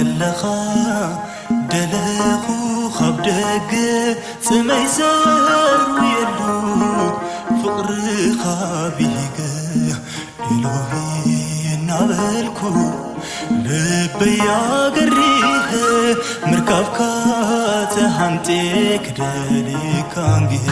ከለኻ ደለኹ ካብ ደገ ጽመይ ዘርውየሉ ፍቕርኻ ብሂገ ኤሎሂ እናበልኩ ልበይ ኣገሪኸ ምርካብካ ተሃንጤ ክደልየካ እንግሄ።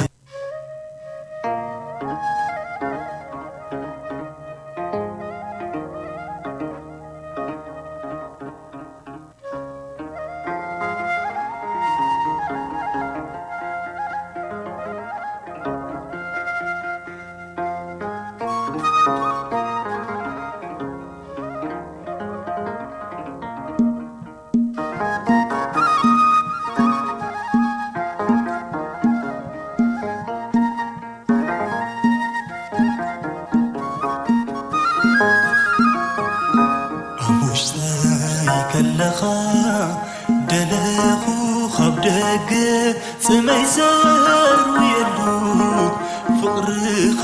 ኣብ ውሽጠይ ከለኻ ደለኹ ካብ ደገ ጽመይ ዘርውየሉ ፍቕርኻ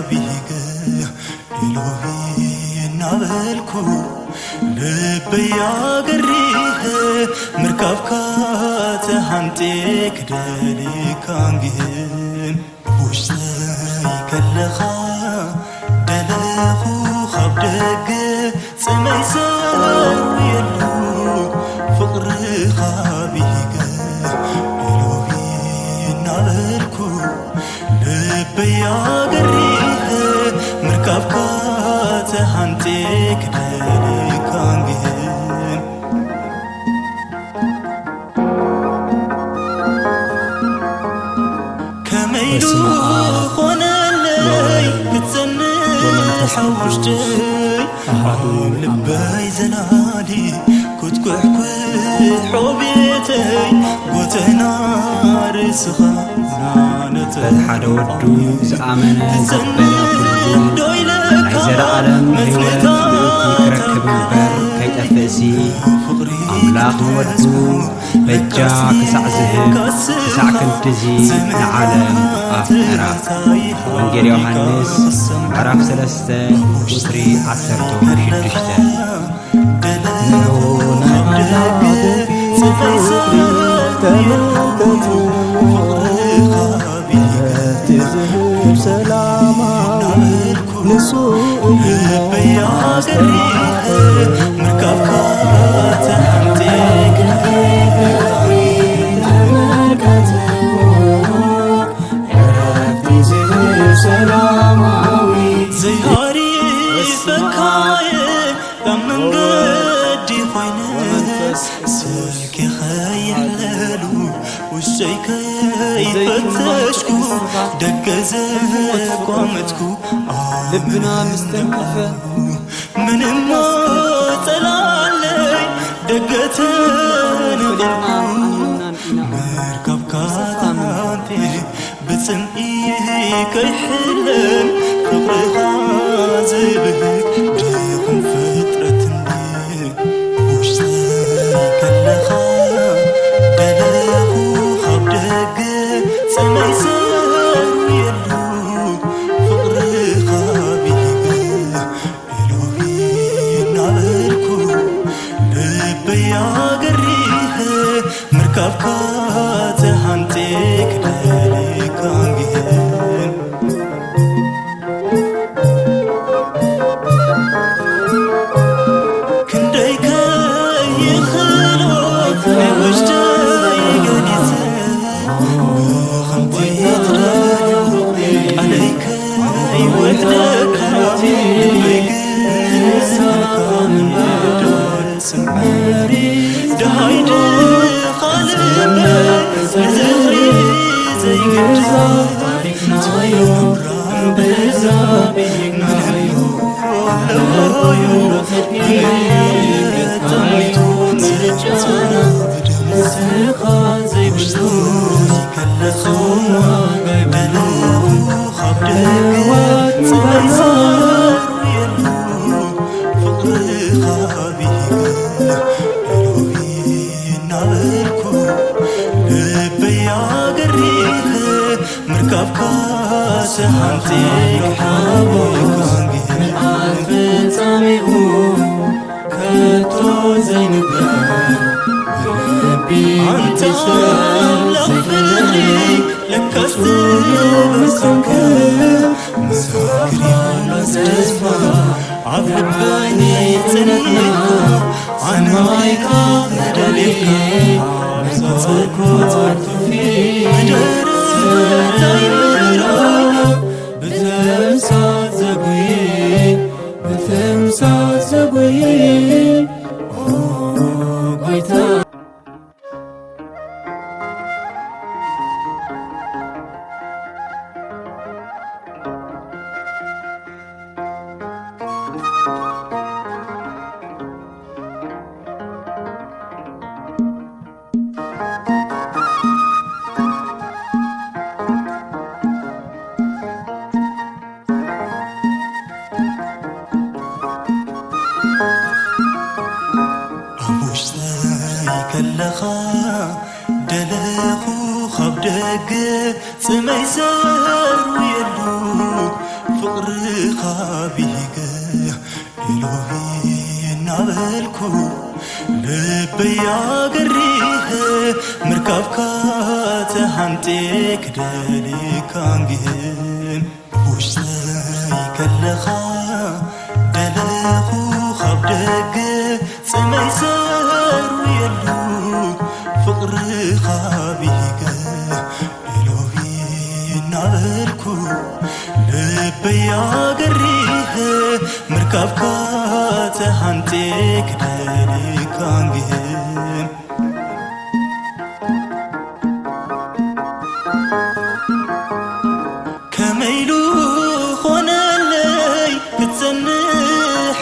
ብሂገ ኤሎሂ እናበልኩ ልበይ ኣገሪኸ ምርካብካ ተሃንጤ ክደልየካ እንግህን ውሽጠይ ከለኻ ደለኹ ካብ ደገ ጽመይ ዘርውየሉ ፍቕርኻ ብሂገ ኤሎሂ እናበልኩ ልበይ ኣገሪኸ ምርካብካ ተሃንጤ ክደልየካ እንግህን ከመይ ኢሉ በስመ ኣብ ኾነለይ ወወልድ ክትጸንሕ ወመንፈስ ኣብ ቅዱስ ውሽጠይ ኣሐዱ ኣብ ኣምላክ። ልበይ ዘናዲ ኩትኩሕኩሖ ቤተይ ጎተና ርእስኻ ናነተ በቲ ሓደ ወዱ ዝኣመነ ዘበለ ኩሉ ዶ ኢለካ ናይ ዘለኣለም ህይወት መጽናዕታ ብእቲ ክረክብ እምበር ከይጠፍእሲ ኣምላኽ ንወዱ በጃ ክሳዕ ዝህብ ክሳዕ ክንድዚ ንዓለም ኣፍቀራ። ወንጌል ዮሃንስ ምዕራፍ ሰለስተ ቁጽሪ ዓሰርተ ሽዱሽተ። ሰላማዊ ንሱ እዩ ልበይ ኣገሪኸ ምርካብካ ተሓንጢ ዘይሃሪፈካየ ኣብ መንገዲ ኮይነ ስልኪ ከይሕለሉ ውሽጠይ ከይፈተሽኩ ደገ ዘቋመትኩ ልብና ምስ ተንከፈ ምንም ጸላለይ ደገ ተነቐልኩ መርከብካ ተሃንቴ ብጽምኢ ከይሕለን ፍቕርኻ ዝብህግ ድኹም ፍጥረት እንድየ ውሽጠይ ከለኻ ደለኹ ካብ ደገ ጽመይ ዘርየሉ ፍቕርኻ ብሂገ ኤሎሂ እናበልኩ ልበይ ኣገሪኸ ምርካብካ ተሃንጤ ክደልየካ እንግህን ክንደይ ከይኽእሎ ናይ ውሽጠይ ገሊጸ ብኸምቲ ትደልዮ ቃለይ ከይወሕደካ ልበይ ግን ስምካ ምንዶ ስምሪ ደሃይ ድኻ ልበይ ንዝኽሪ ዘይግድዛ ታሪኽናዮ እምብዛ ብሂግናዮ ኣለዎዩ ብየጠሚቱ ምርጫና ንስኻ ዘይብሉ ከለኻ ደለኹ ካብ ደገ ጽበሳ የሉ ፍቕርኻ ብሂገ ኤሎሂ እናበልኩ ልበይ ኣገሪኸ ምርካብካ ሰሓንቲ ሓቦ ምልኣት ፍጻሜኡ ከቶ ዘይንገር ኣንታ ኣምላኽ ፍቕሪ ለካስ ትበሰልከ መሳክሪ ተስፋ ኣብ ልበይ ጸኒዕካ ኣናይካ ደሊካ መጻወትኩ ምድር ዘይምራ ብተምሳት ዘጉይ ብተምሳት ዘጉይ ኦ ጎይታ ኣብ ውሽጠይ ከለኻ ደለኹ ካብ ደገ ጽመይ ዘርውየሉ ፍቕርኻ ብሂገ ኢሎሂ እናበልኩ ልበይ ኣገሪህ ምርካብካ ተሃንጤ ክደልየካ እንግህን ውሽጠይ ከለኻ ደለኹ ካብ ደገ ጽመይ ዘርውየሉ ፍቕርኻ ብሂገ ኢሎሂ እናበልኩ ልበይ ኣገሪህ ምርካብካ ተሃንጤ ክደልየካ እንግህን ከመይ ኢሉ ኾነለይ ክትጸንሕ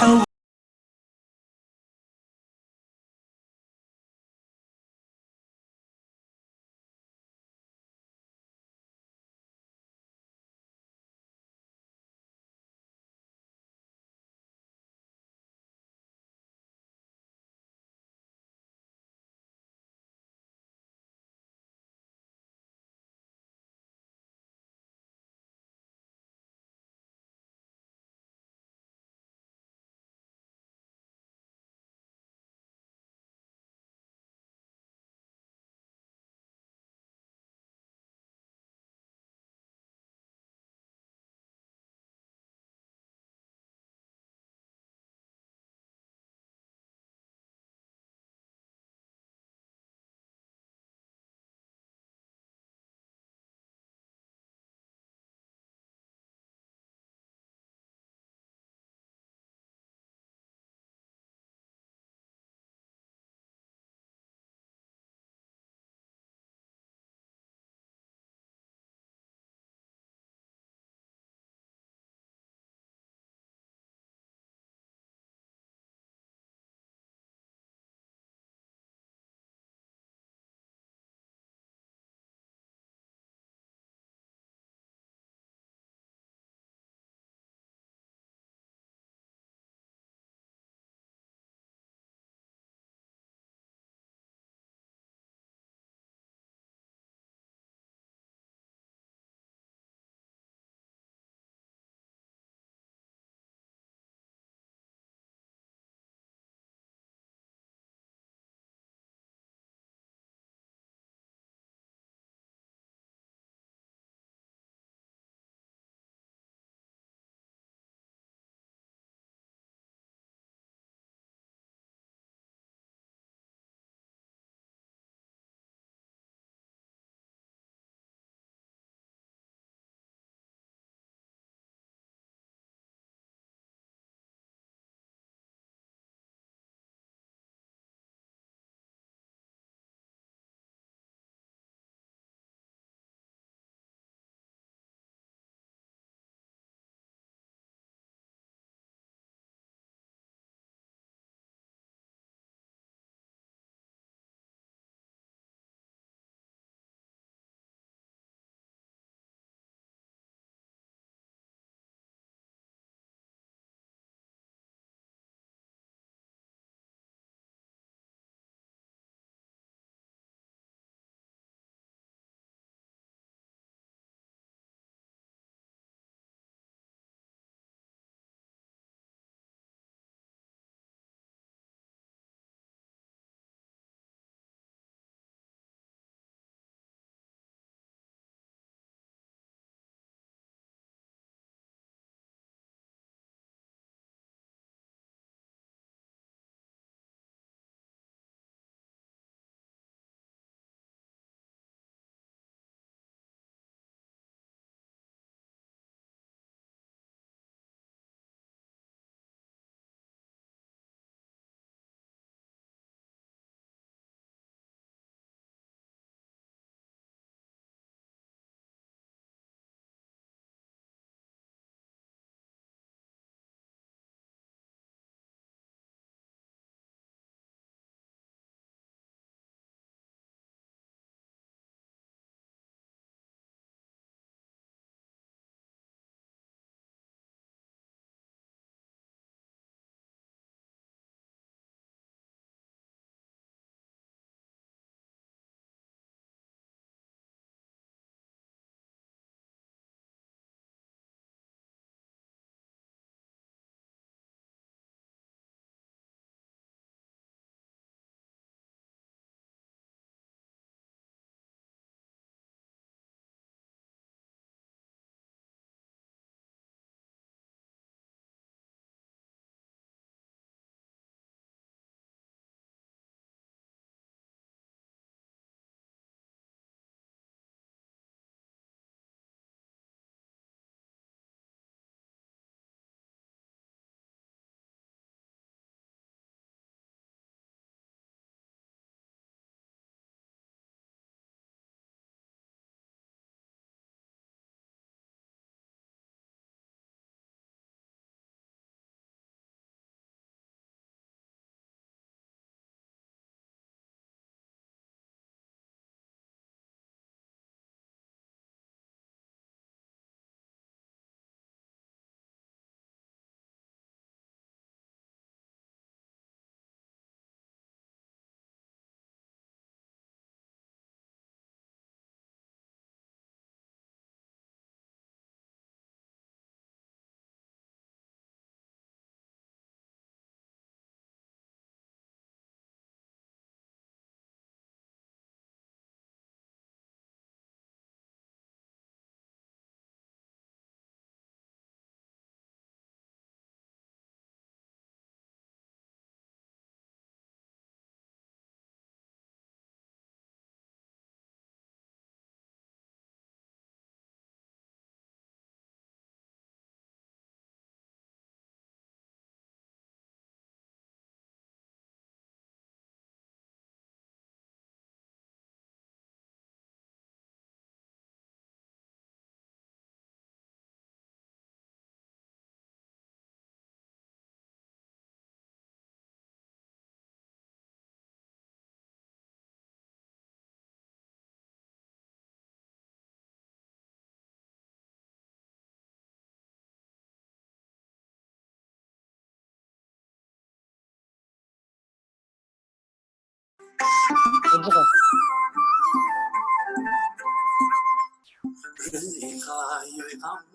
ኢኻ እሞ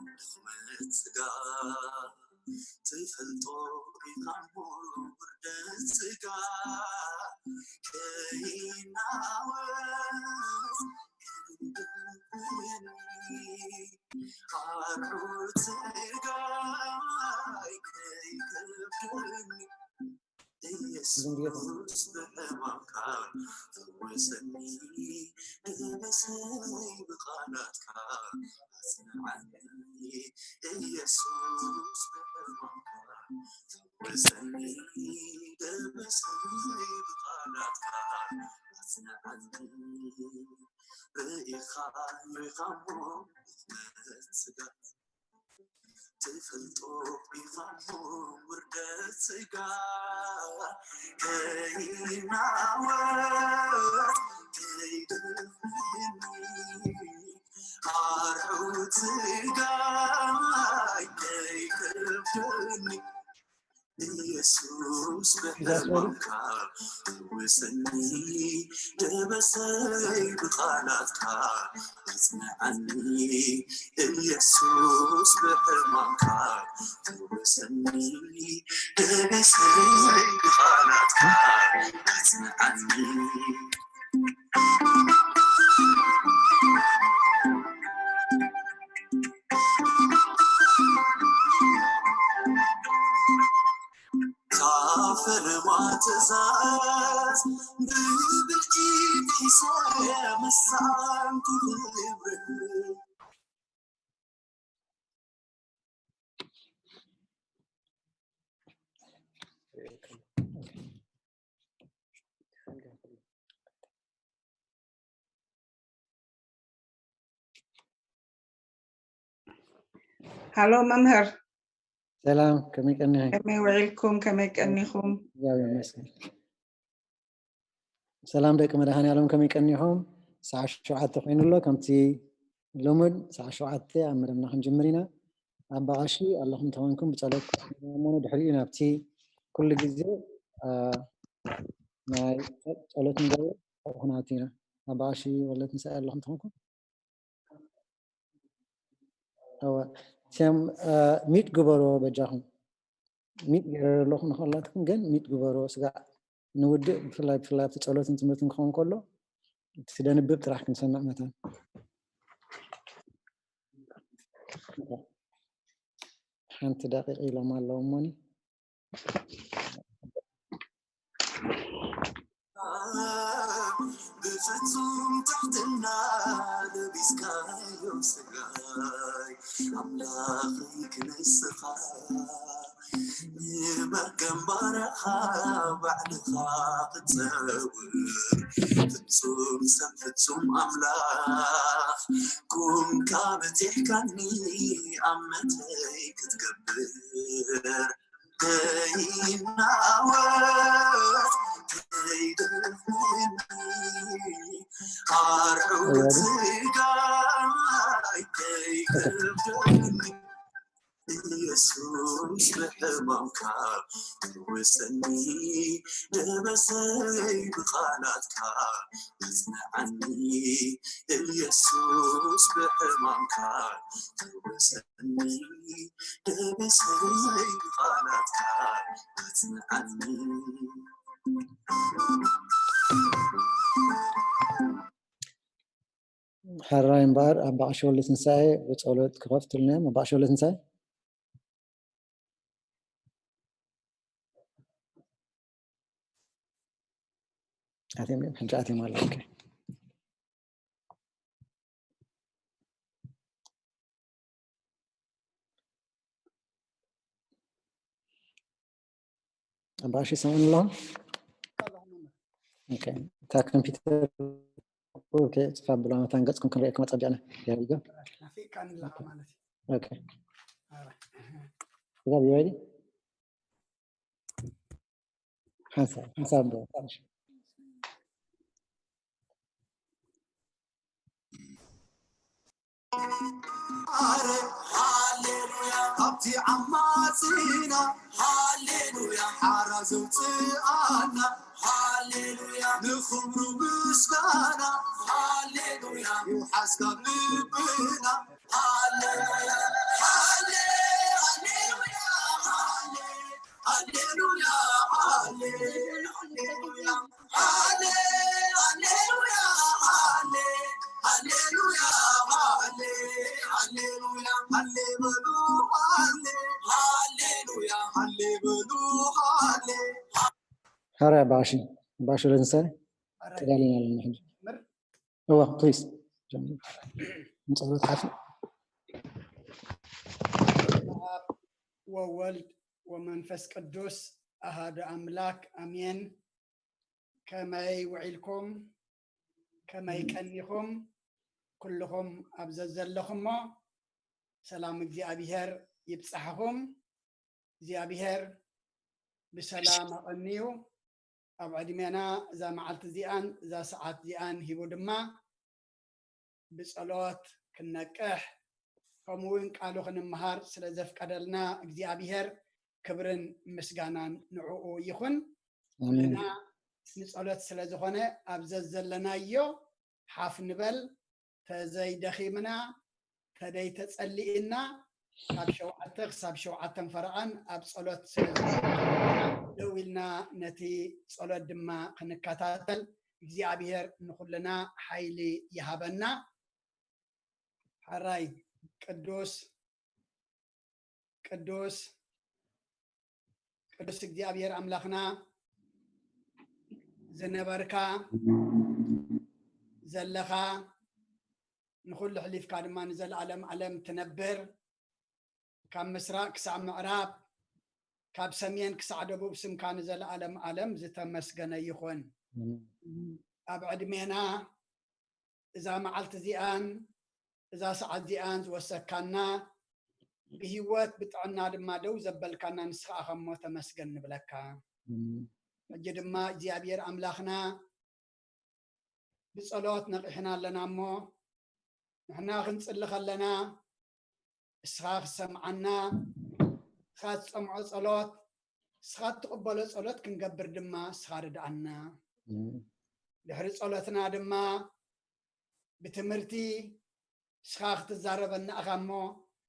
ድኽመት ስጋ፣ ትፈልጦ ኢኻ እሞ ውርደት ስጋ፣ ከይናወጽ ክንድብኒ፣ ኣርዑት ስጋይ ከይከብደኒ። ኢየሱስ ብሕማምካ ፈወሰኒ፣ ደበሰይ ብቃላትካ ኣጽንዓኒ። ኢየሱስ ብሕማምካ ፈወሰኒ፣ ደበሰይ ብቃላትካ ኣጽንዓኒ። ርኢኻዮ ኢኻ እሞ ድኽመት ስጋ፣ ትፈልጦ ኢኻ እሞ ውርደት ስጋ፣ ከይናወጽ ከይደኽመኒ፣ ኣርዑት ስጋይ ከይከብደኒ። ኢየሱስ ብሕማምካ ፈወሰኒ፣ ደበሰይ ብቃላትካ ኣጽንዓኒ። ኢየሱስ ብሕማምካ ፈወሰኒ፣ ደበሰይ ብቃላትካ ኣጽንዓኒ። ታፈርማ ትእዛዝ ብብልዒት ሒሰ ምሳን ክብር። ሃሎ መምህር። ሰላም፣ ከመይ ቀኒኺ? ከመይ ውዒልኩም? ከመይ ቀኒኹም? እግዚኣብሔር ይመስገን። ሰላም ደቂ መድኃኔዓለም፣ ከመይ ቀኒኹም? ሰዓት ሸውዓተ ኮይኑ ኣሎ። ከምቲ ልሙድ ሰዓት ሸውዓተ ኣብ መደብና ክንጅምር ኢና። ኣባ ቀሺ ኣለኹም እንተኾንኩም ብጸሎት እሞ ድሕሪኡ ናብቲ ኩሉ ግዜ፣ አ፣ ናይ ጸሎት ንገብር ኩናት ኢና። ኣባ ቀሺ ወለት ምሳይ ኣለኹም እንተኾንኩም እወ፣ ሰም፣ አ፣ ሚት ግበሮ በጃኹም። ሚት ገይረ ኣለኹ ንኸላትኩም ግን ሚት ግበሮ። ስጋዕ ንውድእ ብፍላይ፣ ብፍላይ ኣብቲ ጸሎትን ትምህርትን ክኸውን ከሎ እቲ ደንብብ ጥራሕ ክንሰምዕ መታን። ሓንቲ ደቂቕ ኢሎም ኣለዉ እሞኒ። ብፍጹም ትሕትና ለቢስካዮ ስጋይ ኣምላኸይ ክንስኻ ንመርገም ባርያኻ ባዕልኻ ክትሰውር ፍጹም ሰብ ፍጹም ኣምላኽ ኩንካ በጺሕካኒ ኣመተይ ክትገብር ከይናወጽ ከይደኽመኒ ኣርዑት ስጋይ ከይከብደኒ ኢየሱስ ብሕማምካ ፈውሰኒ ደበሰይ ብቃላትካ ኣጽንዓኒ ኢየሱስ ብሕማምካ ፈውሰኒ ደበሰይ ብቃላትካ ኣጽንዓኒ። ሕራይ እምበኣር ኣባ ቀሺ ወልደትንሳኤ ብጸሎት ክኸፍቱልና እዮም። ኣባ ቀሺ ወልደትንሳኤ ኣትዮም እዮም፣ ሕጂ ኣትዮም ኣለዉ። ኦኬ። ኣባ ቀሺ ይሰምዑኒ ኣለኹም? ኦኬ። እታ ኮምፒውተር፣ ኦኬ፣ ጽፋ ብላ መታን ገጽኩም ክንሪኤኩም ኣጸቢቕና። There we go. ናፊቕካኒ ኣለኻ ማለት እዩ። ኦኬ። ኣረ። Is that you ready? ሓንሳብ፣ ሓንሳብ ዶ? ኣረ ሃሌሉያ፣ ካብቲ ዓማጺና ሃሌሉያ፣ ሓራ ዘውፅኣና ሃሌሉያ፣ ንኽብሩ ምስጋና ሃሌሉያ፣ ይውሓስ ካብ ልብና ሃሌ ሃሌ በሉ ሃሌ፣ ሃሌሉያ፣ ሃሌ በሉ ሃሌ። ሐዋርያ ባሺ ባሺ ረንሰ ተዳሊና ኣለና ሕጂ። እዋ ፕሊዝ ንጸሎት ሓፊ ወወልድ ወመንፈስ ቅዱስ ኣሃዱ ኣምላክ ኣሜን። ከመይ ውዒልኩም? ከመይ ቀኒኹም? ኩልኹም ኣብ ዘዘለኹሞ ሰላም እግዚኣብሔር ይብጻሕኹም። እግዚኣብሔር ብሰላም ኣቐንዩ ኣብ ዕድሜና እዛ መዓልቲ እዚኣን እዛ ሰዓት እዚኣን ሂቡ ድማ ብጸሎት ክንነቅሕ ከምኡ እውን ቃሉ ክንምሃር ስለ ዘፍቀደልና እግዚኣብሔር ክብርን ምስጋናን ንዕኡ ይኹን። ኩልና ንጸሎት ስለ ዝኾነ ኣብ ዘዘለናዮ ሓፍ ንበል። ተዘይደኺምና ተደይተጸሊእና ካብ ሸውዓተ ክሳብ ሸውዓተን ፈረቓን ኣብ ጸሎት ስለ ደው ኢልና ነቲ ጸሎት ድማ ክንከታተል እግዚኣብሔር ንኹልና ሓይሊ ይሃበና። ሓራይ ቅዱስ ቅዱስ ቅዱስ እግዚኣብሔር ኣምላኽና ዝነበርካ ዘለኻ ንኹሉ ሕሊፍካ ድማ ንዘለኣለም ዓለም ትነብር ካብ ምስራቅ ክሳብ ምዕራብ ካብ ሰሜን ክሳዕ ደቡብ ስምካ ንዘለኣለም ዓለም ዝተመስገነ ይኹን። ኣብ ዕድሜና እዛ መዓልቲ እዚኣን እዛ ሰዓት እዚኣን ዝወሰካና ብህይወት ብጥዕና ድማ ደው ዘበልካና ንስኻ ኣኸሞ ተመስገን ንብለካ። ሕጂ ድማ እግዚኣብሔር ኣምላኽና ብጸሎት ነቒሕና ኣለና እሞ ንሕና ክንጽሊ ከለና እስኻ ክሰምዓና እስኻ ትጸምዖ ጸሎት እስኻ እትቕበሎ ጸሎት ክንገብር ድማ እስኻ ርድኣና። ድሕሪ ጸሎትና ድማ ብትምህርቲ እስኻ ክትዛረበና ኢኻ እሞ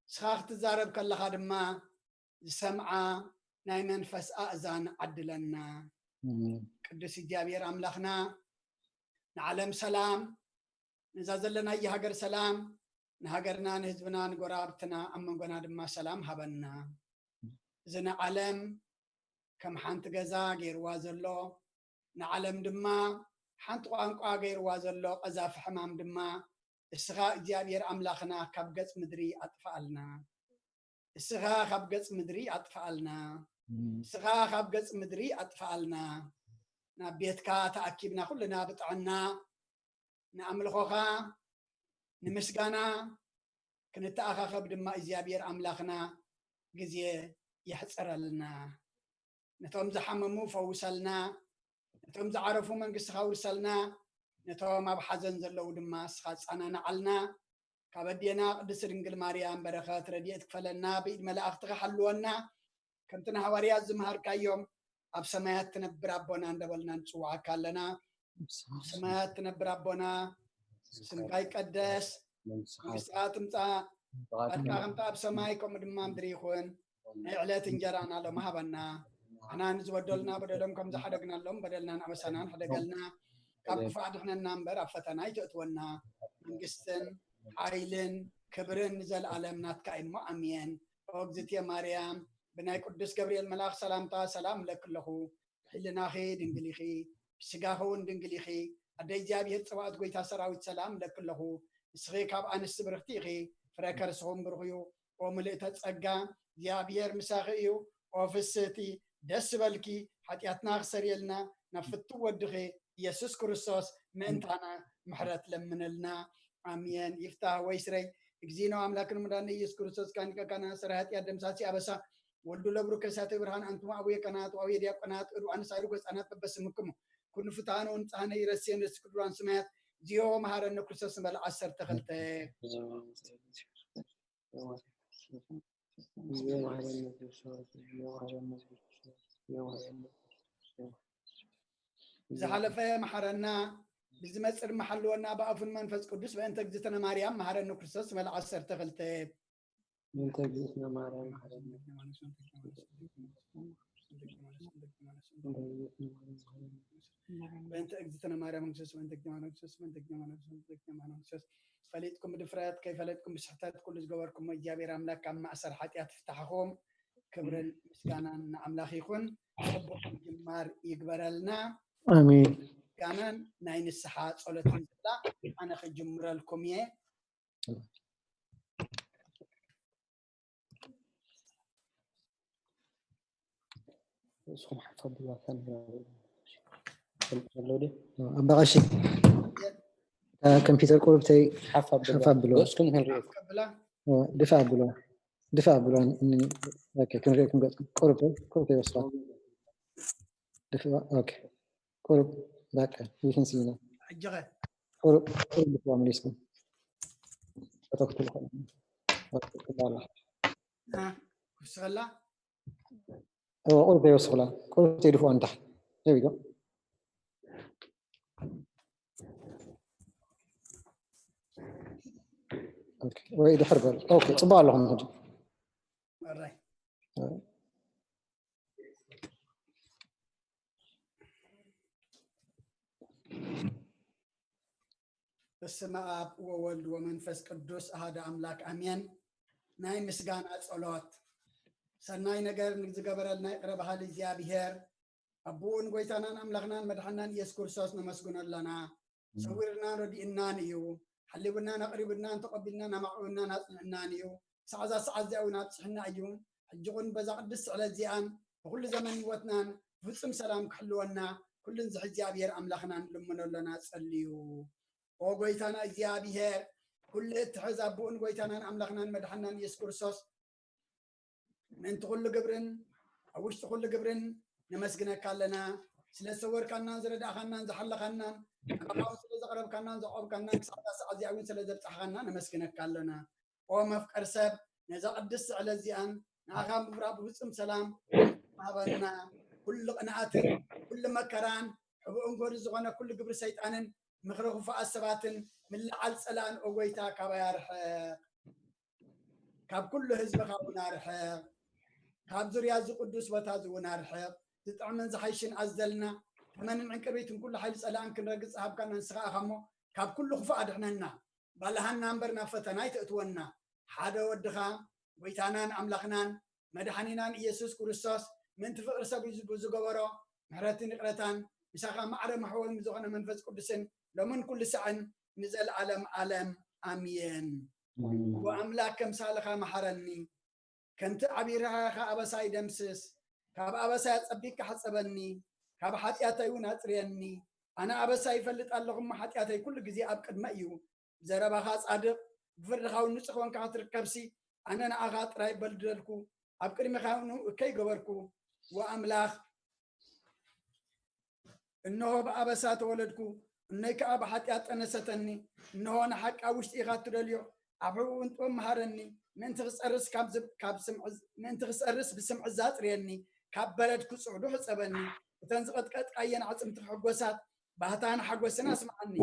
እስኻ ክትዛረብ ከለኻ ድማ ዝሰምዓ ናይ መንፈስ ኣእዛን ዓድለና። ቅዱስ እግዚኣብሔር ኣምላኽና ንዓለም ሰላም ነዛ ዘለናያ ሃገር ሰላም ንሃገርና ንህዝብና ንጎረባብትና ኣብ መንጎና ድማ ሰላም ሃበና። እዚ ንዓለም ከም ሓንቲ ገዛ ገይርዋ ዘሎ ንዓለም ድማ ሓንቲ ቋንቋ ገይርዋ ዘሎ ቀዛፊ ሕማም ድማ እስኻ እግዚኣብሔር ኣምላኽና ካብ ገጽ ምድሪ ኣጥፍኣልና። እስኻ ካብ ገጽ ምድሪ ኣጥፍኣልና። እስኻ ካብ ገጽ ምድሪ ኣጥፍኣልና። ናብ ቤትካ ተኣኪብና ኩልና ብጥዕና ንኣምልኾኻ ንምስጋና ክንተኣኻኸብ ድማ እግዚኣብሔር ኣምላኽና ግዜ የሕፅረልና። ነቶም ዝሓመሙ ፈውሰልና፣ ነቶም ዝዓረፉ መንግስትኻ ውርሰልና፣ ነቶም ኣብ ሓዘን ዘለዉ ድማ እስኻ ፃናናዓልና። ካብ ኣዴና ቅድስቲ ድንግል ማርያም በረኸት ረድኤት ክፈለና፣ ብኢድ መላእኽትኻ ሓልወና። ከምቲ ንሃዋርያት ዝመሃርካዮም ኣብ ሰማያት ትነብር ኣቦና እንዳበልና ንፅውዓካ ኣለና። ኣብ ሰማያት ትነብር ኣቦና ስምካ ይቀደስ፣ መንግስትኻ ትምፃእ፣ ፈቃድካ ከምቲ ኣብ ሰማይ ከምኡ ድማ ምድሪ ይኹን። ናይ ዕለት እንጀራና ሎም ሃበና። ንሕና ንዝበደሉና በደሎም ከም ዝሓደግናሎም በደልናን ኣበሳናን ሕደገልና። ካብ ክፉእ ኣድሕነና እምበር ኣብ ፈተና ኣይተእትወና። መንግስትን ሓይልን ክብርን ንዘለኣለም ናትካ እዩ እሞ ኣሜን። ኦ እግዝእትየ ማርያም ብናይ ቅዱስ ገብርኤል መልኣኽ ሰላምታ ሰላም እብለኪ ኣለኹ። ብሕልናኺ ድንግል ኢኺ፣ ብስጋኺ እውን ድንግል ኢኺ። ኣደ እግዚኣብሔር ጸባኦት ጐይታ ሰራዊት ሰላም እብለኪ ኣለኹ። ንስኺ ካብ ኣንስቲ ብርኽቲ ኢኺ፣ ፍረ ከርስኹም ብሩኽ እዩ። ኦ ምልእተ ጸጋ እግዚኣብሔር ምሳኺ እዩ። ኦ ፍስህቲ ደስ በልኪ፣ ሓጢኣትና ክሰርየልና ናብ ፍትው ወድኺ ኢየሱስ ክርስቶስ ምእንታና ምሕረት ለምንልና። ኣሜን። ይፍታህ ወይ ስረይ እግዚእነ ኣምላክን መድኃኒነ ኢየሱስ ክርስቶስ ካኒቀ ካና ስረ ኃጢአት ደምሳሲ ኣበሳ ወልዱ ለብሩ ከሳተ ብርሃን ኣንቱም ኣቡየ ካህናት ወአቡየ ዲያቆናት እሩ ኣንሳይሩ ገጻናት በበስምክሙ ኩኑ ፍትሃነ ወንጽሃነ ይረስየን ርእሲ ቅዱራን ስማያት ዚዮ መሃረነ ክርስቶስ ንበል ዓሰርተ ክልተ ዝሓለፈ መሓረና ብዝመፅእ ድማ ሓልወና ብኣፉን መንፈስ ቅዱስ በእንተ እግዝእትነ ማርያም መሓረኒ ክርስቶስ ዝበል ዓሰርተ ክልተ በእንተ እግዝእትነ ማርያም መሓረኒ በእንተ እግዝእትነ ማርያም ክርስቶስ በእንተ እግዝእትነ ማርያም ክርስቶስ በእንተ እግዝእትነ ማርያም ክርስቶስ በእንተ እግዝእትነ ማርያም ክርስቶስ ፈሊጥኩም ብድፍረት፣ ከይፈለጥኩም ብስሕተት ኩሉ ዝገበርኩሞ እግዚኣብሔር ኣምላክ ካብ ማእሰር ሓጢኣት ይፍታሕኹም። ክብርን ምስጋናን ንኣምላኽ ይኹን። ጽቡቕ ምጅማር ይግበረልና። ኣሜን። ምስጋናን ናይ ንስሓ ጸሎትን ዝብላ ኣነ ክጅምረልኩም እየ። ንስኹም ሓፍ ኣብልዋ ካሜራ። ኣሎ ዶ? ኣባ ቀሺ፣ እታ ኮምፒውተር ቁሩብተይ ሓፍ ኣብልዋ። ሓፍ ኣብልዋ። ገጽኩም ክንሪኦ። ከብላ ድፋ ኣብልዋ። ድፋ ኣብልዋ። ኦኬ፣ ክንሪኦ ክንገጽ። ቁሩብተይ፣ ቁሩብተይ ወስዳ። ድፋ፣ ኦኬ። ቁሩብ፣ በቃ፣ ይህን ሲና። ሕጂ ኸ ቁሩብ፣ ቁሩብ ድፋ መሊስኩም። ፈተክቱ። ኦኬ፣ ክባላ። አ፣ ክስኸላ ቁሩብ ይወስኹላ። ቁሩብ ተይድፍኦ ንታሕት። There we go። ኦኬ፣ ወይ ድሕር በል። ኦኬ፣ ጽቡቕ ኣለኹም ሕጂ። ኦራይ። በስመ ኣብ ወወልድ ወመንፈስ ቅዱስ ኣሃደ ኣምላክ ኣሜን። ናይ ምስጋና ጸሎት። ሰናይ ነገር ንዝገበረልና ይቕረ በሃሊ እግዚኣብሔር ኣቦኡን ጎይታናን ኣምላኽናን መድሓናን ኢየሱስ ክርስቶስ ነመስግኖ ኣለና። ሰዊርናን ረዲእናን እዩ። ሓሊውናን ኣቕሪቡናን ተቐቢልናን ኣማዕቢልናን ኣጽኒዕናን እዩ። ክሳዕ እዛ ሰዓት እዚኣ እውን ኣብጽሕና እዩ። ሕጂ እውን በዛ ቅድስቲ ዕለት እዚኣን ብኩሉ ዘመን ህይወትናን ፍጹም ሰላም ክሕልወና ኩሉ ንዝሕ እግዚኣብሔር ኣምላኽና ንልምኖ ኣለና። ጸልዩ። ኦ ጎይታና እግዚኣብሔር፣ ኩሉ እትሕዝ ኣቦኡን ጎይታናን ኣምላኽናን መድሓናን ኢየሱስ ክርስቶስ፣ ምእንቲ ኩሉ ግብርን ኣብ ውሽጢ ኩሉ ግብርን ነመስግነካ ኣለና። ስለ ዝሰወርካናን ዝረዳእካናን ዝሓለኻናን፣ ናባኻ እውን ስለ ዘቕረብካናን ዘዕቆብካናን፣ ክሳብ እዛ ሰዓት እዚኣ እውን ስለ ዘብጻሕኻና ነመስግነካ ኣለና። ኦ መፍቀር ሰብ፣ ነዛ ቅድስቲ ዕለት እዚኣን ንኣኻ ምብራ ብፍጹም ሰላም ሃበና። ኩሉ ቅንኣትን ኩሉ መከራን ሕቡእን ጎሪ ዝኾነ ኩሉ ግብሪ ሰይጣንን ምኽሪ ክፉኣት ሰባትን ምልዓል ጸላእን ኦ ጎይታ ካባይ ኣርሕቕ። ካብ ኩሉ ህዝብኻ እውን ኣርሕቕ። ካብ ዙርያ እዚ ቅዱስ ቦታ እዚ እውን ኣርሕቕ። ዝጥዕምን ዝሓይሽን ኣዝዘልና። ተመንን ዕንቅርቢትን ኩሉ ሓይሊ ጸላእን ክንረግጽ ሃብካና ንስኻ ኢኻ እሞ ካብ ኩሉ ክፉእ ኣድሕነና። ባልሃና እምበር ናብ ፈተና ኣይተእትወና። ሓደ ወድኻ ጎይታናን ኣምላኽናን መድሓኒናን ኢየሱስ ክርስቶስ ምእንቲ ፍቕሪ ሰብ እዩ ዝገበሮ ምሕረትን ይቕረታን ምሳኻ ማዕረ መሕወሚ ዝኾነ መንፈስ ቅዱስን ሎምን ኩሉ ሳዕን ንዘለዓለም ዓለም ኣሜን። ወኣምላክ ከምሳልኻ መሓረኒ፣ ከምቲ ዓቢርኻ ኣበሳይ ደምስስ። ካብ ኣበሳይ ኣጸቢቅካ ሕጸበኒ፣ ካብ ሓጢኣተይ እውን ኣጽርየኒ። ኣነ ኣበሳይ ይፈልጥ ኣለኹ እሞ ሓጢኣተይ ኩሉ ግዜ ኣብ ቅድመይ እዩ። ብዘረባኻ ጻድቕ፣ ብፍርድኻ እውን ንጹህ ኮንካ ክትርከብሲ፣ ኣነ ንኣኻ ጥራይ በድለልኩ፣ ኣብ ቅድሚኻ እውን እከይ ገበርኩ። ወኣምላኽ እንሆ ብኣበሳ ተወለድኩ፣ እኖይ ከኣ ብሓጢኣት ጠነሰተኒ። እንሆ ንሓቂ ኣብ ውሽጢ ኢኻ እትደልዮ፣ ኣብ ሕቡእን ጥበብ መሃረኒ። ምእንቲ ክጸርስ ካብ ዝብ-፣ ካብ ስምዒ፣ ምእንቲ ክጸርስ ብስምዒ ዛጽርየኒ፣ ካብ በረድ ክጽዕዱ ሕጸበኒ። እተን ዝቐጥቀጥካየን ኣዕጽምቲ ክሕጎሳት፣ ባህታን ሓጎስን ኣስምዓኒ።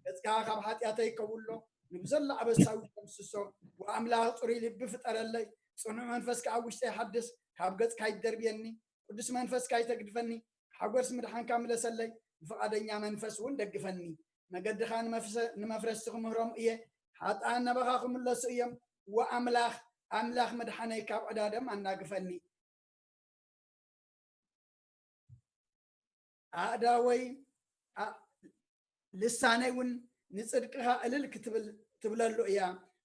ገጽካ ካብ ሓጢኣተይ ከውሎ፣ ንብዘሎ ኣበሳዊ ደምስሶ። ወኣምላኽ ጽሩይ ልቢ ፍጠረለይ፣ ጽኑዕ መንፈስ ከኣ ኣብ ውሽጠይ ሓድስ። ካብ ገጽካ ይደርብየኒ፣ ቅዱስ መንፈስካ ይተግድፈኒ። ሓጎስ ምድሓንካ ምለሰለይ፣ ብፍቓደኛ መንፈስ እውን ደግፈኒ። መገድኻ ንመፍሰ-፣ ንመፍረስቲ ክምህሮም እየ፣ ሓጥኣን ናባኻ ክምለሱ እዮም። ወኣምላኽ፣ ኣምላኽ መድሓነይ ካብ ዕዳደም ኣናግፈኒ። ኣእዳወይ፣ ኣ-፣ ልሳነይ እውን ንጽድቅኻ እልል ክትብል ትብለሉ እያ።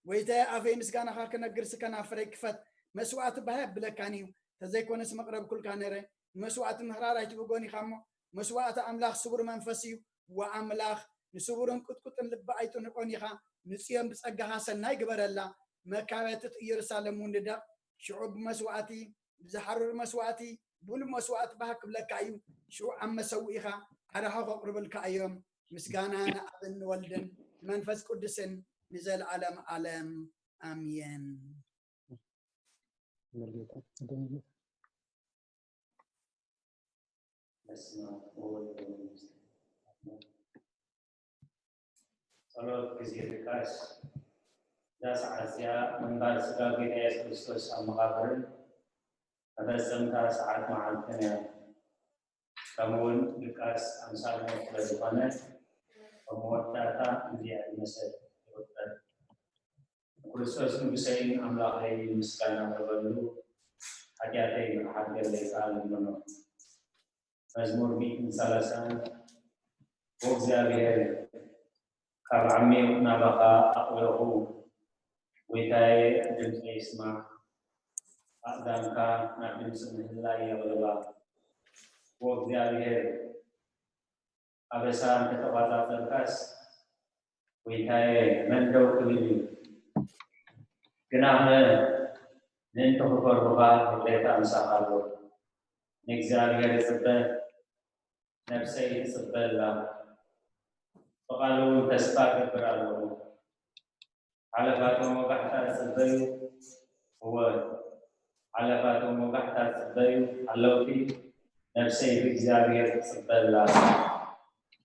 ጎይታየ፣ ኣፈይ ምስጋናኻ ክነግርሲ ከናፍረይ ክፈት። መስዋእቲ ባህ የብለካን እዩ፣ ተዘይኮነስ መቕረብኩልካ ነይረ። ንመስዋእቲ ምህራር ኣይትብጎን ኢኻ እሞ፣ መስዋእቲ ኣምላኽ ስቡር መንፈስ እዩ። ወኣምላኽ፣ ንስቡርን ቅጥቁጥን ልቢ ኣይትንቆን ኢኻ። ንጽዮን ብጸጋኻ ሰናይ ግበረላ። መካበትት ኢየሩሳሌም እውን ንደቕ። ሽዑ ብመስዋእቲ፣ ብዝሓርር መስዋእቲ፣ ብሉብ መስዋእቲ ባህ ክብለካ እዩ። ሽዑ ኣብ መሰውኢኻ ኣርሖ ከቕርብልካ እዮም። ምስጋና ንኣብን ንወልድን ንመንፈስ ቅዱስን ንዘለዓለም ዓለም ኣሜን። በስመ አብ ወወልድ ወመንፈስ ቅዱስ። ጸሎት ግዜ ድቃስ። እዛ ሰዓት እዚኣ ምንባር ስጋ ጎይታ የሱስ ክርስቶስ ኣብ መቓብርን መፈጸምታ ሰዓት መዓልትን እያ። ከምኡ እውን ድቃስ ኣምሳል ሞት ስለ ዝኾነ፣ ኣብ መወዳእታ እንዲያ ይመስል ይቑጸር። ክርስቶስ ንጉሰይን ኣምላኸይ ምስጋና እቕርበሉ፣ ሓጢኣተይ ምሕረት ገለይ ከኣ ልምኖ። መዝሙር ሚእትን ሰላሳን። ኦ እግዚኣብሔር፣ ካብ ዓሚቕ ናባኻ ኣቕረኹ፣ ጎይታየ፣ ድምፀይ ስማዕ፣ ኣእዛንካ ናብ ድምፂ ምህላይ የቕርባ። ኦ እግዚኣብሔር፣ ኣበሳ እንተተቋጻጸርካስ፣ ጎይታየ፣ መን ደው ክብል እዩ? ግናኸ ምእንቲ ክፈርሁኻ፣ ይቕሬታ ምሳኻ ኣሎ። ንእግዚኣብሔር እጽበ፣ ነፍሰይ ትጽበ ኣላ። ብቓሉ እውን ተስፋ እገብር ኣለኹ። ሓለፋቶም ወጋሕታ ዝጽበዩ፣ እወ፣ ሓለፋቶም ወጋሕታ ዝጽበዩ ሓለውቲ ነፍሰይ ብእግዚኣብሔር ትጽበ ኣላ።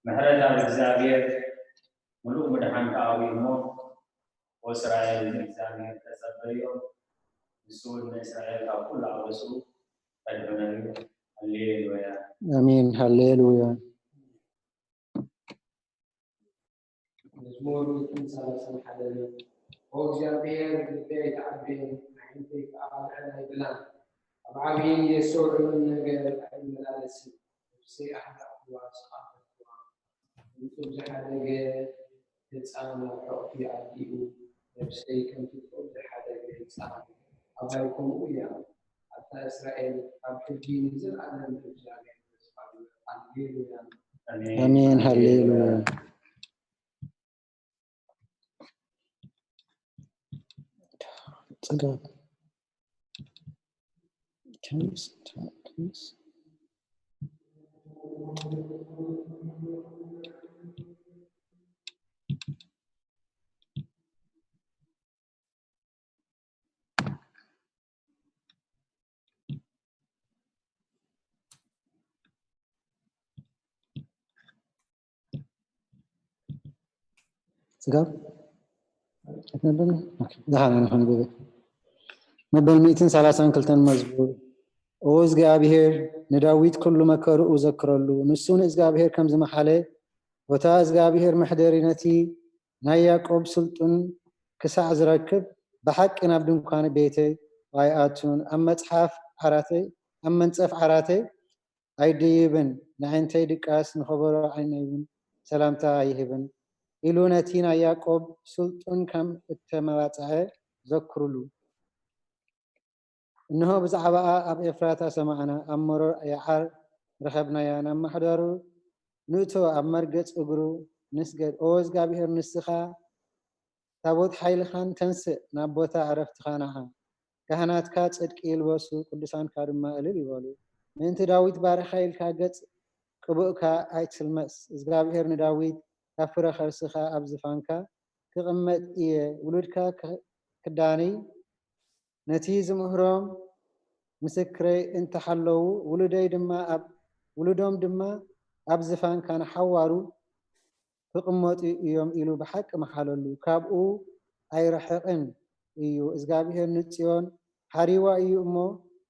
ምሕረት ኣብ እግዚኣብሔር፣ ምሉእ ምድሓን ከኣ እሞ፣ ወእስራኤል ንእግዚኣብሔር ተጸበዮ፣ ንሱ እውን ንእስራኤል ካብ ኩሉ ኣበስኡ ከድሕኖ እዩ። ሃሌሉያ። ኣሜን። ሃሌሉያ። መዝሙር ሚእትን ሰላሳን ሓደ። ኦ እግዚኣብሔር፣ ልበይ ኣይትዓብየን፣ ኣዒንተይ ከኣ ልዕል ኣይብላን። ኣብ ዓብይን የስተውዕልን ነገር ኣይመላለስን። ነፍሰይ ኣህዳእክዋ፣ ስቕ ኣበልክዋ። ከምቲ ዝሓደገ ህጻን ናብ ሕቑፊ ኣዲኡ፣ ነፍሰይ ከምቲ ጡብ ዝሓደገ ህጻን ኣባይ ከምኡ እያ። ኣታ እስራኤል፣ ኣብ ሕጊ ንዘለኣለም እግዚኣብሔር ተስፋ ግበር። ሃሌሉያ። ኣሜን። ኣሜን። ሃሌሉያ። ጽጋብ። ጽጋብ። ደሓን ንኸንብብ። መበል ሚእትን ሰላሳን ክልተን መዝሙር። ኦ እግዚኣብሔር፣ ንዳዊት ኩሉ መከርኡ ዘክረሉ። ንሱ ንእግዚኣብሔር ከም ዝመሓለ፣ ቦታ እግዚኣብሔር መሕደሪ ነቲ ናይ ያዕቆብ ስልጡን ክሳዕ ዝረክብ፣ ብሓቂ ናብ ድንኳን ቤተይ ኣይኣቱን፣ ኣብ መጽሓፍ ዓራተይ፣ ኣብ መንጸፍ ዓራተይ ኣይድይብን፣ ንኣዒንተይ ድቃስ ንኸበሮ ዓይነይ እውን ሰላምታ ኣይህብን፣ ኢሉ ነቲ ናይ ያዕቆብ ስልጡን ከም እተመባጽዐ ዘክሩሉ። እንሆ ብዛዕባኣ ኣብ ኤፍራታ ሰማዕና፣ ኣብ መሮር ያዓር ረኸብናያ፣ ናብ ማሕደሩ ንእቶ፣ ኣብ መርገጽ እግሩ ንስገድ። ኦ እግዚኣብሔር፣ ንስኻ ታቦት ሓይልኻን ተንስእ፣ ናብ ቦታ ዕረፍትኻ ንዓ። ካህናትካ ጽድቂ ይልበሱ፣ ቅዱሳንካ ድማ እልል ይበሉ። ምእንቲ ዳዊት ባርኻ ኢልካ ገጽ ቅቡእካ ኣይትልመስ። እግዚኣብሔር ንዳዊት፣ ካብ ፍረ ከርስኻ ኣብ ዝፋንካ ክቕመጥ እየ፣ ውሉድካ ክ-፣ ክዳኒ፣ ነቲ ዝምህሮም ምስክረይ እንተሓለዉ፣ ውሉደይ ድማ ኣብ፣ ውሉዶም ድማ ኣብ ዝፋንካ ንሓዋሩ ክቕመጡ እዮም ኢሉ ብሓቂ መሓለሉ። ካብኡ ኣይርሕቕን እዩ። እግዚኣብሔር ንጽዮን ሓሪዋ እዩ እሞ፣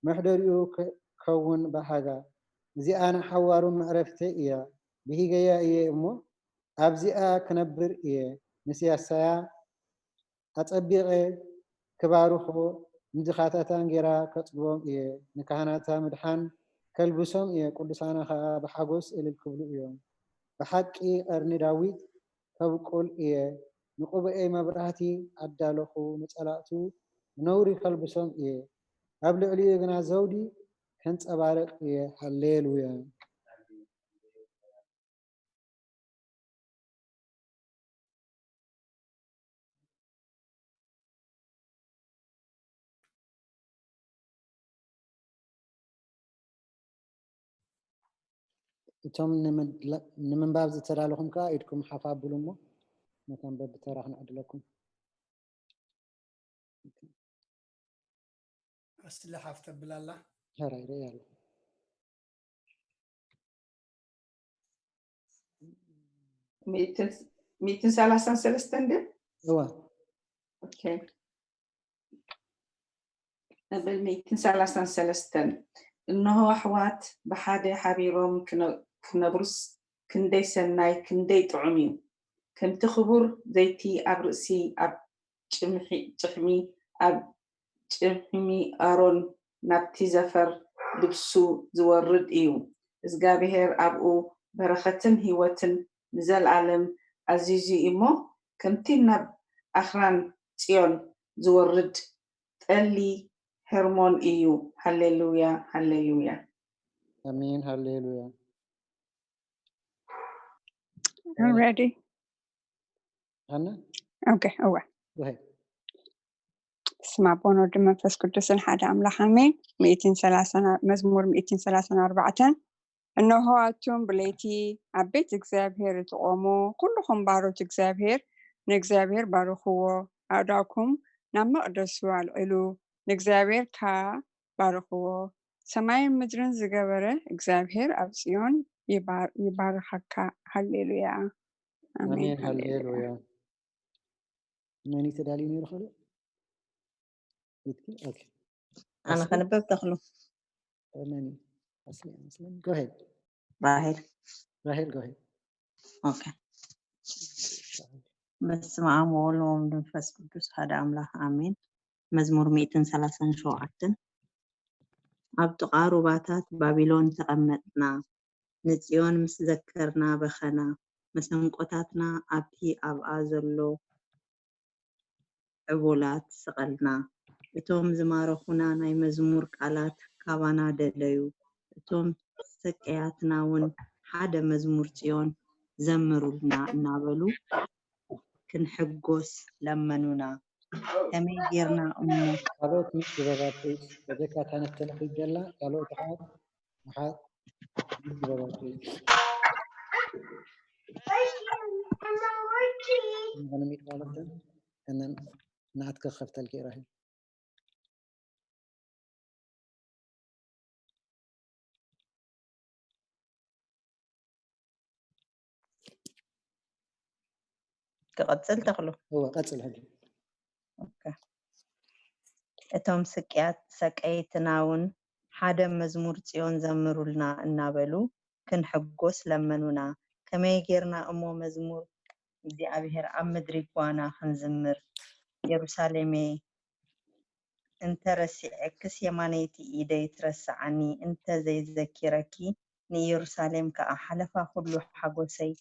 መሕደሪኡ ክኸውን በሃጋ። እዚኣ ንሓዋሩ መዕረፍተይ እያ፣ ብሂገያ እየ እሞ፣ ኣብዚኣ ክነብር እየ። ንስያሳያ ኣጸቢቐ ክባርኾ፣ ንድኻታታ እንጌራ ከጽግቦም እየ፣ ንካህናታ ምድሓን ከልብሶም እየ፣ ቅዱሳና ኸኣ ብሓጎስ እልል ክብሉ እዮም። ብሓቂ ቀርኒ ዳዊት ከብቁል እየ፣ ንቕቡኤይ መብራህቲ ኣዳለኹ፣ ንጸላእቱ ነውሪ ከልብሶም እየ፣ ኣብ ልዕሊኡ ግና ዘውዲ ከንጸባርቕ እየ። ሃሌሉያ። እቶም ንምድላ-፣ ንምንባብ ዝተዳለኹም ከኣ ኢድኩም ሓፍ ኣብሉ እሞ ነተንበብ ብተራ ክንዕድለኩም። ኣስሊ ሓፍ ተብል ኣላ። ሕራይ ርእያ ኣለኹ። ሚእትን፣ ሚእትን ሰላሳን ሰለስተን ድዩ? እዋ። ኦኬ። መበል ሚእትን ሰላሳን ሰለስተን። እንሆ ኣሕዋት ብሓደ ሓቢሮም ክነ-፣ ክነብሩስ ክንደይ ሰናይ፣ ክንደይ ጥዑም እዩ። ከምቲ ክቡር ዘይቲ ኣብ ርእሲ፣ ኣብ ጭምሒ ጭሕሚ ኣብ ጭሕሚ ኣሮን ናብቲ ዘፈር ልብሱ ዝወርድ እዩ። እዝጋብሄር ኣብኡ በረኸትን ህይወትን ንዘለኣለም ኣዚዙ እሞ ከምቲ ናብ ኣኽራን ጽዮን ዝወርድ ጠሊ ሄርሞን እዩ። ሃሌሉያ ሃሌሉያ። ኣሜን ሃሌሉያ። I'm ready. ሃና Okay, እወ። go ahead። ስማ ቦን ወዲ መንፈስ ቅዱስን ሓደ ኣምላኽ ኣሜን። ሚእትን ሰላሳን መዝሙር ሚእትን ሰላሳን ኣርባዕተን። እነሆ ኣቱም ብለይቲ ኣብ ቤት እግዚኣብሔር እትቖሙ ኩልኹም ባሮት እግዚኣብሔር ንእግዚኣብሔር ባርኽዎ። ኣእዳውኩም ናብ መቕደሱ ኣልዕሉ ንእግዚኣብሔር ከኣ ባርኽዎ። ሰማይን ምድርን ዝገበረ እግዚኣብሔር ኣብ ጽዮን ይባር- ይባርኸካ። ሃሌሉያ። ኣሜን ኣሜን ሃሌሉያ። ሃሌሉያ። መን እዩ ተዳልዩ ነይሩ ካልእ? ቤትኪ? Okay። ኣነ ኣስሊ? ከንበብ ተኽሉ መን እዩ? ኣስሊ መስለኒ። Go ahead። ራሄል ራሄል go ahead። ኦኬ። በስመ ኣብ ወወልድ ወመንፈስ ቅዱስ ሓደ ኣምላኽ ኣሜን። መዝሙር ሚእትን ሰላሳን ሸውዓተን። ኣብ ጥቓ ሩባታት ባቢሎን ተቐመጥና፣ ንጽዮን ምስ ዘከርና በኸና፣ መሰንቆታትና ኣብቲ ኣብኣ ዘሎ ዕቡላት ሰቐልና። እቶም ዝማረኹና ናይ መዝሙር ቃላት ካባና ደለዩ፣ እቶም ሰቀያትና እውን ሓደ መዝሙር ጽዮን ዘምሩልና እናበሉ ክንሕጎስ ለመኑና። ከመይ ጌርና እሞ ካልኦት ሚት ግበባ please። በጀካ ታነተነ ሒጀላ ካልኦት ከዓ መሓት ሚት ግበባ please። I'm gonna mute all of them and then ናትከ ከፍተልኪ ራሂል። ክቐጽል ተኽሉ። እወ ቀጽል ሕጂ። ኦኬ። እቶም ስቅያት ሰቀይትና እውን ሓደ መዝሙር ጽዮን ዘምሩልና እናበሉ ክንሕጎስ ለመኑና። ከመይ ጌርና እሞ መዝሙር እግዚኣብሔር ኣብ ምድሪ ጓና ክንዝምር? የሩሳሌመይ እንተ ረሲዐክስ የማነይቲ ኢደይ ትረስዓኒ፣ እንተ ዘይዘኪረኪ ንኢየሩሳሌም ከኣ ሓለፋ ኩሉ ሓጎሰይ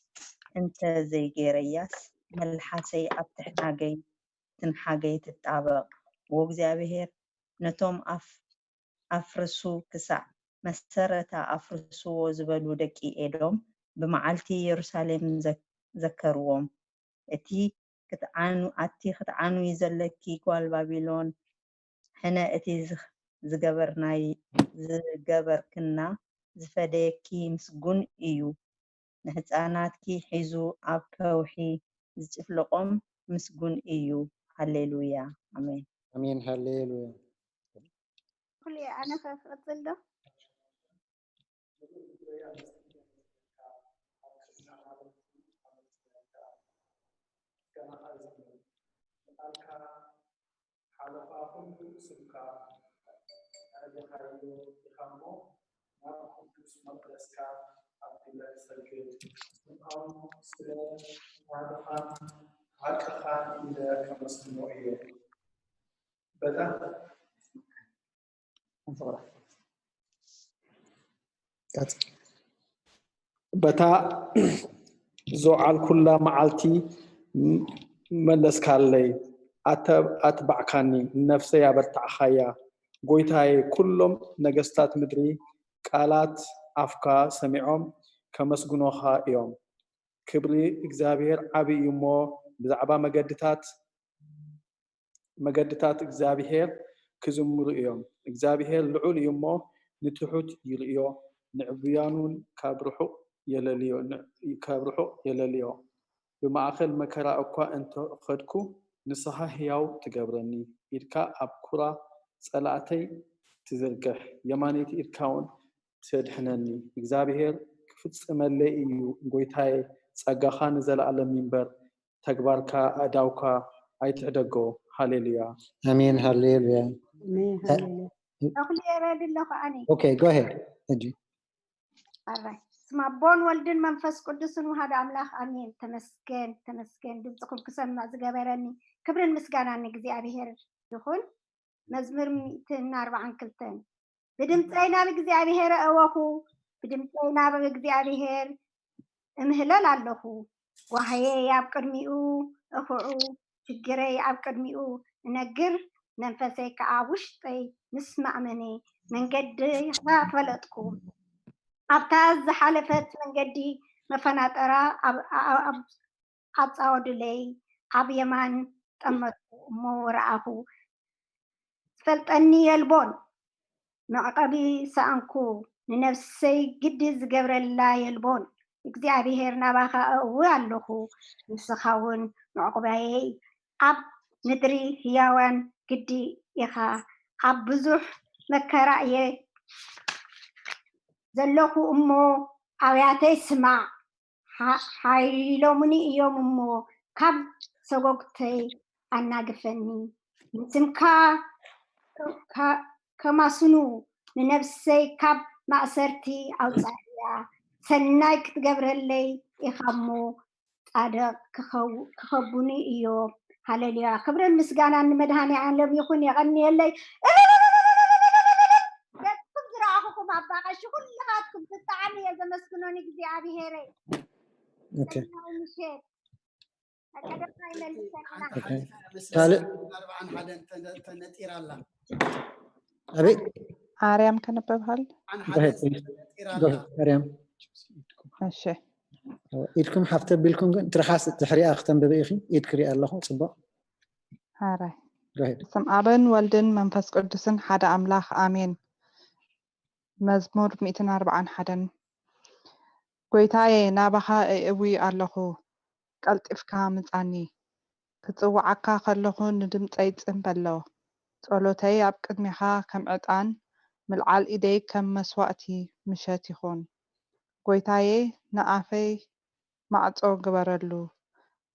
እንተ ዘይጌረያስ መልሓሰይ ኣብ ትሕናገይ ትንሓገይ ትጣበቕ። ወእግዚኣብሔር ነቶም ኣፍ ኣፍርሱ ክሳዕ መሰረታ ኣፍርስዎ ዝበሉ ደቂ ኤዶም ብመዓልቲ የሩሳሌም ዘከርዎም። እቲ ክትዓኑ ኣቲ ክትዓኑይ ዘለኪ ጓል ባቢሎን ሕነ እቲ ዝገበርናይ ዝገበርክና ዝፈደየኪ ምስጉን እዩ። ንህፃናትኪ ሒዙ ኣብ ከውሒ ዝጭፍልቆም ምስጉን እዩ። ሃሌሉያ ኣሜን። ኣሜን ሃሌሉያ። ኩሉ ኣነ ክቕፅል ዶ? ሓለፋ ኩሉ ስምካ ኣዕሊኻዮ ኢኻ እሞ ናብ ቅዱስ መቕደስካ ኣቢለ ክሰግድ ስምካውን ስለ ፍቓድኻን ሓቅኻን ኢለ ከመስግኖ እየ። በታ በታ ዝወዓልኩላ መዓልቲ መለስካለይ፣ ኣተባዕካኒ፣ ንነፍሰይ ኣበርታዕካያ። ጐይታየ፣ ኵሎም ነገስታት ምድሪ ቃላት ኣፍካ ሰሚዖም ከመስግኑኻ እዮም። ክብሪ እግዚኣብሔር ዓቢ እዩ እሞ፣ ብዛዕባ መገድታት መገድታት እግዚኣብሔር ክዝምሩ እዮም። እግዚኣብሔር ልዑል እዩ እሞ፣ ንትሑት ይርእዮ፣ ንዕቡያኑን ካብ ርሑቕ የለልዮ። ብማእከል መከራ እኳ እንተ ኸድኩ፣ ንስኻ ህያው ትገብረኒ። ኢድካ ኣብ ኵራ ጸላእተይ ትዝርግሕ፣ የማነይቲ ኢድካውን ተድሕነኒ። እግዚኣብሔር ክፍጽመለይ እዩ፣ ጐይታየ፣ ጸጋኻ ንዘለኣለም ይንበር፣ ተግባርካ ኣእዳውካ ኣይትሕደጎ። ሃሌሉያ። ኣሜን ሃሌሉያ። ተኽልየ ረድ ኣለኹ ኣነ። Okay, go ahead። ሕጂ ኣራይ ስማ ቦን ወልድን መንፈስ ቅዱስን ውሃድ ኣምላኽ ኣሜን። ተመስገን ተመስገን፣ ድምፅኹም ክሰምዕ ዝገበረኒ። ክብርን ምስጋናን ንእግዚኣብሔር ይኹን። መዝሙር ሚእትን ኣርባዓን ክልተን። ብድምፀይ ናብ እግዚኣብሔር እወኹ፣ ብድምፀይ ናብ እግዚኣብሔር እምህለል ኣለኹ። ጓህየይ ኣብ ቅድሚኡ እኹዑ፣ ሽግረይ ኣብ ቅድሚኡ እነግር፣ መንፈሰይ ከዓ ውሽጠይ ምስ ማእመነ መንገድኻ ፈለጥኩ። ኣብታ ዝሓለፈት መንገዲ መፈናጠራ ኣብ ኣጻወድለይ ኣብ የማን ጠመትኩ እሞ ረኣኹ። ዝፈልጠኒ የልቦን፣ መዕቐቢ ሰኣንኩ፣ ንነፍሰይ ግዲ ዝገብረላ የልቦን። እግዚኣብሔር ናባኻ እእዊ ኣለኹ፣ ንስኻ እውን መዕቆብያየይ ኣብ ምድሪ ህያዋን ግዲ ኢኻ። ኣብ ብዙሕ መከራ እየ ዘለኹ እሞ ኣብያተይ ስማዕ። ሓይሎምኒ እዮም እሞ ካብ ሰጎግተይ ኣናግፈኒ። ንስምካ ከማስኑ ንነብሰይ ካብ ማእሰርቲ ኣውፃእያ። ሰናይ ክትገብረለይ ኢኻ እሞ ፃድቕ ክኸቡኒ እዮም። ሃሌሉያ። ክብርን ምስጋናን ንመድሃኔ ዓለም ይኹን። የቐንየለይ። ገጽኩም ዝረኣኹኹም ኣባ ቀሺ ኩልኻትኩም ብጣዕሚ እየ ዘመስግኖ ንእግዚኣብሔረይ። ሰናይ ምሸት። ቀደምና ይመልሰና። ካልእ ኣበይ ኣርያም ከነበብሃል ኣርያም እሺ ኢድኩም ሓፍተ ቢልኩም ግን ትርሓስ ትሕሪኣ ክተንብበ ኢኺ። ኢድ ክሪኣ ኣለኹ። ፅቡቅ ሓራይ በስም ኣብን ወልድን መንፈስ ቅዱስን ሓደ ኣምላኽ ኣሜን። መዝሙር ሚእትን ኣርባዓን ሓደን። ጎይታየ፣ ናባኻ እእዊ ኣለኹ፣ ቀልጢፍካ ምጻኒ። ክጽውዓካ ከለኹ ንድምጸይ ጽን በሎ። ጸሎተይ ኣብ ቅድሜኻ ከም ዕጣን፣ ምልዓል ኢደይ ከም መስዋእቲ ምሸት ይኹን። ጎይታየ፣ ንኣፈይ ማዕጾ ግበረሉ፣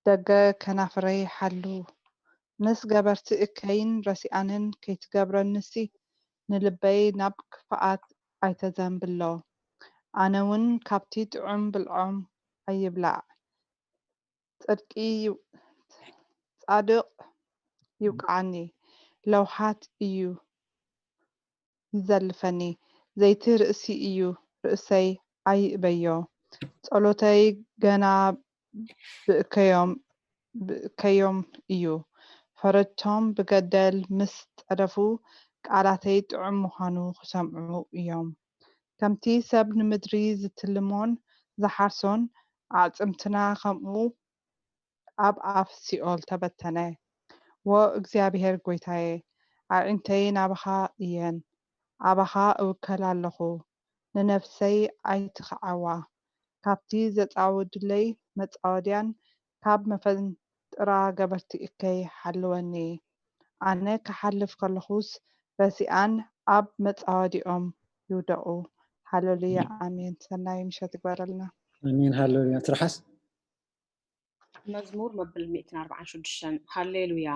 ደገ ከናፍረይ ሓሉ። ምስ ገበርቲ እከይን ረሲኣንን ከይትገብረኒሲ፣ ንልበይ ናብ ክፍኣት ኣይተዘንብሎ። ኣነ እውን ካብቲ ጥዑም ብልዖም ኣይብላዕ። ጽድቂ ጻድቕ ይውቅዓኒ፣ ለውሃት እዩ ይዘልፈኒ። ዘይቲ ርእሲ እዩ፣ ርእሰይ ኣይእበዮ። ጸሎተይ ገና ብእከዮም እዩ። ፈረድቶም ብገደል ምስ ጸደፉ፣ ቃላተይ ጥዑም ምዃኑ ክሰምዑ እዮም። ከምቲ ሰብ ንምድሪ ዝትልሞን ዝሓርሶን፣ ኣዕጽምትና ኸምኡ ኣብ ኣፍ ሲኦል ተበተነ። ዎ እግዚኣብሄር ጐይታየ፣ ኣዒንተይ ናባኻ እየን፣ ኣባኻ እውከል ኣለኹ። ንነፍሰይ ኣይትኽዓዋ፣ ካብቲ ዘጻወዱለይ መጻወድያን ካብ መፈንጥራ ገበርቲ እከይ ሓልወኒ። ኣነ ክሓልፍ ከለኹስ ረሲኣን ኣብ መጻወዲኦም ይውደቑ። ሃለሉያ ኣሜን። ሰናይ ምሸት ይግበረልና። ኣሜን ሃለሉያ። ትርሓስ መዝሙር መበል ሚእትን ኣርባዓን ሽዱሽተን ሃሌሉያ።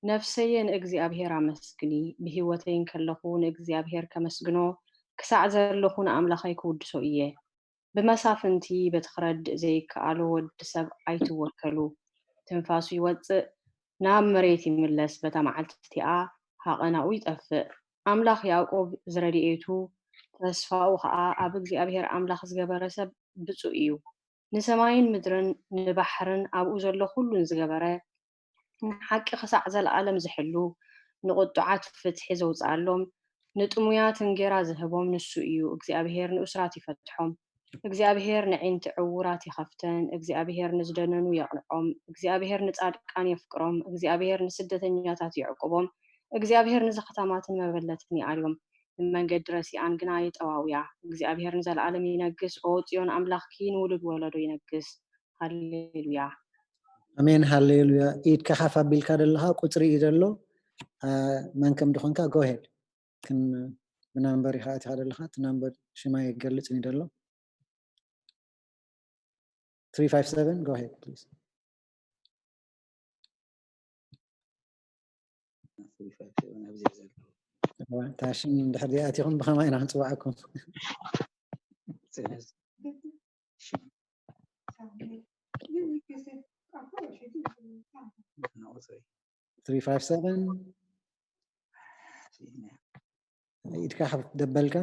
ነፍሰየ ንእግዚኣብሔር ኣመስግኒ፣ ብህይወተይ እንከለኹ ንእግዚኣብሔር ከመስግኖ፣ ክሳዕ ዘለኹ ንኣምላኸይ ክውድሶ እየ። ብመሳፍንቲ በቲ ክረድእ ዘይከኣሎ ወዲ ሰብ ኣይትወከሉ። ትንፋሱ ይወጽእ፣ ናብ መሬት ይምለስ፣ በታ መዓልቲ እቲኣ ሃቐናኡ ይጠፍእ። ኣምላኽ ያዕቆብ ዝረድኤቱ ተስፋኡ ኸኣ ኣብ እግዚኣብሔር ኣምላኽ ዝገበረ ሰብ ብፁእ እዩ። ንሰማይን ምድርን ንባሕርን ኣብኡ ዘሎ ኹሉን ዝገበረ፣ ንሓቂ ኽሳዕ ዘለኣለም ዝሕሉ፣ ንቕጡዓት ፍትሒ ዘውጽኣሎም፣ ንጥሙያት እንጌራ ዝህቦም ንሱ እዩ። እግዚኣብሄር ንእሱራት ይፈትሖም። እግዚኣብሄር ነዒንቲ ዕዉራት ይኸፍተን፣ እግዚኣብሄር ንዝደነኑ የቕንዖም። እግዚኣብሄር ንጻድቃን የፍቅሮም፣ እግዚኣብሄር ንስደተኛታት ይዕቁቦም። እግዚኣብሄር ንዘኽታማትን መበለትን ይኣልዮም። ንመንገዲ ረሲኣን ግና የጠዋውያ። እግዚኣብሄር ንዘለኣለም ይነግስ። ኦ ጽዮን ኣምላኽኪ ንውሉድ ወለዶ ይነግስ። ሃሌሉያ። ኣሜን ሃሌሉያ። ኢድካ ሓፍ ኣቢልካ ደለኻ ቁፅሪ እዩ ዘሎ። መን ከም ድኾንካ go ahead። ክን ብናምበር ኢኻ ኣቲኻ ደለኻ። እቲ ናምበር ሽማ የገልጽ እዩ ደሎ። three five seven go ahead please። ታሽም እንድሕር ዚኣቲኹም ብኸማይ ኢና ክንፅዋዕኩም። three five seven ኢድካ ሓፍ ደበልካ።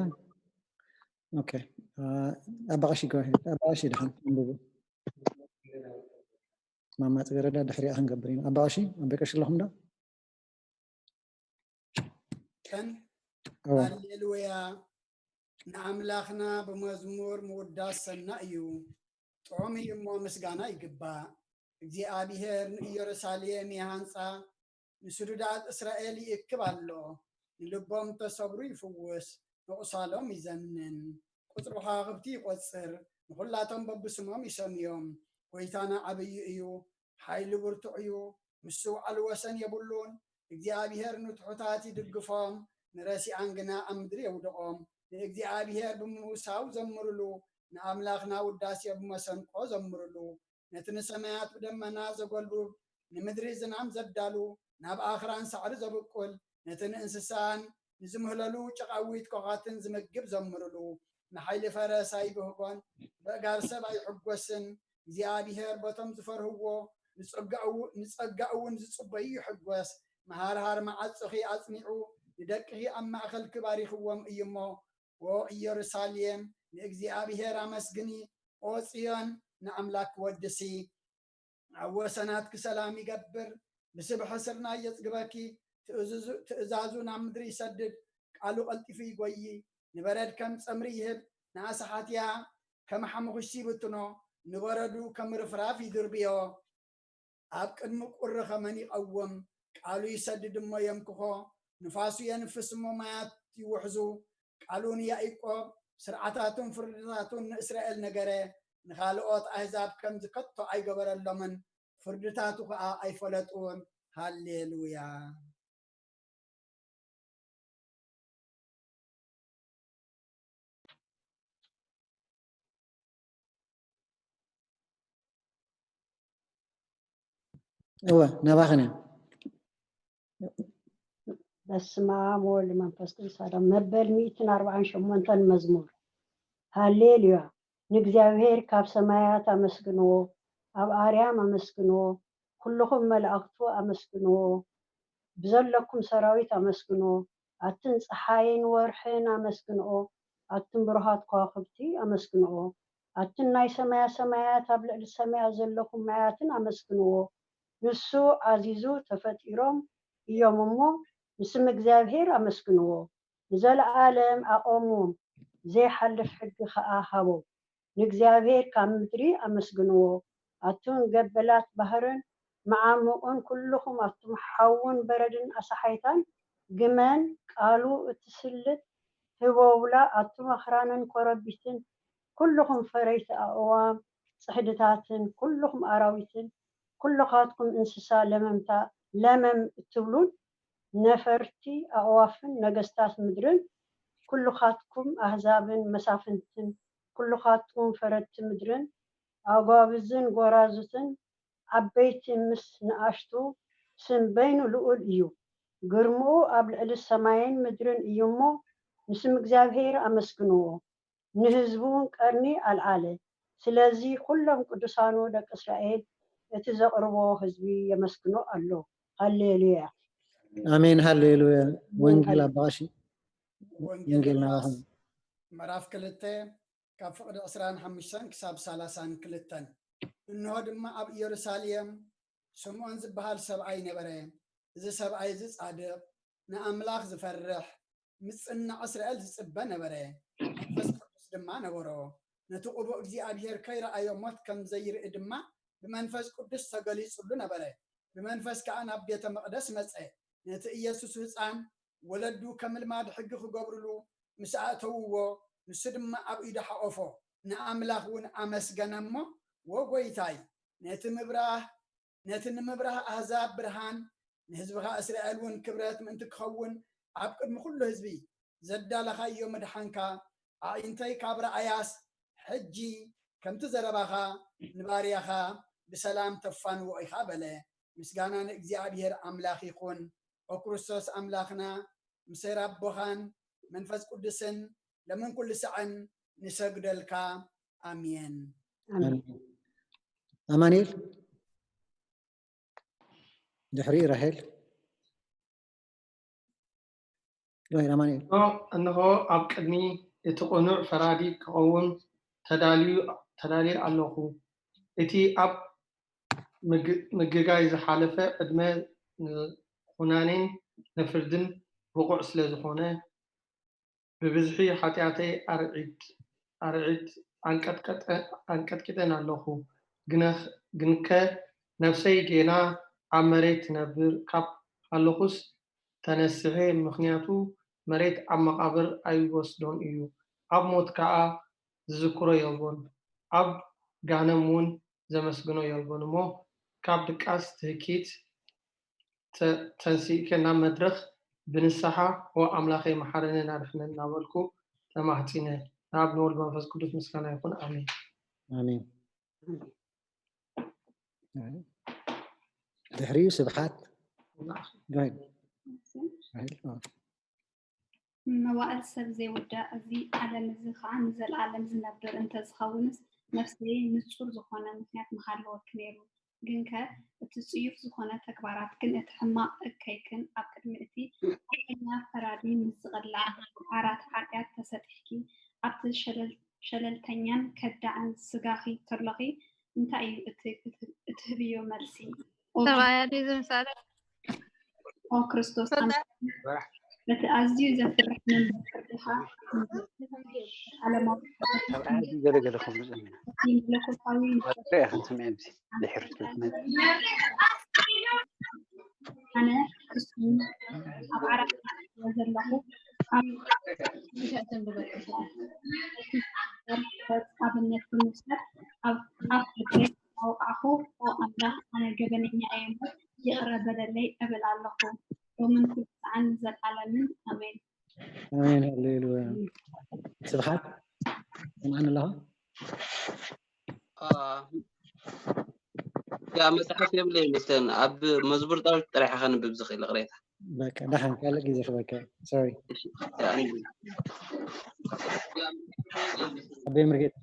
Okay. ኣባቐሺ፣ go ahead። ኣባቐሺ ድሓን ኣንብቡ። ማማ ጽገረዳ ድሕሪኣ ክንገብር ኢና። ኣባቐሺ ኣበቀሽ ኣለኹም ዶ? ተን እዋ። ሃሌሉያ። ንኣምላኽና ብመዝሙር ምውዳስ ሰናይ እዩ፣ ጥዑም እዩ እሞ ምስጋና ይግባእ። እግዚኣብሔር ንኢየሩሳሌም ይሃንጻ፣ ንስዱዳት እስራኤል ይእክብ ኣሎ። ንልቦም ተሰብሩ ይፍውስ፣ ንቑሳሎም ይዘንን። ቁጽሪ ከዋኽብቲ ይቆጽር፣ ንኹላቶም በብስሞም ይሰምዮም። ጎይታና ዓብዪ እዩ፣ ሓይሉ ብርቱዕ እዩ፣ ምስትውዓል ወሰን የብሉን። እግዚኣብሔር ንትሑታት ይድግፎም፣ ንረሲኣን ግና ኣብ ምድሪ የውድቖም። ንእግዚኣብሔር ብምውሳው ዘምርሉ፣ ንኣምላኽና ውዳሴ ብመሰንቆ ዘምርሉ። ነቲ ንሰማያት ብደመና ዘጎልብብ፣ ንምድሪ ዝናም ዘዳሉ፣ ናብ ኣኽራን ሳዕሪ ዘብቁል፣ ነቲ ንእንስሳን ንዝምህለሉ ጨቓዊት ኮኻትን ዝምግብ ዘምርሉ። ንሓይሊ ፈረስ ኣይብህጎን፣ በእጋር ሰብ ኣይሕጎስን። እግዚኣብሔር በቶም ዝፈርህዎ ንጸጋኡ እውን ዝጽበዩ ይሕጎስ። መሃርሃር መዓጾኺ ኣጽኒዑ፣ ንደቅኺ ኣብ ማእከልኪ ባሪኽዎም እዩ እሞ። ኦ ኢየሩሳሌም፣ ንእግዚኣብሔር ኣመስግኒ፣ ኦ ጽዮን፣ ንኣምላክ ወድሲ። ኣብ ወሰናትኪ ሰላም ይገብር፣ ብስብሒ ስርናይ የጽግበኪ። ትእዝዙ- ትእዛዙ ናብ ምድሪ ይሰድድ፣ ቃሉ ቀልጢፉ ይጎዪ። ንበረድ ከም ጸምሪ ይህብ፣ ንኣሳሓትያ ከም ሓሙኽሽቲ ይብትኖ። ንበረዱ ከም ርፍራፍ ይድርብዮ። ኣብ ቅድሚ ቁሪ ከመን ይቐውም? ቃሉ ይሰድድ እሞ የምክኾ፣ ንፋሱ የንፍስ እሞ ማያት ይውሕዙ። ቃሉ ንያኢቆብ፣ ስርዓታቱን ፍርድታቱን ንእስራኤል ነገረ። ንኻልኦት ኣህዛብ ከምዚ ከቶ ኣይገበረሎምን፣ ፍርድታቱ ኸኣ ኣይፈለጡን። ሃሌሉያ። እወ፣ ናባኽን እያ። በስመ አብ ወወልድ መንፈስ ቅዱስ አሐዱ። መበል ሚእትን ኣርባዓን ሸሞንተን መዝሙር። ሃሌሉያ። ንእግዚኣብሔር ካብ ሰማያት ኣመስግንዎ፣ ኣብ ኣርያም ኣመስግንዎ፣ ኩልኹም መላእኽቱ ኣመስግንዎ፣ ብዘለኩም ሰራዊት ኣመስግንዎ። ኣትን ፀሓይን ወርሕን ኣመስግንኦ፣ ኣትን ብሩሃት ከዋኽብቲ ኣመስግንኦ። ኣትን ናይ ሰማያ ሰማያት ኣብ ልዕሊ ሰማያት ዘለኹም ማያትን ኣመስግንዎ። ንሱ ኣዚዙ ተፈጢሮም እዮም እሞ ንስም እግዚኣብሔር ኣመስግንዎ። ንዘለኣለም ኣቐሞም፣ ዘይሓልፍ ሕጊ ኸኣ ሃቦም። ንእግዚኣብሔር ካብ ምድሪ ኣመስግንዎ። ኣቱም ገበላት ባህርን መዓሙቕን ኩልኹም ኣቱም ሓውን በረድን ኣሳሓይታን ግመን ቃሉ እትስልጥ ህቦብላ ኣቱም ኣኽራንን ኮረቢትን ኩልኹም ፈረይቲ ኣእዋም ጽሕድታትን ኩልኹም ኣራዊትን ኩልኻትኩም እንስሳ ለመምታ ለመም እትብሉን ነፈርቲ ኣእዋፍን ነገስታት ምድርን ኩልኻትኩም ኣህዛብን መሳፍንትን ኩልኻትኩም ፈረድቲ ምድርን ኣጓብዝን ጎራዙትን ዓበይቲ ምስ ንኣሽቱ ስም በይኑ ልኡል እዩ። ግርምኡ ኣብ ልዕሊ ሰማይን ምድርን እዩ እሞ ንስም እግዚኣብሔር ኣመስግንዎ። ንህዝቡ እውን ቀርኒ ኣልዓለ። ስለዚ ኩሎም ቅዱሳኑ ደቂ እስራኤል እቲ ዘቕርቦ ህዝቢ የመስግኖ ኣሎ። ሃሌሉያ። ኣሜን ሃሌሉያ። ወንጌል ኣባቓሺ ወንጌል ወንጌል ናባኹም። ሉቃስ ምዕራፍ ክልተ ካብ ፍቕዲ ዕስራን ሓሙሽተን ክሳብ ሰላሳን ክልተን። እንሆ ድማ ኣብ ኢየሩሳሌም ስምዖን ዝበሃል ሰብኣይ ነበረ። እዚ ሰብኣይ እዚ ጻድቕ፣ ንኣምላኽ ዝፈርሕ፣ ምጽናዕ እስራኤል ዝጽበ ነበረ። መንፈስ ቅዱስ ድማ ነበሮ። ነቲ ቅቡእ እግዚኣብሔር ከይረኣዮ ሞት ከም ዘይርኢ ድማ ብመንፈስ ቅዱስ ተገሊጹሉ ነበረ። ብመንፈስ ከኣ ናብ ቤተ መቕደስ መጸ። ነቲ ኢየሱስ ህጻን ወለዱ ከም ልማድ ሕጊ ክገብሩሉ ምስ ኣእተውዎ፣ ንሱ ድማ ኣብ ኢዱ ሓቖፎ፣ ንኣምላኽ እውን ኣመስገነ እሞ፣ "ወ ጎይታይ፣ ነቲ ምብራህ ነቲ ንምብራህ ኣህዛብ ብርሃን፣ ንህዝብኻ እስራኤል እውን ክብረት ምእንቲ ክኸውን ኣብ ቅድሚ ኩሉ ህዝቢ ዘዳለኻዮ ምድሓንካ ኣዒንተይ ካብ ረኣያስ፣ ሕጂ ከምቲ ዘረባኻ ንባርያኻ ብሰላም ተፋንዎ ኢኻ" በለ። ምስጋና ንእግዚኣብሔር ኣምላኽ ይኹን። ኦ ክርስቶስ ኣምላኽና፣ ምስ ኣቦኻን መንፈስ ቅዱስን ለምን ኩሉ ሰዓን ንሰግደልካ። ኣሜን። ኣሜን። ኣማኑኤል ድሕሪኡ ራሄል። ራማኑኤል። እነሆ ኣብ ቅድሚ እቲ ቅኑዕ ፈራዲ ክቐውም ተዳልዩ ኣለኹ። እቲ ኣብ ምግጋይ ዝሓለፈ ዕድመ ንኹናኔን ንፍርድን ብቑዕ ስለ ዝኾነ፣ ብብዝሒ ሓጢኣተይ ኣርዒድ ኣርዒድ ኣንቀጥቂጠን ኣለኹ። ግንከ ነፍሰይ ጌና ኣብ መሬት ትነብር ካብ ሃለኹስ ተነሲሐ፣ ምኽንያቱ መሬት ኣብ መቓብር ኣይወስዶን እዩ፣ ኣብ ሞት ከኣ ዝዝክሮ የልቦን፣ ኣብ ጋህነም እውን ዘመስግኖ የልቦን እሞ፣ ካብ ድቃስ ትህኪት ተንሲእከ ናብ መድረኽ ብንስሓ፣ ኦ ኣምላኸይ መሓረንን ኣድሕነን እናበልኩ ተማሕጺነ። ንኣብ ንወልድ መንፈስ ቅዱስ ምስጋና ይኹን። ኣሜን። ኣሜን። ድሕሪኡ ስብሓት መዋእል ሰብ ዘይውዳእ፣ እዚ ዓለም እዚ ኸዓ ንዘለኣለም ዝነብር እንተዝኸውንስ፣ ነፍሰይ ንጹር ዝኾነ ምኽንያት ምሃለወኪ ነይሩ። ግንከ እቲ ጽዩፍ ዝኾነ ተግባራትክን እቲ ሕማቕ እከይክን ኣብ ቅድሚ እቲ ሓቀኛ ፈራዲ ምስ ዝቕላዕ ዓራት ሓጢኣት ተሰጢሕኪ፣ ኣብቲ ሸለልተኛን ከዳዕን ስጋኺ ከሎኺ እንታይ እዩ እትህብዮ መልሲ? ሰብኣያ ድዩ ዝምሳለ? ኦ ክርስቶስ ኣምላኽ፣ በቲ ኣዝዩ ዘፍርሕ መንበር ፍርድኻ ንዘለኣለማዊ ሰብኣያ ድዩ ገለ ገለ ከም ዝብል እቲ መለኮታዊ ወጥረ ኢኻ ትስምዒ ኣብዚ ድሕሪ ትመጽእ ኣነ ክሱም ኣብ ዓራት ስለ ዘለኹ ኣብ ኣብነት ብምውሳድ ኣብ ኣፍ ልበይ ኣውቃዕኹ፣ ኦ ኣምላኽ፣ ኣነ ገበነኛ እየ እሞ ይቕረ በለለይ እብል ኣለኹ። ሎምን ኩሉ ሰዓን ንዘለኣለምን። ኣሜን። ኣሜን። ሃሌሉያ። ስብሓት፣ ትሰምዓኒ ኣለኻ? ያ መጽሓፍ የብለይን። እተን ኣብ መዝሙር ዳዊት ጥራሕ ከንብብ ዝኽእል ይቕሬታ። በቃ ደሓን፣ ካልእ ግዜ ክበካ። ሶሪ። ያ፣ እንግዲህ። ኣበይ ምርጌታ?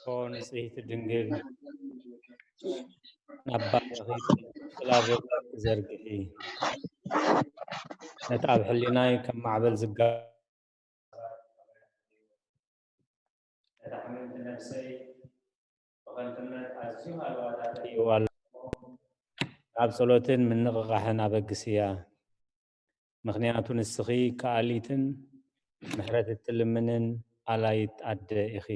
ኦ ንጽሕቲ ድንግል፣ ናብ ባርኺ ጽላሎት ዘርግሒ፣ ነቲ ኣብ ሕሊናይ ከም ማዕበል ዝጋ ነታ ሕምምቲ ነፍሰይ ብኸንቱነት ኣዝዩ ሃለዋታ ተርእይዋ ኣለኹ። ናብ ጸሎትን ምንቕቓሕን ኣበግስያ። ምኽንያቱ ንስኺ ከኣሊትን ምሕረት እትልምንን ኣላይት ኣደ ኢኺ።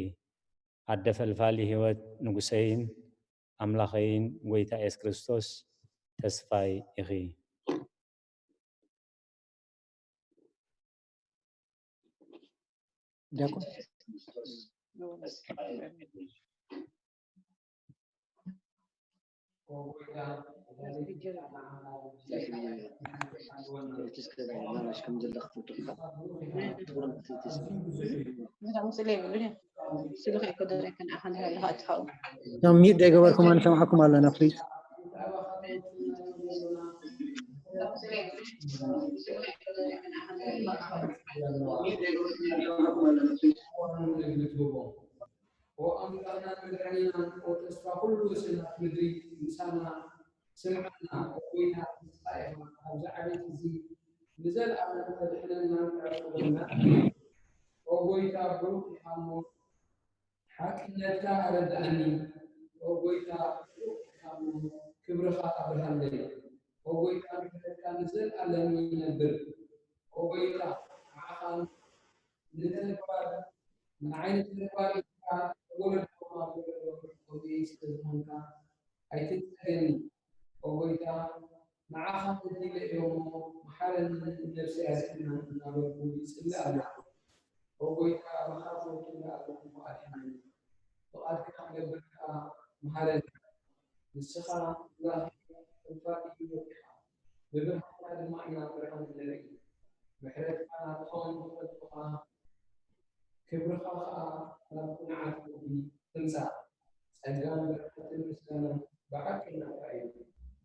ኣደ ፈልፋሊ ህይወት ንጉሰይን ኣምላኸይን ጐይታ የሱስ ክርስቶስ ተስፋይ ኢኺ። ዲያቆን ሚዩት ዘይገበርኩም ንሰምዓኩም ኣለና ፕሊዝ። ኦ ኣምላኽናን መድሓኒናን፣ ኦ ተስፋ ኩሉ ወሰናት ምድሪ፣ ምሳና ስምዓና። ኦ ጎይታ፣ ንስኻ ኢኻ ኣብዚ ዓሌት እዚ ንዘለኣለም ተድሕነናን ተዕቁበናን። ኦ ጎይታ፣ ብሩኽ ኢኻ እሞ ሓቅነትካ ኣረድኣኒ። ኦ ጎይታ፣ ብሩኽ ኢኻ እሞ ክብርኻ ኣብርሃለይ። ኦ ጎይታ፣ ምሕረትካ ንዘለኣለም ይነብር። ኦ ጎይታ፣ ንዓኻ ንተግባር ንዓይ ንተግባር ኢልካ ወለድኩም ኣብ ወለዶ ከምኡ ስለ ዝኾንካ ኣይትንጸገኒ። ኦ ጎይታ፣ ንዓኻ በዲለ እየ እሞ መሓረኒ፣ ነብሰይ ኣድሕና እናበልኩ ይጽሊ ኣለኹ። ኦ ጎይታ፣ መሓሪ ትምልእ ኣለኹ እሞ ኣድሕነኒ። ፍቓድካ ክገብር ከኣ መሃረኒ። ንስኻ ኣምላኽ ተንፋቲ ህይወት ኢኻ፣ ብብርሃንካ ድማ ኢና ብርሃን እንርኢ። ምሕረትካ ናትኻ ንኽፈልጡኻ፣ ክብርኻ ኸኣ ናብ ቅኑዓት ልቢ ትምጻእ። ጸጋን ብርሃትን ምስጋናን ብሓቂ ናትካ እዩ።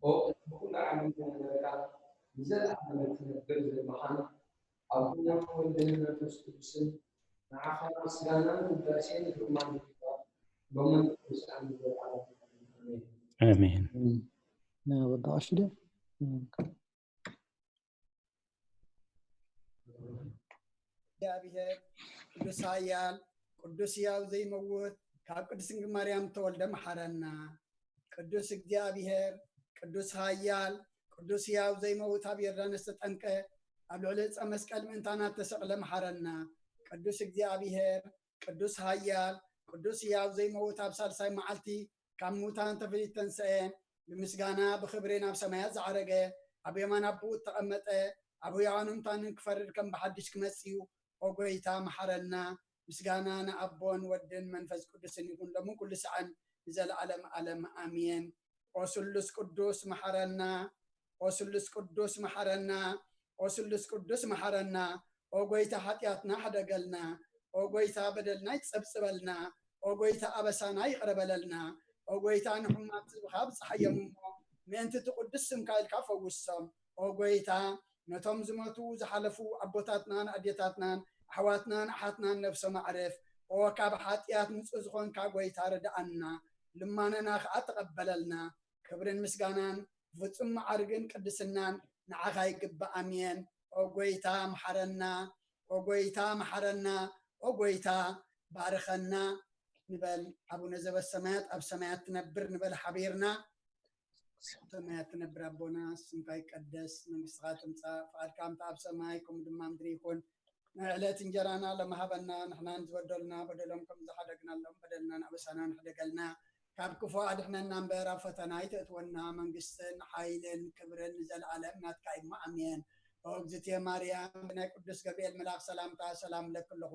ኦ እቲ ብኹሉ ዓለም ዝነበርካ ንዘለኣለም እትነብር ዘለኻን ኣቦን ወልድን መንፈስ ቅዱስን ንዓኻ ምስጋናን ውዳሴን ግርማን ይግባእ፣ ሎምን ቅዱሳን ንዘለኣለም። ኣሜን። ኣሜን። ንወዲ ቀሺ ዶ? እግዚኣብሔር ቅዱስ ኃያል ቅዱስ ሕያው ዘይመውት ካብ ቅድስት ድንግል ማርያም ተወልደ መሓረና። ቅዱስ እግዚኣብሔር ቅዱስ ኃያል ቅዱስ ሕያው ዘይመውት ኣብ ዮርዳኖስ ተጠምቀ፣ ኣብ ልዕሊ ዕፀ መስቀል ምእንታና ተሰቕለ መሓረና። ቅዱስ እግዚኣብሔር ቅዱስ ኃያል ቅዱስ ሕያው ዘይመውት ኣብ ሳልሳይ መዓልቲ ካብ ሙታን ተፈልዩ ተንስአ፣ ብምስጋና ብኽብሪ ናብ ሰማያት ዝዓረገ፣ ኣብ የማን ኣቦኡ እተቐመጠ፣ ኣብ ሕያዋንን ሙታንን ክፈርድ ከም ብሓድሽ ክመጽእ እዩ። ኦ ጐይታ መሓረና። ምስጋና ንኣቦን ወድን መንፈስ ቅዱስን ይኹን ሎምን ኩሉ ሰዓን ንዘለዓለም ዓለም ኣሜን። ኦ ስሉስ ቅዱስ መሓረና። ኦ ስሉስ ቅዱስ መሓረና። ኦ ስሉስ ቅዱስ መሓረና። ኦ ጐይታ ሓጢኣትና ሕደገልና። ኦ ጐይታ በደልና ይጸብጽበልና። ኦ ጐይታ ኣበሳና ይቕረ በለልና። ኦ ጐይታ ንሕሙማት ህዝብኻ ኣብጽሓዮም እሞ ምእንቲ እቲ ቅዱስ ስምካ ኢልካ ፈውሶም። ኦ ጐይታ ነቶም ዝሞቱ ዝሓለፉ ኣቦታትናን ኣዴታትናን ኣሕዋትናን ኣሓትናን ነፍሶም ኣዕርፍ። ኦ ካብ ሓጢኣት ንጹህ ዝኾንካ ጐይታ ርድኣና፣ ልማነና ኸዓ ተቐበለልና። ክብርን ምስጋናን ብፍጹም መዓርግን ቅድስናን ንዓኻ ይግባእ። ኣሜን። ኦ ጐይታ መሓረና፣ ኦ ጐይታ መሓረና፣ ኦ ጐይታ ባርኸና ንበል። ኣቡነ ዘበሰማያት ኣብ ሰማያት ትነብር ንበል ሓቢርና። ሰማያት ትነብር ኣቦና፣ ስምካ ይቀደስ፣ መንግስትኻ ትምጻእ፣ ፍቓድካ ከምቲ ኣብ ሰማይ ከምኡ ድማ ምድሪ ይኹን። ናይ ዕለት እንጀራና ሎም ሃበና፣ ንሕና ንዝበደሉና በደሎም ከም ዝሓደግናሎም በደልናን ኣበሳናን ሕደገልና፣ ካብ ክፉ ኣድሕነና እምበር ኣብ ፈተና ኣይተእትወና፣ መንግስትን ሓይልን ክብርን ንዘለኣለም ናትካ እዩ እሞ ኣሜን። ኦ እግዝእትየ ማርያም፣ ናይ ቅዱስ ገብርኤል መልኣኽ ሰላምታ ሰላም እለኪ ኣለኹ፣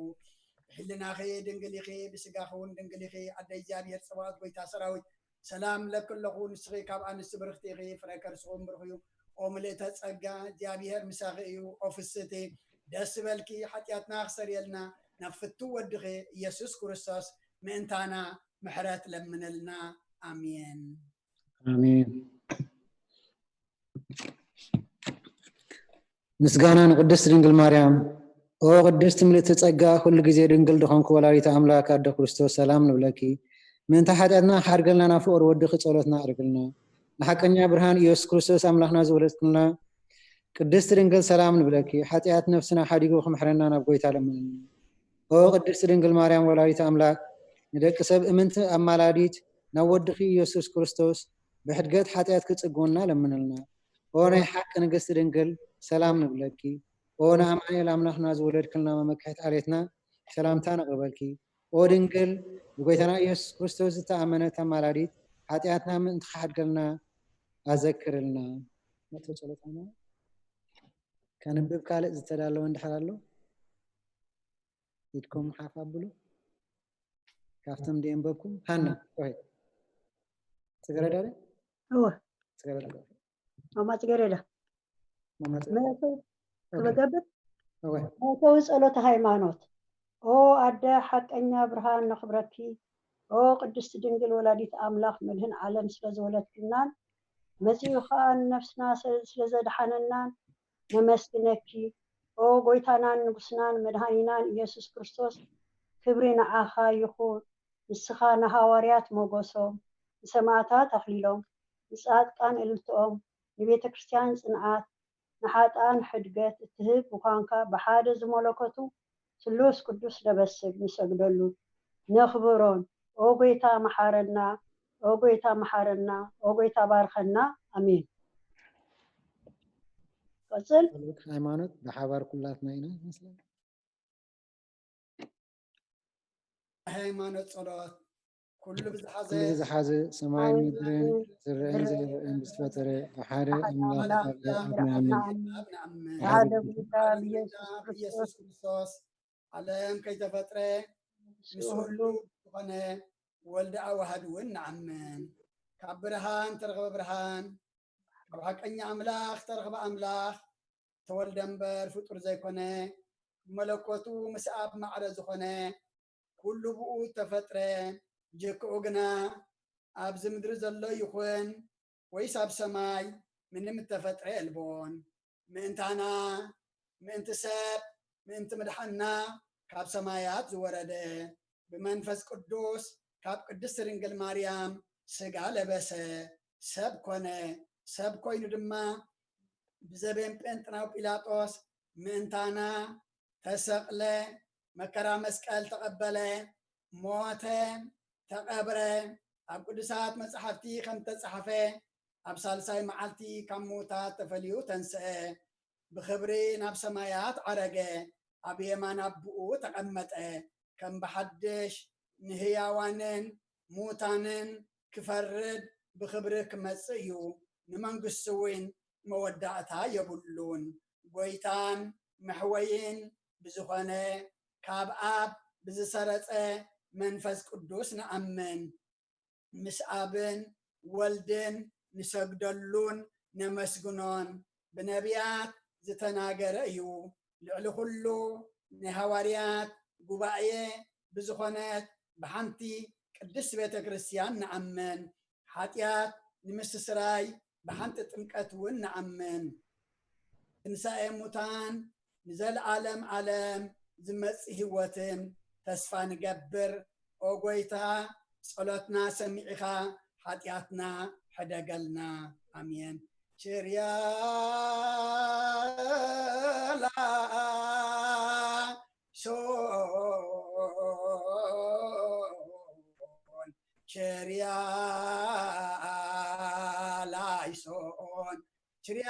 ብሕልናኺ ድንግል ኢኺ፣ ብስጋኺ እውን ድንግል ኢኺ፣ ኣደ እግዚኣብሔር ጸባኦት ጐይታ ሰራዊት ሰላም እለኪ ኣለኹ፣ ንስኺ ካብ ኣንስቲ ብርኽቲ ኢኺ፣ ፍረ ከርስኺ እውን ብሩኽ እዩ። ኦ ምልእተ ጸጋ፣ እግዚኣብሔር ምሳኺ እዩ። ኦ ፍስህቲ፣ ደስ ይበልኪ፣ ሓጢኣትና ክሰርየልና ናብ ፍቱው ወድኺ ኢየሱስ ክርስቶስ ምእንታና ምሕረት ለምነልና። ኣሜን። ኣሜን። ምስጋና ንቅድስት ድንግል ማርያም። ኦ ቅድስት ምልእቲ ጸጋ፣ ኩሉ ግዜ ድንግል ድኾንኩ ወላዲተ ኣምላክ ኣደ ክርስቶስ፣ ሰላም ንብለኪ። ምእንቲ ሓጢኣትና ክሓድገልና ናብ ፍቕሪ ወድኺ ጸሎትና ኣዕርግልና። ንሓቀኛ ብርሃን ኢየሱስ ክርስቶስ ኣምላኽና ዝወለድክልና ቅድስት ድንግል፣ ሰላም ንብለኪ። ሓጢኣት ነፍስና ሓዲጉ ክምሕረና ናብ ጐይታ ለምንልና። ኦ ቅድስት ድንግል ማርያም ወላዲተ ኣምላክ፣ ንደቂ ሰብ እምንቲ ኣማላዲት ናብ ወድኺ ኢየሱስ ክርስቶስ ብሕድገት ሓጢኣት ክጽግወና ለምንልና። ኦ ናይ ሓቂ ንግስቲ ድንግል፣ ሰላም ንብለኪ። ኦ ንኣማኑኤል ኣምላኽና ዝወለድክልና መመክሕቲ ዓሌትና፣ ሰላምታ ነቕርበልኪ። ኦ ድንግል፣ ብጎይታና ኢየሱስ ክርስቶስ ዝተኣመነት ኣማላዲት፣ ሓጢኣትና ምእንቲ ክሓድገልና ኣዘክርልና። መእተዊ ጸሎትና ከንብብ ካልእ ዝተዳለወ እንድሕር ኣሎ ኢድኩም ሓፍ ኣብሉ። ካብቶም ደየንበብኩም ሃና፣ go ahead። ጽገረዳ ዶ? እወ ጽገረዳ፣ go ahead። ማማ ጽገረዳ ማማ ጽ- መእተዊ okay። ክበገብር እወ። መእተዊ ጸሎተ ሃይማኖት። ኦ ኣደ ሓቀኛ ብርሃን ነኽብረኪ። ኦ ቅድስቲ ድንግል ወላዲት ኣምላኽ መድህን ዓለም ስለ ዝወለድክናን መጺኡ ኸኣ ንነፍስና ስለ ዘድሓነናን ነመስግነኪ። ኦ ጎይታናን ንጉስናን መድሃኒናን ኢየሱስ ክርስቶስ፣ ክብሪ ንዓኻ ይኹን። ንስኻ ንሃዋርያት ሞገሶም፣ ንሰማዕታት ኣኽሊሎም፣ ንጻድቃን እልልትኦም፣ ንቤተ ክርስቲያን ጽንዓት፣ ንሓጥኣን ሕድገት እትህብ ምዃንካ ብሓደ ዝመለኮቱ ስሉስ ቅዱስ ነበስግ ንሰግደሉ ነኽብሮን። ኦ ጎይታ መሓረና፣ ኦ ጎይታ መሓረና፣ ኦ ጎይታ ባርኸና። ኣሜን። ቀጽል። ጸሎት ሃይማኖት ብሓባር ኩላትና ኢና ይመስለኒ። ሃይማኖት ጸሎት። ኩሉ ብዝሓዘ ኩሉ ዝሓዘ ሰማይን ምድርን ዝረአን ዘይረአን ብዝፈጠረ ብሓደ ኣምላኽ ኣብ ኣብ ንኣምን። ኣብ ንኣምን። ብሓደ ጎይታ ሓደ ብኢየሱስ ጎይታ ክርስቶስ ኢየሱስ ክርስቶስ ዓለም ከይተፈጥረ ምስ ምስ ኩሉ ዝኾነ ወልደ ኣዋህድ እውን ንኣምን። ካብ ብርሃን ተረኽበ ብርሃን፣ ካብ ሓቀኛ ኣምላኽ ተረኽበ ኣምላኽ፣ ተወልደ እምበር ፍጡር ዘይኮነ፣ መለኮቱ ምስ ኣብ ማዕረ ዝኾነ፣ ኩሉ ብኡ ተፈጥረ፣ ጀክኡ ግና ኣብዚ ምድሪ ዘሎ ይኹን ወይስ ኣብ ሰማይ ምንም እተፈጥረ የልቦን። ምእንታና፣ ምእንቲ ሰብ፣ ምእንቲ ምድሓንና ካብ ሰማያት ዝወረደ፣ ብመንፈስ ቅዱስ ካብ ቅድስት ድንግል ማርያም ስጋ ለበሰ፣ ሰብ ኮነ። ሰብ ኮይኑ ድማ ብዘቤን ጴንጥናው ጲላጦስ ምእንታና ተሰቕለ፣ መከራ መስቀል ተቐበለ፣ ሞተ፣ ተቐብረ፣ ኣብ ቅዱሳት መጻሕፍቲ ከም ተጻሕፈ ኣብ ሳልሳይ መዓልቲ ካብ ምዉታት ተፈልዩ ተንስአ፣ ብኽብሪ ናብ ሰማያት ዓረገ፣ ኣብ የማን ኣቦኡ ተቐመጠ፣ ከም ብሓድሽ ንህያዋንን ምዉታንን ክፈርድ ብኽብሪ ክመጽእ እዩ፣ ንመንግስቱ እውን መወዳእታ የብሉን። ጎይታን መሕወይን ብዝኾነ ካብ ኣብ ብዝሰረጸ መንፈስ ቅዱስ ንኣምን። ምስ ኣብን ወልድን ንሰግደሉን ነመስግኖን ብነቢያት ዝተናገረ እዩ። ልዕሊ ኩሉ ናይ ሃዋርያት ጉባኤ ብዝኾነት ብሓንቲ ቅድስት ቤተ ክርስቲያን ንኣምን። ሓጢኣት ንምስትስራይ ብሓንቲ ጥምቀት እውን ንኣምን። ትንሳኤ ሙታን ንዘለዓለም ዓለም ዝመጽእ ህይወትን ተስፋ ንገብር። ኦ ጎይታ፣ ጸሎትና ሰሚዕኻ ሓጢኣትና ሕደገልና። ኣሜን። ችርያ ላይሶን፣ ችርያ ላይሶን፣ ችርያ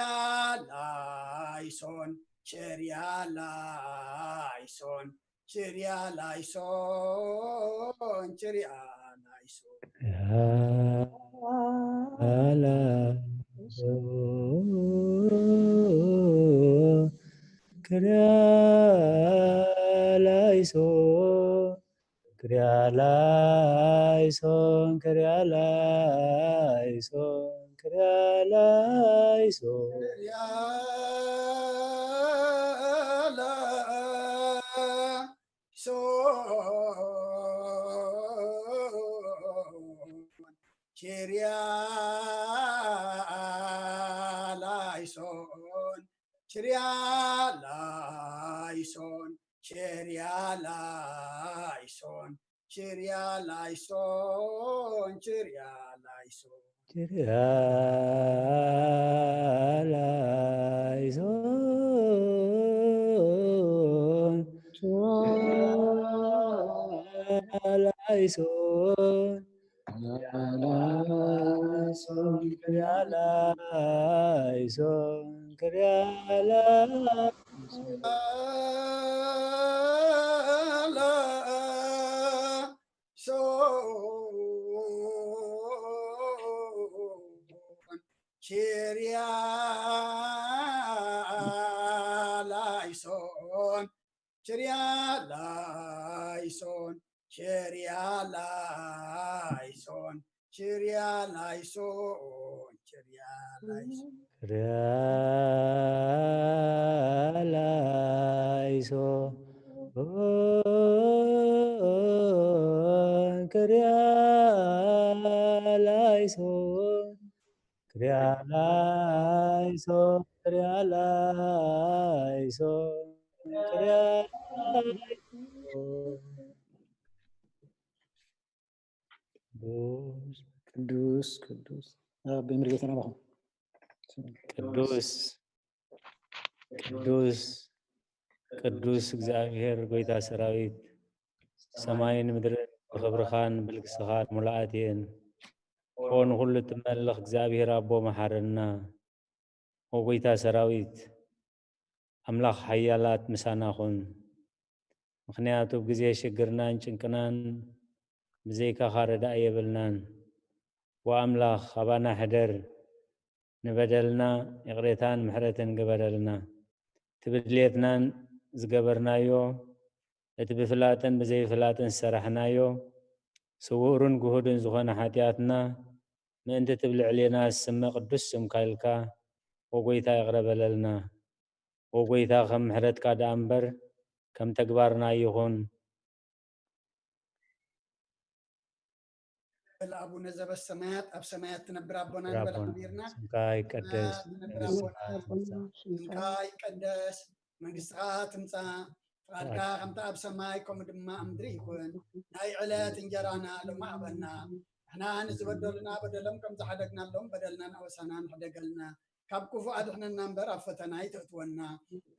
ላይሶን፣ ችርያ ላይሶን፣ ችርያ ላይሶን፣ ችርያ ላይሶን። ክርያ ላይሶን፣ ክርያ ላይሶን፣ ክርያ ላይሶን፣ ክርያ ላይሶን። ሶን፣ ችርያ ላይሶን፣ ችርያ ላይሶን፣ ችርያ ላይሶን፣ ችርያ ላይሶን፣ ችርያ ላይሶን። ችርያ ላይሶን፣ ችርያ ላይሶን፣ ችርያ ላይሶን፣ ችርያ ላይሶን፣ ችርያ ላይሶን። ሶን፣ ችርያ ላይሶን፣ ችርያ ላይሶን፣ ችርያ ላይሶን፣ ችርያ ላይሶን፣ ችርያ ላይሶን። ክርያ ላይሶን፣ ክርያ ላይሶን፣ ክርያ ላይሶን፣ ክርያ ላይሶን፣ ክርያ ላይሶን። ቅዱስ፣ ቅዱስ፣ ቅዱስ። ኣቦይ መርጌታ ናባኹም። ቅዱስ፣ ቅዱስ፣ ቅዱስ እግዚኣብሔር ጎይታ ሰራዊት፣ ሰማይን ምድርን ብኽብርኻን ብልግስኻን ሙሉኣት እየን። ኦ ንኹሉ እትመልኽ እግዚኣብሔር ኣቦ መሓረና። ኦ ጎይታ ሰራዊት፣ ኣምላኽ ሓያላት ምሳና ኩን። ምኽንያቱ ኣብ ግዜ ሽግርናን ጭንቅናን ብዘይካኻ ረዳኢ የብልናን። ወኣምላኽ ኣባና ሕደር፣ ንበደልና ይቕሬታን ምሕረትን ግበረልና። እቲ ብድሌትናን ዝገበርናዮ፣ እቲ ብፍላጥን ብዘይፍላጥን ዝሰራሕናዮ፣ ስውርን ግሁድን ዝኾነ ሓጢኣትና፣ ምእንቲ እቲ ብልዕሌና ዝስመ ቅዱስ ስምካ ኢልካ፣ ኦ ጎይታ ይቕረ በለልና። ኦ ጎይታ፣ ከም ምሕረትካ ደኣ እምበር፣ ከም ተግባርና ኣይኹን። በል ኣቡነ ዘበሰማያት፣ ኣብ ሰማያት ትነብር ኣቦና ንበል ኣቦና፣ ሓቢርና። ስምካ ይቀደስ፣ ትነብር መንግስትኻ ኣቦና፣ ትምጻእ። ስምካ ይቀደስ፣ መንግስትኻ ትምጻእ፣ ፍቓድካ ፍቓድካ ከምቲ ኣብ ሰማይ ከምኡ ድማ ኣብ ምድሪ ይኹን። ናይ ዕለት እንጀራና ሎሚ ሃበና፣ ንሕና ንዝበደሉና በደሎም ከም ዝሓደግናሎም በደልናን ኣበሳናን ሕደገልና። ካብ ክፉእ ኣድሕነና እምበር ኣብ ፈተና ኣይተእትወና።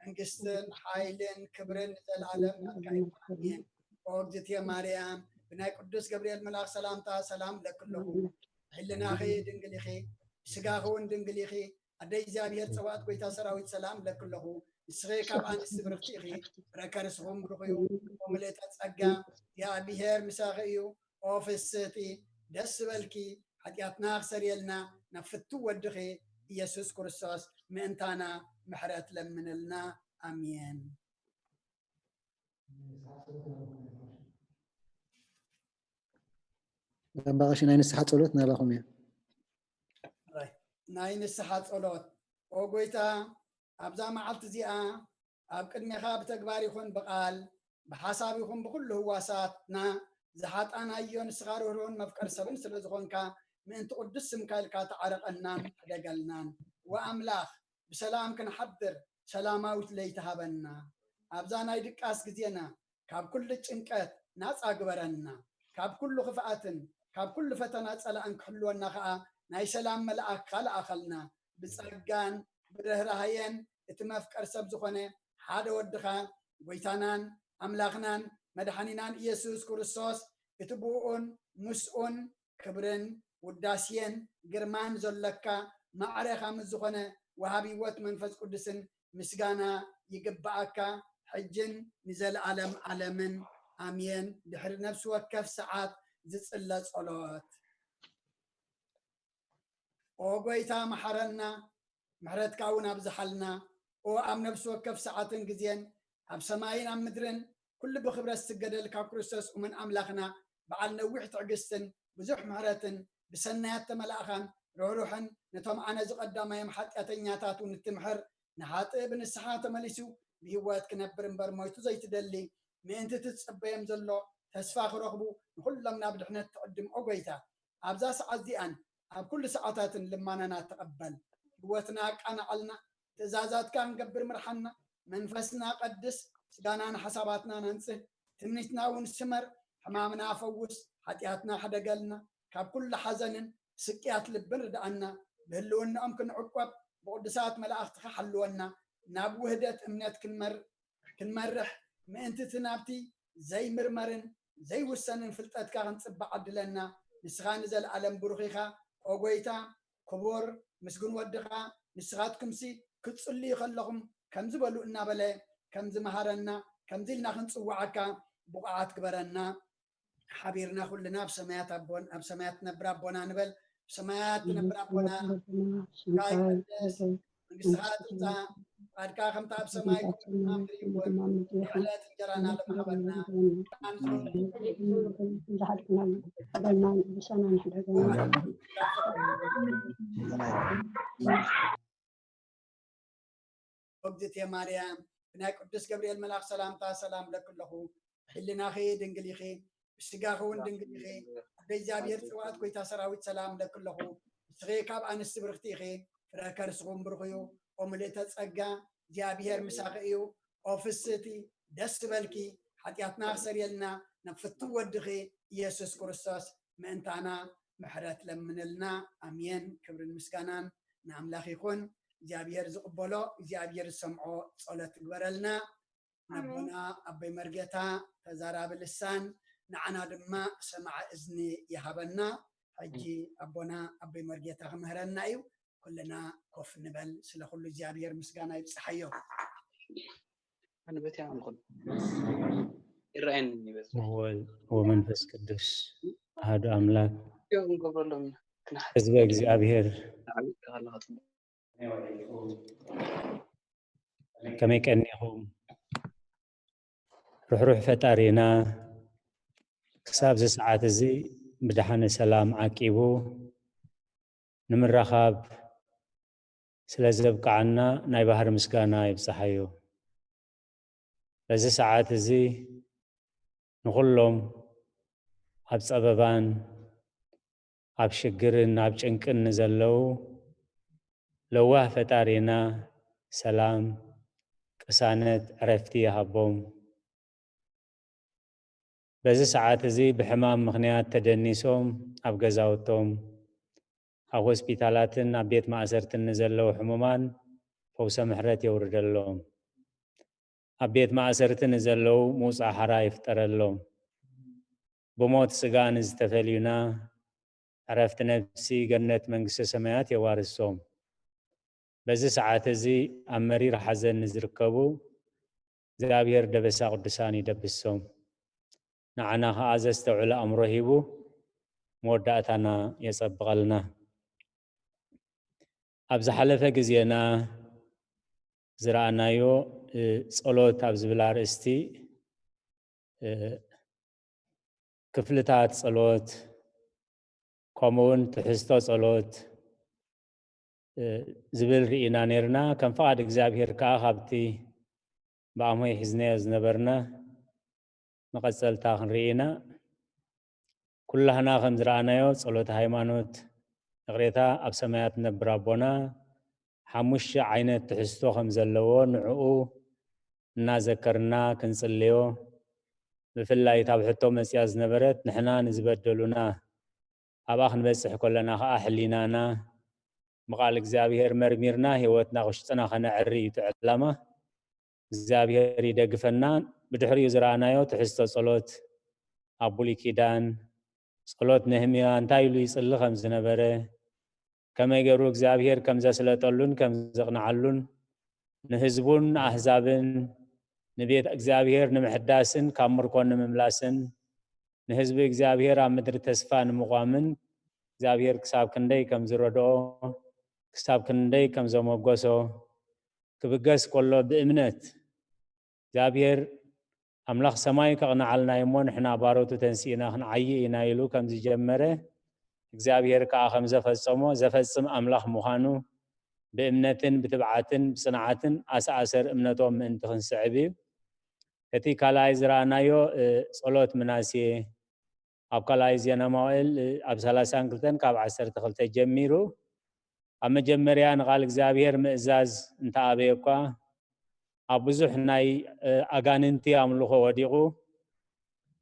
መንግስትን ሓይልን ክብርን ንዘለኣለም ናትካ እዩ። ኣሜን። ኦ እግዝእትየ ማርያም፣ ብናይ ቅዱስ ገብርኤል መልኣኽ ሰላምታ ሰላም እብለኪ ኣለኹ። ሕልናኺ ድንግል ኢኺ፣ ስጋኺ እውን ድንግል ኢኺ። ኣደይ እግዚኣብሔር ጸባኦት ጎይታ ሰራዊት ሰላም እብለኪ ኣለኹ። ንስኺ ካብ ኣንስቲ ብርኽቲ ኢኺ፣ ፍረ ከርስኹም ብሩኽ እዩ። ኦ ምልእተ ጸጋ፣ እግዚኣብሔር ምሳኺ እዩ። ኦ ፍስህቲ፣ ደስ ዝበልኪ፣ ሓጢኣትና ክሰርየልና ናብ ፍትው ወድኺ ኢየሱስ ክርስቶስ ምእንታና ምሕረት ለምንልና። ኣሜን። ኣባ ቀሺ፣ ናይ ንስሓ ጸሎት ናባኹም እያ። ናይ ንስሓ ጸሎት። ኦ ጎይታ፣ ኣብዛ መዓልቲ እዚኣ ኣብ ቅድሜኻ ብተግባር ይኹን ብቓል፣ ብሓሳብ ይኹን ብኹሉ ህዋሳትና ዝሓጣናዮ፣ ንስኻ ርህሩህን መፍቀር ሰብን ስለ ዝኾንካ፣ ምእንቲ ቅዱስ ስምካ ኢልካ ተዓረቐናን ሕደገልናን። ወኣምላኽ፣ ብሰላም ክንሓድር ሰላማዊት ለይቲ ሃበና። ኣብዛ ናይ ድቃስ ግዜና ካብ ኩሉ ጭንቀት ናጻ ግበረና። ካብ ኩሉ ክፍኣትን ካብ ኩሉ ፈተና ጸላእን ክሕልወና ኸኣ ናይ ሰላም መልኣክካ ለኣኸልና። ብጸጋን ብርህራህየን እቲ መፍቀር ሰብ ዝኾነ ሓደ ወድኻ፣ ጎይታናን ኣምላኽናን መድሓኒናን ኢየሱስ ክርስቶስ፣ እቲ ብኡኡን ምስኡን ክብርን ውዳሴን ግርማን ዘሎካ፣ ማዕረ ከም ዝኾነ ወሃቢ ህይወት መንፈስ ቅዱስን ምስጋና ይግብኣካ፣ ሕጅን ንዘለኣለም ዓለምን። ኣሜን። ድሕሪ ነፍሲ ወከፍ ሰዓት ዝጽለ ጸሎት። ኦ ጎይታ፣ መሓረና፣ ምሕረትካ እውን ኣብዝሓልና። ኦ ኣብ ነፍሲ ወከፍ ሰዓትን ግዜን፣ ኣብ ሰማይን ኣብ ምድርን፣ ኩሉ ብኽብረት ዝስገደልካ ክርስቶስ እሙን ኣምላኽና፣ በዓል ነዊሕ ትዕግስትን ብዙሕ ምሕረትን፣ ብሰናያት ተመላእኻን ርህሩሕን፣ ነቶም ኣነ ዝቐዳማዮም ሓጢኣተኛታት እውን እትምሕር፣ ንሓጥእ ብንስሓ ተመሊሱ ብህይወት ክነብር እምበር ሞይቱ ዘይትደሊ፣ ምእንቲ እቲ ዝጽበዮም ዘሎ ተስፋ ክረኽቡ፣ ንኹሎም ናብ ድሕነት ትዕድም። ኦ ጎይታ፣ ኣብዛ ሰዓት እዚኣን ኣብ ኩሉ ሰዓታትን ልማናና ተቐበል። ህይወትና ኣቃናዓልና፣ ትእዛዛትካ ክንገብር ምርሓና። መንፈስና ቀድስ፣ ስጋናን ሓሳባትናን ኣንጽህ፣ ትምኒትና እውን ስመር። ሕማምና ፈውስ፣ ሓጢኣትና ሕደገልና፣ ካብ ኩሉ ሓዘንን ስቅያት ልብን ርድኣና። ብህልውናኦም ክንዕቆብ ብቅዱሳት መላእኽትኻ ሓልወና። ናብ ውህደት እምነት ክንመር-፣ ክንመርሕ ምእንቲ እቲ ናብቲ ዘይምርመርን ዘይውሰንን ፍልጠትካ ክንጽባዕ ዓድለና። ንስኻ ንዘለኣለም ብሩኽ ኢኻ። ኦ ጎይታ፣ ክቡር ምስጉን ወድኻ፣ ንስኻትኩምሲ ክትጽልዩ ከለኹም ከምዚ በሉ እናበለ ከምዚ መሃረና፣ ከምዚ ኢልና ክንጽውዓካ ብቑዓት ግበረና። ሓቢርና ኩልና ኣብ ሰማያት ኣቦን-፣ ኣብ ሰማያት ትነብር ኣቦና ንበል። ኣብ ሰማያት ትነብር ኣቦና፣ ስምካ ይቀደስ፣ መንግስትኻ ትምጻእ፣ ፍቃድካ ከምቲ ኣብ ሰማይ ከምኡ ኣብ ምድሪ ይኹን። የዕለት እንጀራና ለማህበና። እግዝእትየ ማርያም፣ ብናይ ቅዱስ ገብርኤል መልኣኽ ሰላምታ ሰላም እብለኪ ኣለኹ። ብሕልናኺ ድንግል ኢኺ፣ ብስጋኺ እውን ድንግል ኢኺ። ኣደ እግዚኣብሔር ጽባኦት ጎይታ ሰራዊት ሰላም እብለኪ ኣለኹ። ንስኺ ካብ ኣንስቲ ብርኽቲ ኢኺ፣ ፍረ ከርስኹም ብሩኽ እዩ። ኦ ምልእተ ጸጋ፣ እግዚኣብሔር ምሳኺ እዩ። ኦ ፍስህቲ፣ ደስ ዝበልኪ፣ ሓጢኣትና ክሰርየልና ናብ ፍትው ወድኺ ኢየሱስ ክርስቶስ ምእንታና ምሕረት ለምንልና። ኣሜን። ክብርን ምስጋናን ንኣምላኽ ይኹን። እግዚኣብሔር ዝቕበሎ፣ እግዚኣብሔር ዝሰምዖ ጸሎት ትግበረልና። ኣሜን። ኣቦና ኣቦይ መርጌታ ተዛራቢ ልሳን፣ ንዓና ድማ ሰማዒ እዝኒ ይሃበና። ሕጂ ኣቦና ኣቦይ መርጌታ ክምህረና እዩ። ኩልና ኮፍ ንበል። ስለ ኩሉ እግዚኣብሔር ምስጋና ይብጽሓዮ። ኣነ በቲ ኣምኹን ይረኣየኒ ይበዝ። ወወልድ ወመንፈስ ቅዱስ ኣሐዱ ኣምላክ። እዮም ክንገብረሎም ኢና። ክንሓ-፣ ህዝበ እግዚኣብሔር። ንዓቢ ኣለኻትኩም። ከመይ ቀኒኹም? ርሕሩሕ ፈጣሪና ክሳብ እዚ ሰዓት እዚ ብደሓነ ሰላም ዓቂቡ ንምራኻብ ስለ ዘብቅዓና ናይ ባህሪ ምስጋና ይብጽሓዮ። በዚ ሰዓት እዚ ንኹሎም ኣብ ጸበባን ኣብ ሽግርን ኣብ ጭንቅን ንዘለዉ ለዋህ ፈጣሪና ሰላም፣ ቅሳነት፣ ዕረፍቲ ይሃቦም። በዚ ሰዓት እዚ ብሕማም ምኽንያት ተደኒሶም ኣብ ገዛውቶም ኣብ ሆስፒታላትን ኣብ ቤት ማእሰርትን ንዘለዉ ሕሙማን ፈውሰ ምሕረት የውርደሎም። ኣብ ቤት ማእሰርቲ ንዘለዉ ምውፃእ ሓራ ይፍጠረሎም። ብሞት ስጋ ንዝተፈልዩና ዕረፍቲ ነፍሲ ገነት መንግስተ ሰማያት የዋርሶም። በዚ ሰዓት እዚ ኣብ መሪር ሓዘን ንዝርከቡ እግዚኣብሔር ደበሳ ቅዱሳን ይደብሶም። ንዓና ኸዓ ዘስተውዕል ኣእምሮ ሂቡ መወዳእታና የጸብቐልና። ኣብ ዝሓለፈ ግዜና ዝረኣናዮ እ፣ ጸሎት ኣብ ዝብል ኣርእስቲ እ፣ ክፍልታት ጸሎት ከምኡ እውን ትሕዝቶ ጸሎት እ፣ ዝብል ርኢና ነርና። ከም ፍቓድ እግዚኣብሔር ከኣ ካብቲ ብኣምሆይ ሒዝናዮ ዝነበርና መቐጸልታ ክንርኢ ኢና። ኩላህና ከም ዝረኣናዮ ጸሎት ሃይማኖት ይቕሬታ ኣብ ሰማያት ነብር ኣቦና ሓሙሽተ ዓይነት ትሕዝቶ ከም ዘለዎ ንዕኡ እናዘከርና ክንጽልዮ፣ ብፍላይ እታ ብሕቶ መጽያ ዝነበረት ንሕና ንዝበደሉና ኣብኣ ክንበጽሕ ከለና ኸዓ ሕሊናና ብቓል እግዚኣብሔር መርሚርና ህይወትና ክሽጥና ከነዕሪ እዩ እቲ ዕላማ። እግዚኣብሔር ይደግፈና። ብድሕሪኡ ዝረኣናዮ ትሕዝቶ ጸሎት ኣብ ብሉይ ኪዳን ጸሎት ነህምያ እንታይ ኢሉ ይጽሊ ከም ዝነበረ፣ ከመይ ገይሩ እግዚኣብሔር ከም ዘስለጠሉን ከም ዘቕንዓሉን፣ ንህዝቡን ንኣህዛብን ንቤት እግዚኣብሔር ንምሕዳስን ካብ ምርኮ ንምምላስን ንህዝቢ እግዚኣብሔር ኣብ ምድሪ ተስፋ ንምቋምን እግዚኣብሔር ክሳብ ክንደይ ከም ዝረድኦ፣ ክሳብ ክንደይ ከም ዘመጎሶ፣ ክብገስ ከሎ ብእምነት እግዚኣብሔር ኣምላኽ ሰማይ ከቕንዓልና እዩ እሞ ንሕና ባሮቱ ተንሲእና ክንዓዪ ኢና ኢሉ ከም ዝጀመረ እግዚኣብሔር ከኣ ከም ዘፈጸሞ ዘፈጽም ኣምላኽ ምዃኑ ብእምነትን ብትብዓትን ብጽንዓትን ኣሰኣሰር እምነቶም ምእንቲ ክንስዕብ እዩ። እቲ ካልኣይ ዝረኣናዮ እ፣ ጸሎት ምናሴ ኣብ ካልኣይ ዜና መዋእል እ፣ ኣብ ሰላሳን ክልተን ካብ ዓሰርተ ክልተ ጀሚሩ ኣብ መጀመርያ ንቓል እግዚኣብሔር ምእዛዝ እንተኣበየ እኳ ኣብ ብዙሕ ናይ እ፣ ኣጋንንቲ ኣምልኾ ወዲቑ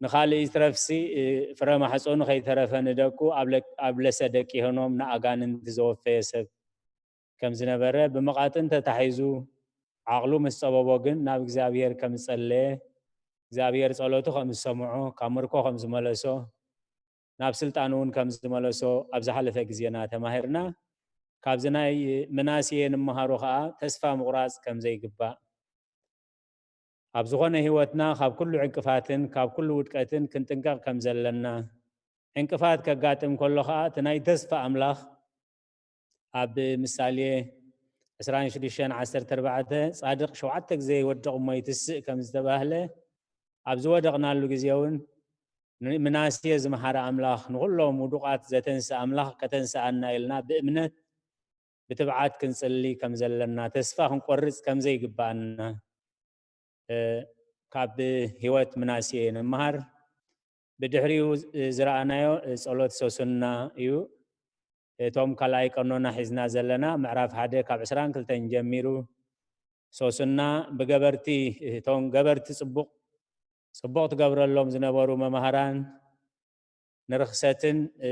ንኻልእ ይትረፍሲ እ፣ ፍረ ማሕፀኑ ከይተረፈ ንደቁ ኣብ ለ- ኣብ ለሰ ደቂ ሄኖም ንኣጋንንቲ ዘወፈየ ሰብ ከም ዝነበረ ብመቓጥን ተታሒዙ ዓቕሉ ምስ ጸበቦ ግን ናብ እግዚኣብሔር ከም ዝጸለየ እግዚኣብሔር ጸሎቱ ከም ዝሰምዖ ካብ ምርኮ ከም ዝመለሶ ናብ ስልጣን እውን ከም ዝመለሶ ኣብ ዝሓለፈ ግዜና ተማሂርና። ካብዚ ናይ ምናሴ ንምሃሮ ከዓ ተስፋ ምቑራፅ ከም ዘይግባእ ኣብ ዝኾነ ህይወትና ካብ ኩሉ ዕንቅፋትን ካብ ኩሉ ውድቀትን ክንጥንቀቕ ከም ዘለና ዕንቅፋት ከጋጥም ከሎ ከዓ እቲ ናይ ተስፋ ኣምላኽ ኣብ ምሳሌ ዕስራን ሽዱሽተን ዓሰርተ ኣርባዕተ ጻድቕ ሸውዓተ ግዜ ይወድቕ እሞ ይትስእ ከም ዝተባህለ ኣብ ዝወደቕናሉ ግዜ እውን ንምናሴ ዝመሓረ ኣምላኽ ንኹሎም ውዱቓት ዘተንስእ ኣምላኽ ከተንስኣና ኢልና ብእምነት ብትብዓት ክንጽሊ ከም ዘለና ተስፋ ክንቆርጽ ከም ዘይግባኣና እ፣ ካብ ህይወት ምናሴ ንምሃር ብድሕሪኡ ዝረኣናዮ እ፣ ጸሎት ሶስና እዩ። እቶም ካልኣይ ቀኖና ሒዝና ዘለና ምዕራፍ ሓደ ካብ ዕስራን ክልተን ጀሚሩ ሶስና ብገበርቲ እቶም ገበርቲ ጽቡቕ ጽቡቕ ትገብረሎም ዝነበሩ መማህራን ንርኽሰትን እ፣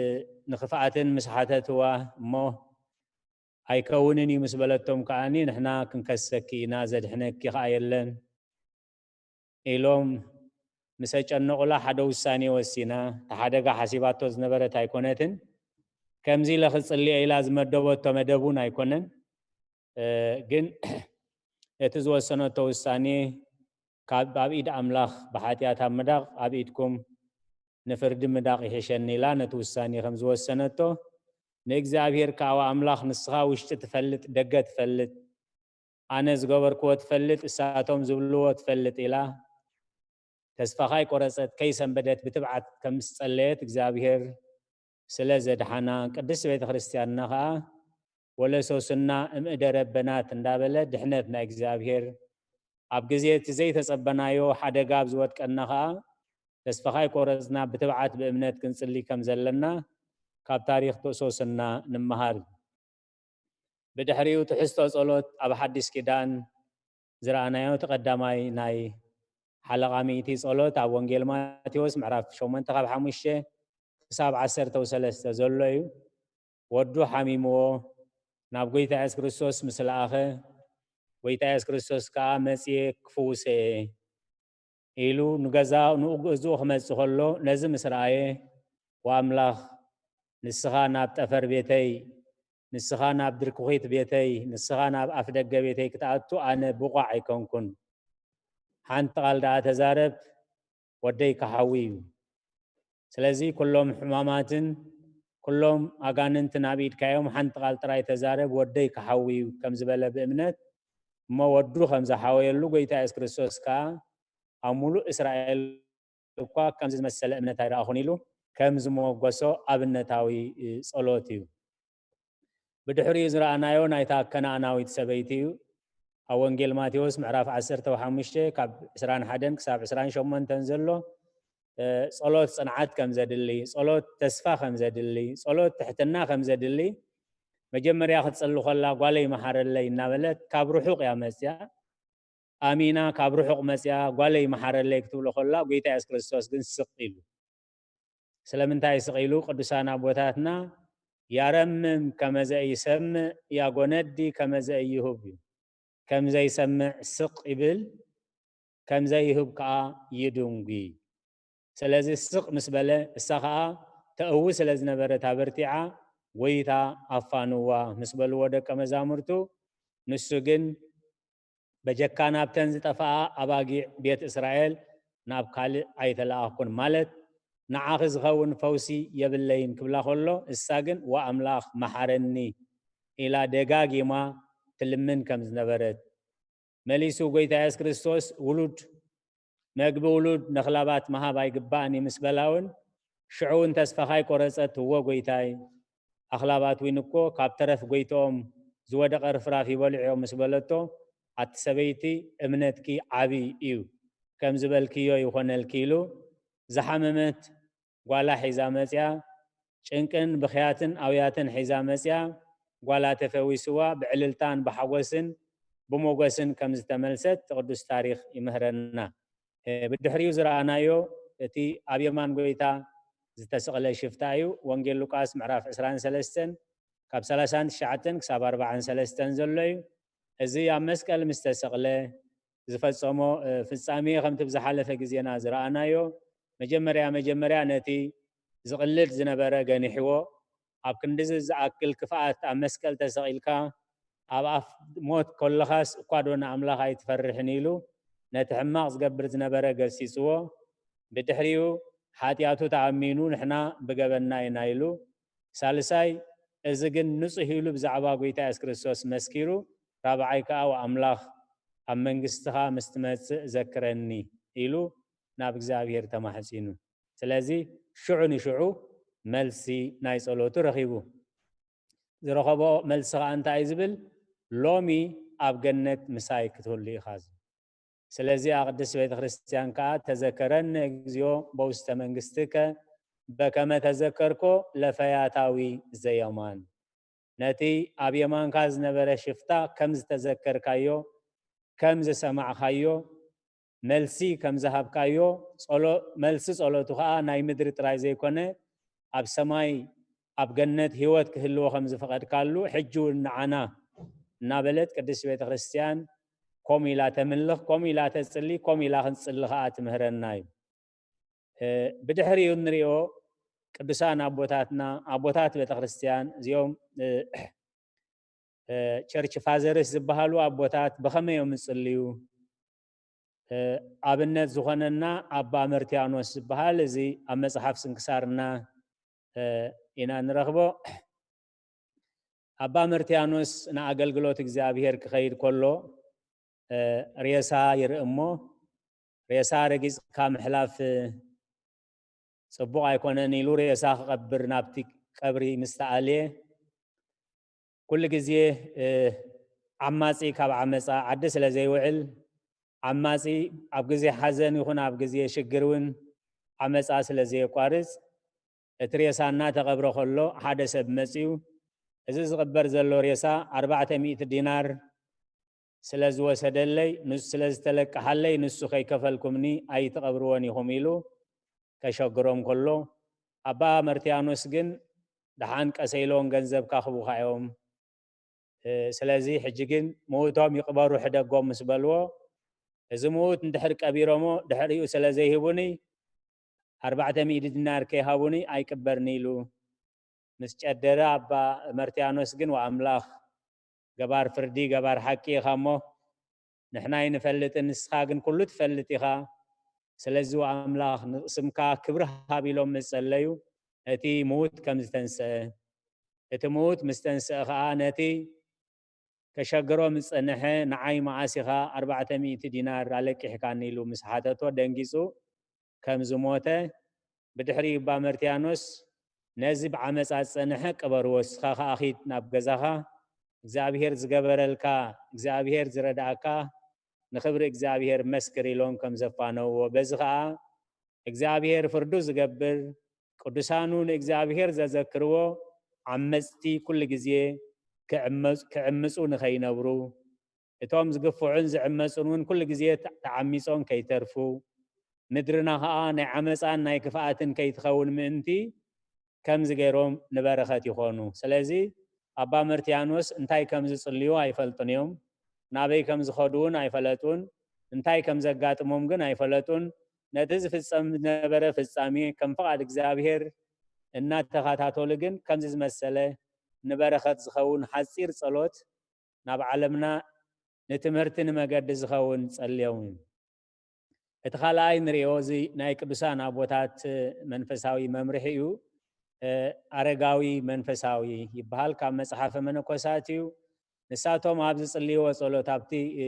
ንኽፍኣትን ምስ ሓተትዋ እሞ ኣይከውንን እዩ ምስ በለቶም ከኣኒ ንሕና ክንከሰኪ ኢና ዘድሕነኪ ከኣ የለን ኢሎም ምስ ኣጨነቑላ ሓደ ውሳኔ ወሲና። እቲ ሓደጋ ሓሲባቶ ዝነበረት ኣይኮነትን። ከምዚ ኢለ ክጽልዮ ኢላ ዝመደበቶ መደብ እውን ኣይኮነን። እ፣ ግን እቲ ዝወሰነቶ ውሳኔ ካብ ኣብ ኢድ ኣምላኽ ብሓጢኣት ኣብ ምዳቕ ኣብ ኢድኩም ንፍርዲ ምዳቕ ይሕሸኒ ኢላ ነቲ ውሳኔ ከም ዝወሰነቶ ንእግዚኣብሔር ከኣ ኣምላኽ ንስኻ ውሽጢ ትፈልጥ ደገ ትፈልጥ ኣነ ዝገበርክዎ ትፈልጥ እሳቶም ዝብልዎ ትፈልጥ ኢላ ተስፋ ካይቆረጸት ከይሰንበደት ብትብዓት ከም ዝጸለየት እግዚኣብሔር ስለ ዘድሓና ቅድስት ቤተ ክርስቲያንና ከኣ ወለሶስና እምእደ ረበናት እንዳበለ ድሕነት ናይ እግዚኣብሔር ኣብ ግዜ እቲ ዘይተጸበናዮ ሓደጋ ኣብ ዝወድቀና ከኣ ተስፋ ካይቆረጽና ብትብዓት ብእምነት ክንጽሊ ከም ዘለና ካብ ታሪኽ ተሶስና ንምሃር። ብድሕሪኡ ትሕዝቶ ጸሎት ኣብ ሓዲስ ኪዳን ዝረኣናዮ እቲ ቀዳማይ ናይ ሓለቓ ሚእቲ ጸሎት ኣብ ወንጌል ማቴዎስ ምዕራፍ ሸሞንተ ካብ ሓሙሽተ ክሳብ ዓሰርተ ሰለስተ ዘሎ እዩ። ወዱ ሓሚምዎ ናብ ጎይታ የሱስ ክርስቶስ ምስ ለኣኸ፣ ጎይታ የሱስ ክርስቶስ ከኣ፣ "መጺኤ ክፍውሶ እየ" ኢሉ ንገዛ ንእግዝኡ ክመጽእ ከሎ፣ ነዚ ምስ ረኣየ፣ "ወኣምላኽ፣ ንስኻ ናብ ጠፈር ቤተይ፣ ንስኻ ናብ ድርኩኺት ቤተይ፣ ንስኻ ናብ ኣፍደገ ቤተይ ክትኣቱ ኣነ ብቑዕ ኣይኮንኩን። ሓንቲ ቃል ደኣ ተዛረብ፣ ወደይ ክሓዊ እዩ። ስለዚ ኩሎም ሕማማትን ኩሎም ኣጋንንትን ኣብ ኢድካ እዮም፣ ሓንቲ ቃል ጥራይ ተዛረብ፣ ወደይ ክሓዊ እዩ" ከም ዝበለ ብእምነት፣ እሞ ወዱ ከም ዝሓወየሉ፣ ጎይታ የሱስ ክርስቶስ ከኣ ኣብ ሙሉእ እስራኤል እኳ ከምዚ ዝመሰለ እምነት ኣይረኣኹን ኢሉ ከም ዝመጎሶ ኣብነታዊ ጸሎት እዩ። ብድሕሪኡ ዝረኣናዮ ናይታ ከነኣናዊት ሰበይቲ እዩ። ኣብ ወንጌል ማቴዎስ ምዕራፍ ዓሰርተ ሓሙሽተ ካብ ዕስራን ሓደን ክሳብ ዕስራን ሸሞንተን ዘሎ፣ እ፣ ጸሎት ጽንዓት ከም ዘድሊ፣ ጸሎት ተስፋ ከም ዘድሊ፣ ጸሎት ትሕትና ከም ዘድሊ፣ መጀመርያ ክትጽሊ ከላ፣ "ጓለይ መሓረለይ" እናበለት ካብ ርሑቕ እያ መጽያ። ኣሚና ካብ ርሑቕ መጽያ፣ "ጓለይ መሓረለይ" ክትብሎ ከላ፣ ጎይታ የሱስ ክርስቶስ ግን ስቕ ኢሉ። ስለምንታይ ስቕ ኢሉ? ቅዱሳን ኣቦታትና፣ "ያረምም ከመ ዘኢሰምዕ፣ ያጎነዲ ከመ ዘኢይሁብ" እዩ። ከም ዘይሰምዕ ስቕ ይብል፣ ከም ዘይህብ ከኣ ይድንጒ። ስለዚ ስቕ ምስ በለ፣ እሳ ከኣ ተእዊ ስለ ዝነበረት ኣበርቲዓ፣ ጎይታ ኣፋንዋ ምስ በልዎ ደቀ መዛሙርቱ፣ ንሱ ግን፣ "በጀካ ናብተን ዝጠፍኣ ኣባጊዕ ቤት እስራኤል ናብ ካልእ ኣይተለኣኽኩን" ማለት፣ "ንዓኺ ዝኸውን ፈውሲ የብለይን" ክብላ ከሎ፣ እሳ ግን፣ "ወኣምላኽ መሓረኒ" ኢላ ደጋጊማ ትልምን ከም ዝነበረት፣ መሊሱ ጎይታ የሱስ ክርስቶስ፣ "ውሉድ፣ መግቢ ውሉድ ነኽላባት ምሃብ ኣይግባእን እዩ" ምስ በላ እውን፣ ሽዑ እውን ተስፋኻ ኣይቆረጸት፣ "እወ ጎይታይ፣ ኣኽላባት ዊን እኮ ካብ ተረፍ ጎይትኦም ዝወደቐ ርፍራፍ ይበልዑ እዮም" ምስ በለቶ፣ "ኣቲ ሰበይቲ፣ እምነትኪ ዓቢ እዩ፣ ከም ዝበልክዮ ይኾነልኪ" ኢሉ ዝሓመመት ጓላ ሒዛ መጽያ፣ ጭንቅን ብኽያትን ኣውያትን ሒዛ መጽያ፣ ጓላ ተፈዊስዋ፣ ብዕልልታን ብሓጎስን ብሞገስን ከም ዝተመልሰት እቲ ቅዱስ ታሪኽ ይምህረና። እ፣ ብድሕሪኡ ዝረኣናዮ እቲ ኣብ የማን ጎይታ ዝተሰቕለ ሽፍታ እዩ። ወንጌል ሉቃስ ምዕራፍ ዕስራን ሰለስተን ካብ ሰላሳን ትሽዓተን ክሳብ ኣርባዓን ሰለስተን ዘሎ እዩ። እዚ ኣብ መስቀል ምስ ተሰቕለ ዝፈጸሞ፣ እ፣ ፍጻሜ ከምቲ ብዝሓለፈ ግዜና ዝረኣናዮ፣ መጀመርያ መጀመርያ ነቲ ዝቕልድ ዝነበረ ገኒሕዎ፣ ኣብ ክንድዚ ዝኣክል ክፍኣት ኣብ መስቀል ተሰቒልካ፣ ኣብ ኣፍ ሞት ከለኻስ እኳ ዶ ንኣምላኽ ኣይትፈርሕን ኢሉ ነቲ ሕማቕ ዝገብር ዝነበረ ገሲጽዎ። ብድሕሪኡ ሓጢኣቱ ተኣሚኑ ንሕና ብገበንና ኢና ኢሉ። ሳልሳይ፣ እዚ ግን ንጹህ ኢሉ ብዛዕባ ጎይታ የሱስ ክርስቶስ መስኪሩ። ራብዓይ ከኣ፣ "ወኣምላኽ፣ ኣብ መንግስትኻ ምስ ትመጽእ ዘክረኒ" ኢሉ ናብ እግዚኣብሔር ተማሕጺኑ። ስለዚ ሽዑ ንሽዑ መልሲ ናይ ጸሎቱ ረኺቡ። ዝረኸቦ መልሲ ኸኣ እንታይ እዩ ዝብል? "ሎሚ ኣብ ገነት ምሳይ ክትህሉ ኢኻ" ዝብል። ስለዚኣ ቅድስት ቤተ ክርስቲያን ከኣ፣ "ተዘከረኒ እግዚኦ በውስተ መንግስትከ በከመ ተዘከርኮ ለፈያታዊ ዘየማን"፣ ነቲ ኣብ የማንካ ዝነበረ ሽፍታ ከም ዝተዘከርካዮ፣ ከም ዝሰማዕካዮ፣ መልሲ ከም ዝሃብካዮ፣ ጸሎ-፣ መልሲ ጸሎቱ ኸኣ ናይ ምድሪ ጥራይ ዘይኮነ፣ ኣብ ሰማይ፣ ኣብ ገነት ህይወት ክህልዎ ከም ዝፈቐድካሉ፣ ሕጂ እውን ንዓና እናበለት ቅድስት ቤተ ክርስቲያን ከምኡ ኢላ ተምልኽ፣ ከምኡ ኢላ ተጽሊ፣ ከምኡ ኢላ ክንጽሊ ኸኣ ትምህረና እዩ። እ፣ ብድሕሪኡ እንሪኦ ቅዱሳን ኣቦታትና፣ ኣቦታት ቤተ ክርስቲያን፣ እዚኦም፣ እ፣ እ፣ ቸርች ፋዘርስ ዝበሃሉ ኣቦታት ብኸመይ እዮም ዝጽልዩ? እ፣ ኣብነት ዝኾነና ኣባ መርትያኖስ ዝበሃል፣ እዚ ኣብ መጽሓፍ ስንክሳርና፣ እ፣ ኢና ንረኽቦ። ኣባ መርትያኖስ ንኣገልግሎት እግዚኣብሔር ክኸይድ ከሎ፣ እ፣ ሬሳ ይርኢ እሞ፣ "ሬሳ ረጊጽካ ምሕላፍ ጽቡቕ ኣይኮነን" ኢሉ ሬሳ ክቐብር ናብቲ ቀብሪ ምስ ተኣልየ፣ ኩሉ ግዜ፣ እ፣ ዓማጺ ካብ ዓመጻ ዓዲ ስለ ዘይውዕል፣ ዓማጺ ኣብ ግዜ ሓዘን ይኹን ኣብ ግዜ ሽግር እውን ዓመጻ ስለ ዘየቋርጽ፣ እቲ ሬሳ እናተቐብረ ከሎ ሓደ ሰብ መጺኡ፣ "እዚ ዝቕበር ዘሎ ሬሳ ኣርባዕተ ሚእቲ ዲናር ስለ ዝወሰደለይ፣ ንሱ ስለ ዝተለቅሓለይ፣ ንሱ ከይከፈልኩምኒ ኣይትቐብርዎን ኢኹም" ኢሉ ከሸግሮም ከሎ፣ ኣባ መርትያኖስ ግን ደሓን ቀሰ ኢሎም ገንዘብ ካኽቡኻ እዮም። እ፣ ስለዚ ሕጂ ግን ምዉቶም ይቕበሩ ሕደጎም ምስ በልዎ፣ እዚ ምዉት እንድሕር ቀቢሮሞ ድሕሪኡ ስለ ዘይህቡኒ፣ ኣርባዕተ ሚእቲ ዲናር ከይሃቡኒ ኣይቅበርኒ ኢሉ ምስ ጨደረ፣ ኣባ መርትያኖስ ግን፣ ወኣምላኽ፣ ገባር ፍርዲ፣ ገባር ሓቂ ኢኻ እሞ፣ ንሕና ኣይንፈልጥን፣ ንስኻ ግን ኩሉ ትፈልጥ ኢኻ። ስለዚ ኣምላኽ ንስምካ ክብሪ ሃብ ኢሎም ምስ ጸለዩ፣ እቲ ምዉት ከም ዝተንስአ፣ እቲ ምዉት ምስ ተንስአ ኸኣ ነቲ ከሸግሮ ምስ ጸንሐ፣ ንዓይ መዓስ ኢኻ ኣርባዕተ ሚእቲ ዲናር ኣለቂሕካኒ ኢሉ ምስ ሓተቶ ደንጊጹ ከም ዝሞተ፣ ብድሕሪኡ እባ መርትያኖስ ነዚ ብዓመጻ ዝጸንሐ ቅበርዎ፣ ንስኻ ኸኣ ኺድ ናብ ገዛኻ፣ እግዚኣብሄር ዝገበረልካ፣ እግዚኣብሄር ዝረድኣካ፣ ንኽብሪ እግዚኣብሄር መስክር ኢሎም ከም ዘፋነውዎ፣ በዚ ኸኣ እግዚኣብሄር ፍርዱ ዝገብር፣ ቅዱሳኑ ንእግዚኣብሄር ዘዘክርዎ ዓመጽቲ ኩሉ ግዜ ክዕመጹ፣ ክዕምጹ ንኸይነብሩ፣ እቶም ዝግፍዑን ዝዕመጹን እውን ኩሉ ግዜ ተ-፣ ተዓሚጾም ከይተርፉ፣ ምድርና ኸኣ ናይ ዓመጻን ናይ ክፍኣትን ከይትኸውን ምእንቲ፣ ከምዚ ገይሮም ንበረኸት ይኾኑ። ስለዚ ኣባ መርትያኖስ እንታይ ከም ዝጽልዩ ኣይፈልጡን እዮም። ናበይ ከም ዝኸዱ እውን ኣይፈለጡን። እንታይ ከም ዘጋጥሞም ግን ኣይፈለጡን። ነቲ ዝፍጸም ዝነበረ ፍጻሜ ከም ፍቓድ እግዚኣብሄር እናተኸታተሉ ግን ከምዚ ዝመሰለ ንበረኸት ዝኸውን ሓጺር ጸሎት ናብ ዓለምና ንትምህርቲ ንመገዲ ዝኸውን ጸልዮም እዩ። እቲ ካልኣይ ንሪኦ፣ እዚ ናይ ቅዱሳን ኣቦታት መንፈሳዊ መምርሒ እዩ። እ፣ ኣረጋዊ መንፈሳዊ ይበሃል። ካብ መጽሓፈ መነኮሳት እዩ። ንሳቶም ኣብ ዝጽልይዎ ጸሎት፣ ኣብቲ፣ እ፣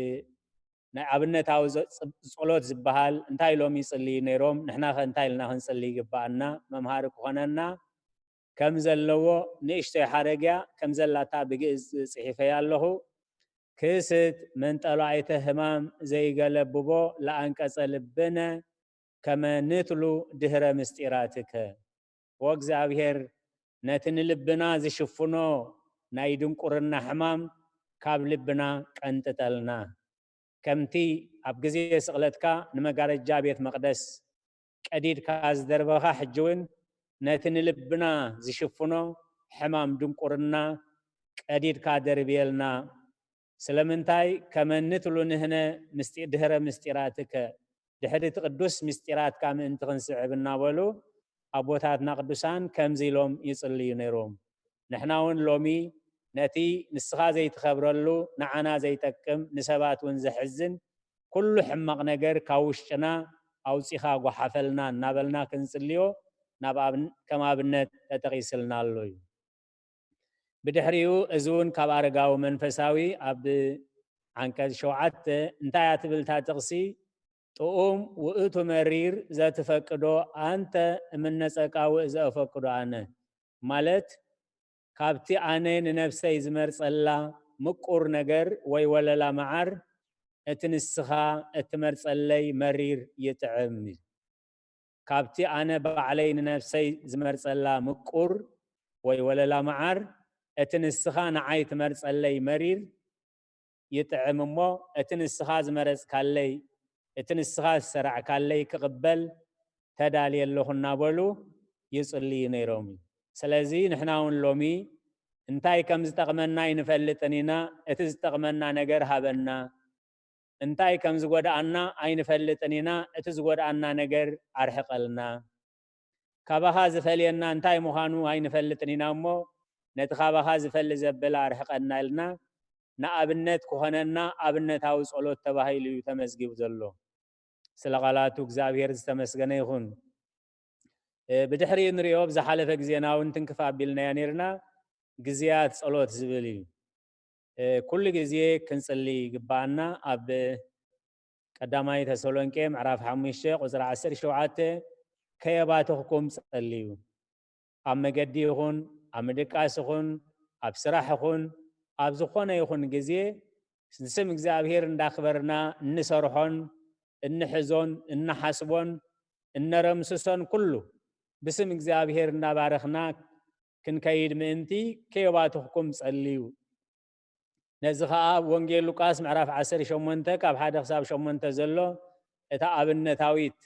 ናይ ኣብነታዊ ዘ-፣ ጽ-፣ ጸሎት ዝበሃል እንታይ ኢሎም ይጽልዩ ነይሮም? ንሕና ኸ እንታይ ኢልና ክንጽሊ ይግብኣና? መምሃሪ ክኾነና ከም ዘለዎ ንእሽቶይ ሓረግ እያ፣ ከም ዘላታ ብግእዝ ጽሒፈያ ኣለኹ። ክስት መንጠላይተ ሕማም ዘይገለብቦ ለኣንቀጸ ልብነ ከመ ንትሉ ድህረ ምስጢራትከ። ኦ እግዚኣብሔር፣ ነቲ ንልብና ዝሽፍኖ ናይ ድንቁርና ሕማም ካብ ልብና ቀንጥጠልና። ከምቲ ኣብ ግዜ ስቕለትካ ንመጋረጃ ቤት መቕደስ ቀዲድካ ዝደርበኻ፣ ሕጂ እውን ነቲ ንልብና ዝሽፍኖ ሕማም ድንቁርና ቀዲድካ ደርብየልና። ስለምንታይ? ከመ ንትሉ ንሕነ ምስጢ-፣ ድህረ ምስጢራትከ፣ ድሕሪ እቲ ቅዱስ ምስጢራትካ ምእንቲ ክንስዕብ እናበሉ ኣቦታትና ቅዱሳን ከምዚ ኢሎም ይጽልዩ ነይሮም። ንሕና እውን ሎሚ ነቲ ንስኻ ዘይትኸብረሉ፣ ንዓና ዘይጠቅም፣ ንሰባት እውን ዘሕዝን ኩሉ ሕማቕ ነገር ካብ ውሽጥና ኣውጺኻ ጓሓፈልና እናበልና ክንጽልዮ ናብ ኣብ-፣ ከም ኣብነት ተጠቒስልና ኣሎ እዩ። ብድሕሪኡ እዚ እውን ካብ ኣረጋዊ መንፈሳዊ ኣብ ዓንቀጽ ሸውዓተ እንታይ እያ ትብል እታ ጥቕሲ? ጥዑም ውእቱ መሪር ዘትፈቅዶ ኣንተ እምነ ጸቃውእ ዘእፈቅዶ ኣነ፣ ማለት ካብቲ ኣነ ንነፍሰይ ዝመርጸላ ምቁር ነገር ወይ ወለላ መዓር፣ እቲ ንስኻ እትመርጸለይ መሪር ይጥዕም። ካብቲ ኣነ ባዕለይ ንነፍሰይ ዝመርጸላ ምቁር ወይ ወለላ መዓር፣ እቲ ንስኻ ንዓይ ትመርጸለይ መሪር ይጥዕም እሞ፣ እቲ ንስኻ ዝመረጽካለይ፣ እቲ ንስኻ ዝሰራዕካለይ ክቕበል ተዳልየ ኣለኹ እናበሉ ይጽልዩ ነይሮም እዩ። ስለዚ ንሕና እውን ሎሚ እንታይ ከም ዝጠቕመና ኣይንፈልጥን ኢና። እቲ ዝጠቕመና ነገር ሃበና። እንታይ ከም ዝጎድኣና ኣይንፈልጥን ኢና። እቲ ዝጎድኣና ነገር ኣርሕቐልና። ካባኻ ዝፈልየና እንታይ ምዃኑ ኣይንፈልጥን ኢና እሞ፣ ነቲ ካባኻ ዝፈሊ ዘበለ ኣርሕቐና ኢልና፣ ንኣብነት ክኾነና ኣብነታዊ ጸሎት ተባሂሉ እዩ ተመዝጊቡ ዘሎ። ስለ ቃላቱ እግዚኣብሔር ዝተመስገነ ይኹን። እ፣ ብድሕሪኡ ንሪኦ፣ ኣብ ዝሓለፈ ግዜና እውን ትንክፍ ኣቢልናዮ ነይርና፣ ግዜያት ጸሎት ዝብል እዩ። እ፣ ኩሉ ግዜ ክንጽሊ ይግብኣና። ኣብ ቀዳማይ ተሰሎንቄ ምዕራፍ ሓሙሽተ ቁጽሪ ዓሰርተ ሸውዓተ፣ "ከየባተኽኩም ጸልዩ። ኣብ መገዲ ይኹን፣ ኣብ ምድቃስ ይኹን፣ ኣብ ስራሕ ይኹን፣ ኣብ ዝኾነ ይኹን ግዜ ንስም እግዚኣብሔር እንዳኽበርና እንሰርሖን እንሕዞን እነሓስቦን እነረምስሶን ኩሉ ብስም እግዚኣብሔር እንዳባረኽና ክንከይድ ምእንቲ ከየባትኽኩም ጸልዩ." ነዚ ኸኣ ኣብ ወንጌል ሉቃስ ምዕራፍ ዓሰርተ ሸሞንተ ካብ ሓደ ክሳብ ሸሞንተ ዘሎ፣ እታ ኣብነታዊት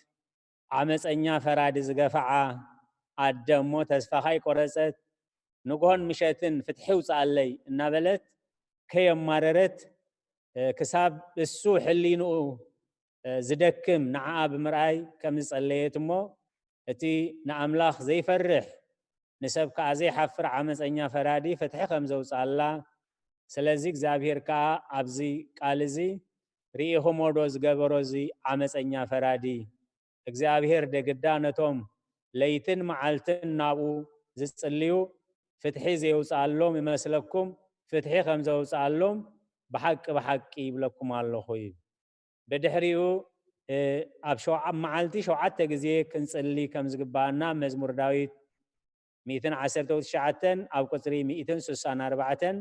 ዓመፀኛ ፈራዲ ዝገፈዓ ኣደ እሞ ተስፋ ካይቆረጸት ንግሆን ምሸትን ፍትሒ ውፅኣለይ እናበለት ከየማረረት ክሳብ እሱ ሕሊንኡ ዝደክም ንዓኣ ብምርኣይ ከም ዝጸለየት እሞ እቲ ንኣምላኽ ዘይፈርሕ ንሰብ ከኣ ዘይሓፍር ዓመፀኛ ፈራዲ ፍትሒ ከም ዘውፅኣላ፣ ስለዚ እግዚኣብሔር ከኣ ኣብዚ ቃል እዚ ርኢኹሞ ዶ ዝገበሮ እዚ ዓመፀኛ ፈራዲ እግዚኣብሔር ደግዳ ነቶም ለይትን መዓልትን ናብኡ ዝጽልዩ ፍትሒ ዘየውፅኣሎም ይመስለኩም? ፍትሒ ከም ዘውፅኣሎም ብሓቂ ብሓቂ ይብለኩም ኣለኹ እዩ። ብድሕሪኡ ኣብ ሸውዓ- ኣብ መዓልቲ ሸውዓተ ግዜ ክንጽሊ ከም ዝግባኣና መዝሙር ዳዊት ሚእትን ዓሰርተ ትሽዓተን ኣብ ቁጽሪ ሚእትን ስሳን ኣርባዕተን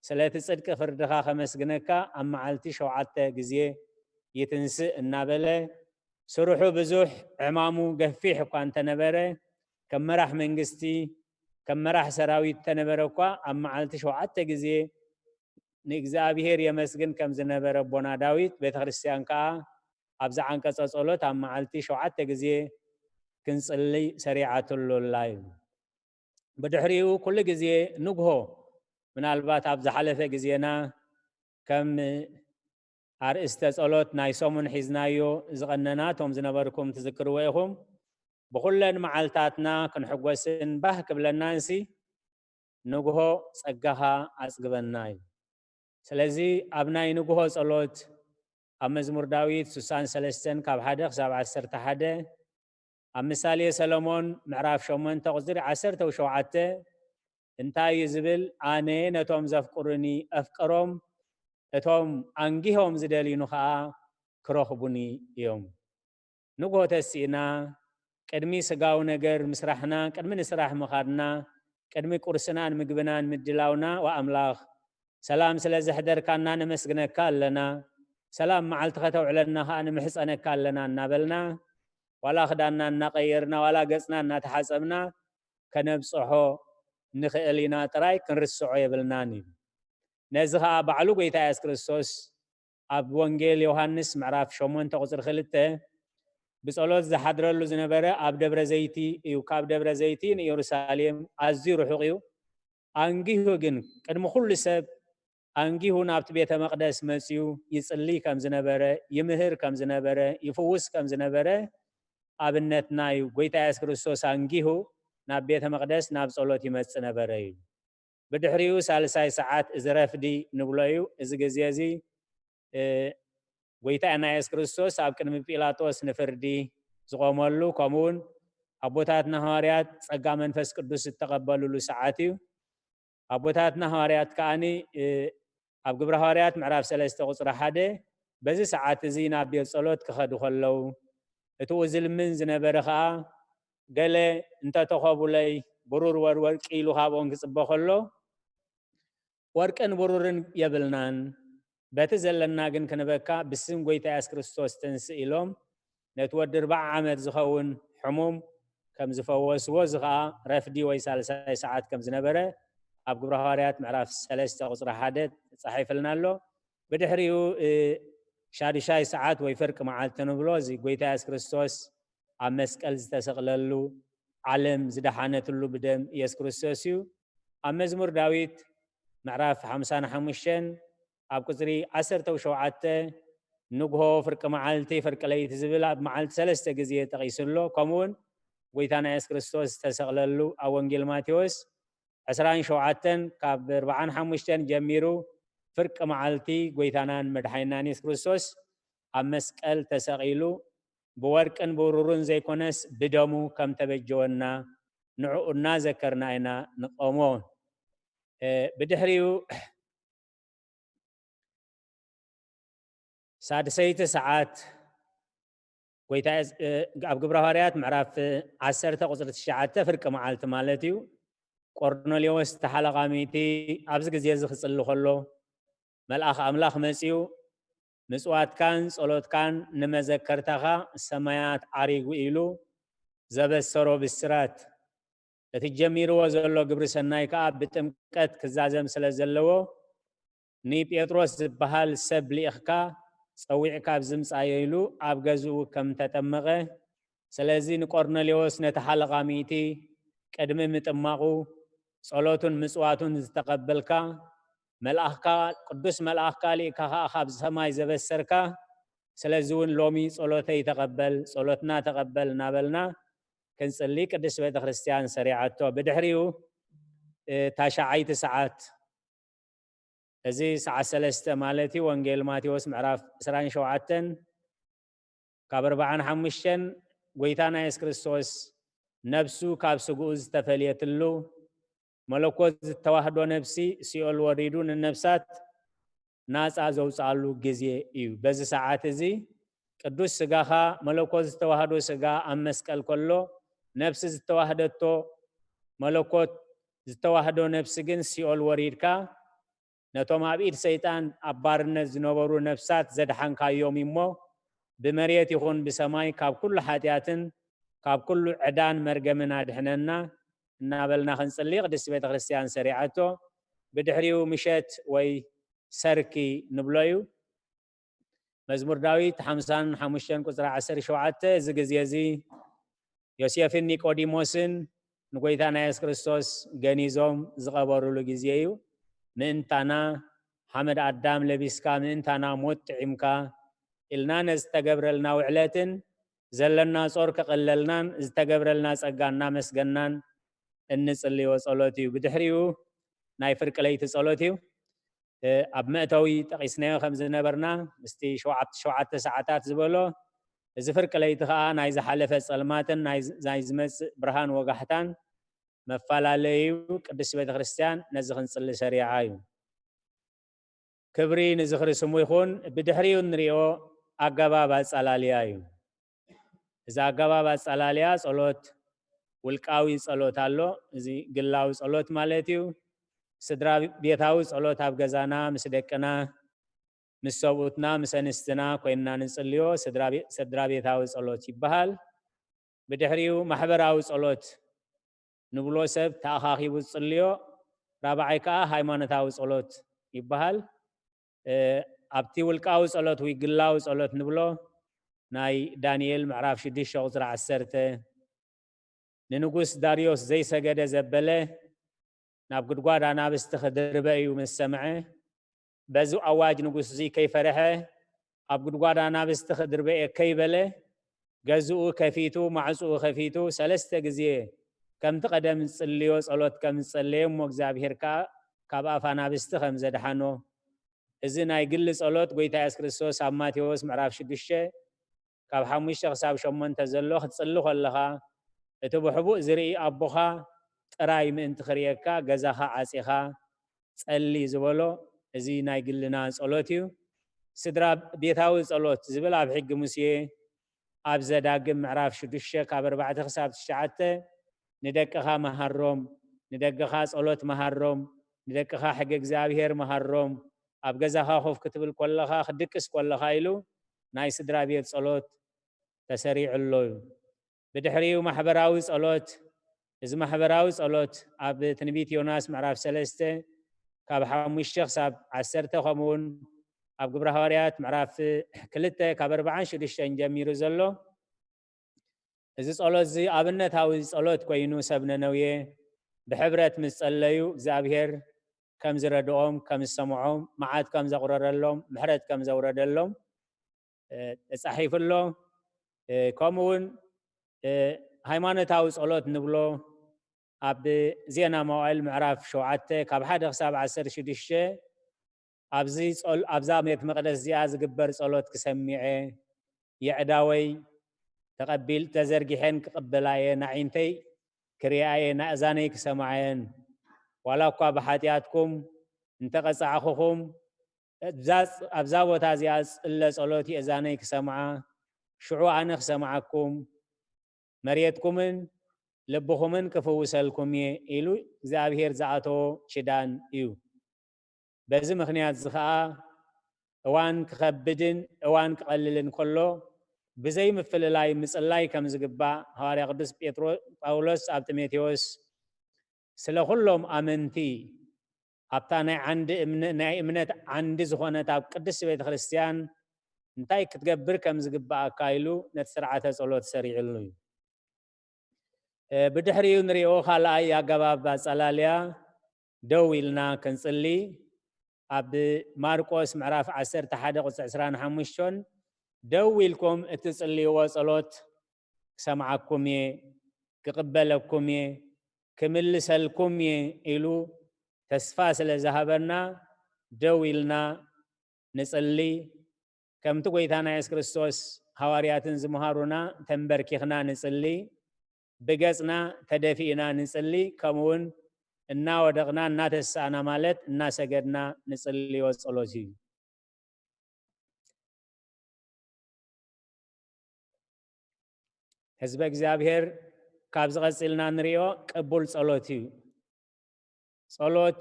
ስለቲ ጽድቂ ፍርድኻ ከመስግነካ ኣብ መዓልቲ ሸውዓተ ግዜ ይትንስእ እናበለ ስርሑ ብዙሕ ዕማሙ ገፊሕ እኳ እንተነበረ ከም መራሕ መንግስቲ ከም መራሕ ሰራዊት ተነበረ እኳ ኣብ መዓልቲ ሸውዓተ ግዜ ንእግዚኣብሔር የመስግን ከም ዝነበረ ኣቦና ዳዊት ቤተ ክርስቲያን ከዓ ኣብዛ ዓንቀጸ ጸሎት ኣብ መዓልቲ ሸውዓተ ግዜ ክንጽሊ ሰሪዓትሉ ኣላ እዩ። ብድሕሪኡ ኩሉ ግዜ ንግሆ ምናልባት ኣብ ዝሓለፈ ግዜና ከም ኣርእስተ ጸሎት ናይ ሰሙን ሒዝናዮ ዝቐነና እቶም ዝነበርኩም ትዝክርዎ ኢኹም። ብኹለን መዓልታትና ክንሕጎስን ባህ ክብለናንሲ ንግሆ ጸጋኻ ኣጽግበና እዩ። ስለዚ ኣብ ናይ ንግሆ ጸሎት ኣብ መዝሙር ዳዊት ስሳን ሰለስተን ካብ ሓደ ክሳብ ዓሰርተ ሓደ ኣብ ምሳሌ ሰለሞን ምዕራፍ ሸሞንተ ቁፅሪ ዓሰርተ ሸውዓተ እንታይ እዩ ዝብል? ኣነ ነቶም ዘፍቅሩኒ ኣፍቅሮም እቶም ኣንጊሆም ዝደልዩኒ ከዓ ክረኽቡኒ እዮም። ንግሆ ተሲእና ቅድሚ ስጋዊ ነገር ምስራሕና ቅድሚ ንስራሕ ምኻድና ቅድሚ ቁርስናን ምግብናን ምድላውና ወኣምላኽ ሰላም ስለ ዘሕደርካና ነመስግነካ ኣለና። ሰላም መዓልቲ ከተውዕለና ከዓ ንምሕፀነካ ኣለና እናበልና ዋላ ክዳንና እናቀየርና ዋላ ገፅና እናተሓፀብና ከነብፅሖ ንኽእል ኢና ጥራይ ክንርስዖ የብልናን እዩ። ነዚ ከዓ ባዕሉ ጎይታ የሱስ ክርስቶስ ኣብ ወንጌል ዮሃንስ ምዕራፍ ሸሞንተ ቁፅሪ ክልተ ብጸሎት ዝሓድረሉ ዝነበረ ኣብ ደብረ ዘይቲ እዩ። ካብ ደብረ ዘይቲ ንኢየሩሳሌም ኣዝዩ ርሑቕ እዩ። ኣንጊሁ ግን ቅድሚ ኩሉ ሰብ ኣንጊሁ ናብቲ ቤተ መቕደስ መጺኡ ይጽሊ ከም ዝነበረ፣ ይምህር ከም ዝነበረ፣ ይፍውስ ከም ዝነበረ ኣብነትና እዩ። ጎይታ የሱስ ክርስቶስ ኣንጊሁ ናብ ቤተ መቕደስ ናብ ጸሎት ይመጽእ ነበረ እዩ። ብድሕሪኡ ሳልሳይ ሰዓት እዚ ረፍዲ ንብሎ እዩ። እዚ ግዜ እዚ ጎይታና የሱስ ክርስቶስ ኣብ ቅድሚ ጲላጦስ ንፍርዲ ዝቆመሉ ከምኡውን ኣቦታትና ሃዋርያት ጸጋ መንፈስ ቅዱስ ዝተቐበልሉ ሰዓት እዩ። ኣቦታትና ሃዋርያት ከዓኒ ኣብ ግብረ ሃዋርያት ምዕራፍ ሰለስተ ቁፅሪ ሓደ በዚ ሰዓት እዚ ናብ ቤት ጸሎት ክኸዱ ከለዉ እቲ ዝልምን ዝነበረ ከዓ ገለ እንተተኸቡለይ ብሩር ወር ወርቂ ኢሉ ካብኦም ክፅበ ከሎ ወርቅን ብሩርን የብልናን፣ በቲ ዘለና ግን ክንበካ ብስም ጎይታ የሱስ ክርስቶስ ትንስእ ኢሎም ነቲ ወዲ ኣርባዓ ዓመት ዝኸውን ሕሙም ከም ዝፈወስዎ፣ እዚ ኸዓ ረፍዲ ወይ ሳልሳይ ሰዓት ከም ዝነበረ ኣብ ግብረ ሃዋርያት ምዕራፍ ሰለስተ ቁፅሪ ሓደ ተጻሒፍልና ኣሎ። ብድሕሪኡ እ፣ ሻዱሻይ ሰዓት ወይ ፍርቂ መዓልቲ ንብሎ፣ እዚ ጎይታ የሱስ ክርስቶስ ኣብ መስቀል ዝተሰቕለሉ፣ ዓለም ዝደሓነትሉ ብደም የሱስ ክርስቶስ እዩ። ኣብ መዝሙር ዳዊት ምዕራፍ ሓምሳን ሓሙሽተን ኣብ ቁፅሪ ዓሰርተ ሸውዓተ ንግሆ፣ ፍርቂ መዓልቲ፣ ፍርቂ ለይቲ ዝብል ኣብ መዓልቲ ሰለስተ ግዜ ጠቒሱ ኣሎ። ከምኡውን ጎይታና የሱስ ክርስቶስ ዝተሰቕለሉ ኣብ ወንጌል ማቴዎስ ዕስራን ሸውዓተን ካብ ኣርባዓን ሓሙሽተን ጀሚሩ ፍርቂ መዓልቲ ጎይታናን መድሓኒናን የሱስ ክርስቶስ ኣብ መስቀል ተሰቒሉ ብወርቅን ብሩርን ዘይኮነስ ብደሙ ከም ተበጀወና ንዕኡ እናዘከርና ኢና ንቆሞ። እ፣ ብድሕሪኡ ሳድሰይቲ ሰዓት ጎይታ የስ-፣ እ፣ ኣብ ግብረ ሃዋርያት ምዕራፍ ዓሰርተ ቁፅሪ ትሽዓተ ፍርቂ መዓልቲ ማለት እዩ። ቆርኔሌዎስ ተሓለቓሚቲ ኣብዚ ግዜ እዚ ክፅሊ ከሎ መልኣኽ ኣምላኽ መፂኡ ምፅዋትካን ጸሎትካን ንመዘከርታኻ ሰማያት ዓሪጉ ኢሉ ዘበሰሮ ብስራት፣ እቲ ጀሚርዎ ዘሎ ግብሪ ሰናይ ከኣ ብጥምቀት ክዛዘም ስለ ዘለዎ፣ ንጴጥሮስ ዝበሃል ሰብ ልኢኽካ ጸዊዕካ ኣብዚ ምጻዮ ኢሉ ኣብ ገዝኡ ከም ተጠመቐ፣ ስለዚ ንቆርኔሌዎስ ነቲ ሓለቓ ሚእቲ ቅድሚ ምጥማቑ ጸሎቱን ምጽዋቱን ዝተቐበልካ፣ መልኣኽካ፣ ቅዱስ መልኣኽካ ልኢካ ኸኣ ካብ ሰማይ ዘበሰርካ፣ ስለዚ እውን ሎሚ ጸሎተይ ተቐበል፣ ጸሎትና ተቐበል እናበልና ክንጽሊ ቅድስት ቤተ ክርስቲያን ሰሪዓቶ። ብድሕሪኡ፣ እ፣ ታሽዓይቲ ሰዓት፣ እዚ ሰዓት ሰለስተ ማለት እዩ፣ ወንጌል ማቴዎስ ምዕራፍ ዕስራን ሸውዓተን ካብ ኣርባዓን ሓሙሽተን፣ ጎይታና የሱስ ክርስቶስ ነብሱ ካብ ስግኡ ዝተፈልየትሉ፣ መለኮት ዝተዋህዶ ነብሲ ሲኦል ወሪዱ ንነብሳት ናጻ ዘውጽኣሉ ግዜ እዩ። በዚ ሰዓት እዚ ቅዱስ ስጋኻ፣ መለኮት ዝተዋህዶ ስጋ ኣብ መስቀል ከሎ፣ ነብሲ ዝተዋህደቶ፣ መለኮት ዝተዋህዶ ነብሲ ግን ሲኦል ወሪድካ፣ ነቶም ኣብ ኢድ ሰይጣን ኣብ ባርነት ዝነበሩ ነፍሳት ዘድሓንካዮም እሞ፣ ብመሬት ይኹን ብሰማይ ካብ ኩሉ ሓጢኣትን ካብ ኩሉ ዕዳን መርገምን ኣድሕነና እናበልና ክንጽሊ ቅድስቲ ቤተ ክርስቲያን ሰሪዓቶ። ብድሕሪኡ ምሸት ወይ ሰርኪ ንብሎ እዩ። መዝሙር ዳዊት ሓምሳን ሓሙሽተን ቁጽሪ ዓሰርተ ሸውዓተ፣ እዚ ግዜ እዚ ዮሴፍን ኒቆዲሞስን ንጎይታና የሱስ ክርስቶስ ገኒዞም ዝቐበሩሉ ግዜ እዩ። ምእንታና ሓመድ ኣዳም ለቢስካ፣ ምእንታና ሞት ጥዒምካ ኢልና ነዚ ዝተገብረልና ውዕለትን ዘለና ጾር ከቐለልናን ዝተገብረልና ጸጋ እናመስገናን እንጽልዮ ጸሎት እዩ። ብድሕሪኡ ናይ ፍርቂ ለይቲ ጸሎት እዩ። እ፣ ኣብ መእተዊ ጠቒስናዮ ከም ዝነበርና፣ ምስቲ ሸውዓተ፣ ሸውዓተ ሰዓታት ዝበሎ፣ እዚ ፍርቂ ለይቲ ኸኣ ናይ ዝሓለፈ ጸልማትን ናይ፣ ናይ ዝመጽእ ብርሃን ወጋሕታን መፈላለዩ ቅድስቲ ቤተ ክርስቲያን ነዚ ክንጽሊ ሰሪዓ እዩ። ክብሪ ንዝኽሪ ስሙ ይኹን። ብድሕሪኡ እንሪኦ ኣገባብ ኣጸላልያ እዩ። እዚ ኣገባብ ኣጸላልያ ጸሎት፣ ውልቃዊ ጸሎት ኣሎ። እዚ ግላዊ ጸሎት ማለት እዩ። ስድራ ቤታዊ ጸሎት ኣብ ገዛና ምስ ደቅና፣ ምስ ሰብኡትና፣ ምስ ኣንስትና ኮይንና ንጽልዮ ስድራ ቤ-፣ ስድራ ቤታዊ ጸሎት ይበሃል። ብድሕሪኡ ማሕበራዊ ጸሎት ንብሎ፣ ሰብ ተኣኻኺቡ ዝጽልዮ፣ ራብዓይ ከኣ ሃይማኖታዊ ጸሎት ይበሃል። እ፣ ኣብቲ ውልቃዊ ጸሎት ወይ ግላዊ ጸሎት ንብሎ፣ ናይ ዳንኤል ምዕራፍ ሽዱሽተ ቁጽሪ ዓሰርተ፣ ንንጉስ ዳርዮስ ዘይሰገደ ዘበለ፣ ናብ ጉድጓድ ኣናብስቲ ክድርበ እዩ ምስ ሰምዐ፣ በዚ ኣዋጅ ንጉስ እዚ ከይፈርሐ፣ ኣብ ጉድጓድ ኣናብስቲ ክድርበ እየ ከይበለ፣ ገዝኡ ከፊቱ፣ ማዕጽኡ ከፊቱ፣ ሰለስተ ግዜ ከምቲ ቀደም ዝጽልዮ ጸሎት ከም ዝጸለየ፣ እሞ እግዚኣብሔር ከኣ ካብ ኣፍ ኣናብስቲ ከም ዘድሓኖ፣ እዚ ናይ ግሊ ጸሎት ጎይታ የሱስ ክርስቶስ ኣብ ማቴዎስ ምዕራፍ ሽዱሽተ ካብ ሓሙሽተ ክሳብ ሸሞንተ ዘሎ ክትጽሊ ከለኻ፣ እቲ ብሕቡእ ዝርኢ ኣቦኻ ጥራይ ምእንቲ ክርእየካ ገዛኻ ዓጺኻ ጸሊ ዝበሎ፣ እዚ ናይ ግልና ጸሎት እዩ። ስድራ ቤታዊ ጸሎት ዝብል ኣብ ሕጊ ሙሴ ኣብ ዘዳግም ምዕራፍ ሽዱሽተ ካብ ኣርባዕተ ክሳብ ትሽዓተ፣ "ንደቅኻ መሃሮም፣ ንደቅኻ ጸሎት መሃሮም፣ ንደቅኻ ሕጊ እግዚኣብሔር መሃሮም፣ ኣብ ገዛኻ ኮፍ ክትብል ከለኻ፣ ክትድቅስ ከለኻ" ኢሉ ናይ ስድራ ቤት ጸሎት ተሰሪዑ ኣሎ እዩ። ብድሕሪኡ ማሕበራዊ ጸሎት፣ እዚ ማሕበራዊ ጸሎት ኣብ ትንቢት ዮናስ ምዕራፍ ሰለስተ ካብ ሓሙሽተ ክሳብ ዓሰርተ፣ ከምኡ እውን ኣብ ግብረ ሃዋርያት ምዕራፍ ክልተ ካብ ኣርባዓን ሽዱሽተን ጀሚሩ ዘሎ፣ እዚ ጸሎት እዚ ኣብነታዊ ጸሎት ኮይኑ፣ ሰብ ነነውየ ብሕብረት ምስ ጸለዩ እግዚኣብሔር ከም ዝረድኦም፣ ከም ዝሰምዖም፣ መዓት ከም ዘቑረረሎም፣ ምሕረት ከም ዘውረደሎም፣ እ፣ ተጻሒፉ ኣሎ። እ፣ ከምኡ እውን፣ እ፣ ሃይማኖታዊ ጸሎት ንብሎ ኣብ ዜና መዋዕል ምዕራፍ ሸውዓተ ካብ ሓደ ክሳብ ዓሰርተ ሽዱሽተ፣ ኣብዚ ጸል-፣ ኣብዛ ቤት መቕደስ እዚኣ ዝግበር ጸሎት ክሰሚዐ፣ የዕዳወይ ተቐቢል-፣ ተዘርጊሐን ክቕበላ እየ፣ ንኣዒንተይ ክሪኣ እየ፣ ንኣእዛነይ ክሰምዓ እየን። ዋላ እኳ ብሓጢኣትኩም እንተቐጻዕኹኹም፣ ኣብዛ፣ ኣብዛ ቦታ እዚኣ ዝጽለ ጸሎት የእዛነይ ክሰምዓ፣ ሽዑ ኣነ ክሰምዓኩም፣ መሬትኩምን ልብኹምን ክፍውሰልኩም እየ ኢሉ እግዚኣብሔር ዝኣተዎ ኪዳን እዩ። በዚ ምኽንያት እዚ ኸኣ እዋን ክኸብድን እዋን ክቐልልን ከሎ ብዘይ ምፍልላይ ምጽላይ ከም ዝግባእ ሃዋርያ ቅዱስ ጴጥሮ-፣ ጳውሎስ ኣብ ጢሞቴዎስ ስለ ኩሎም ኣመንቲ ኣብታ ናይ ዓንዲ እምነ-፣ ናይ እምነት ዓንዲ ዝኾነት ኣብ ቅድስቲ ቤተ ክርስቲያን እንታይ ክትገብር ከም ዝግባኣካ ኢሉ ነቲ ስርዓተ ጸሎት ሰሪዕሉ እዩ። ብድሕሪኡ ንሪኦ ካልኣይ ኣገባብ ኣጸላልያ ደው ኢልና ክንጽሊ። ኣብ ማርቆስ ምዕራፍ ዓሰርተ ሓደ ቁጽሪ ዕስራን ሓሙሽተን ደው ኢልኩም እትጽልይዎ ጸሎት ክሰምዓኩም እየ፣ ክቕበለኩም እየ፣ ክምልሰልኩም እየ ኢሉ ተስፋ ስለ ዝሃበና ደው ኢልና ንጽሊ። ከምቲ ጎይታና የሱስ ክርስቶስ ሃዋርያትን ዝመሃሩና ተንበርኪኽና ንጽሊ፣ ብገጽና ተደፊእና ንጽሊ፣ ከምኡውን እናወደቕና እናተሳእና ማለት እናሰገድና ንጽልዮ ጸሎት እዩ። ህዝበ እግዚኣብሔር ካብዚ ቀጺልና ንሪኦ ቅቡል ጸሎት እዩ። ጸሎት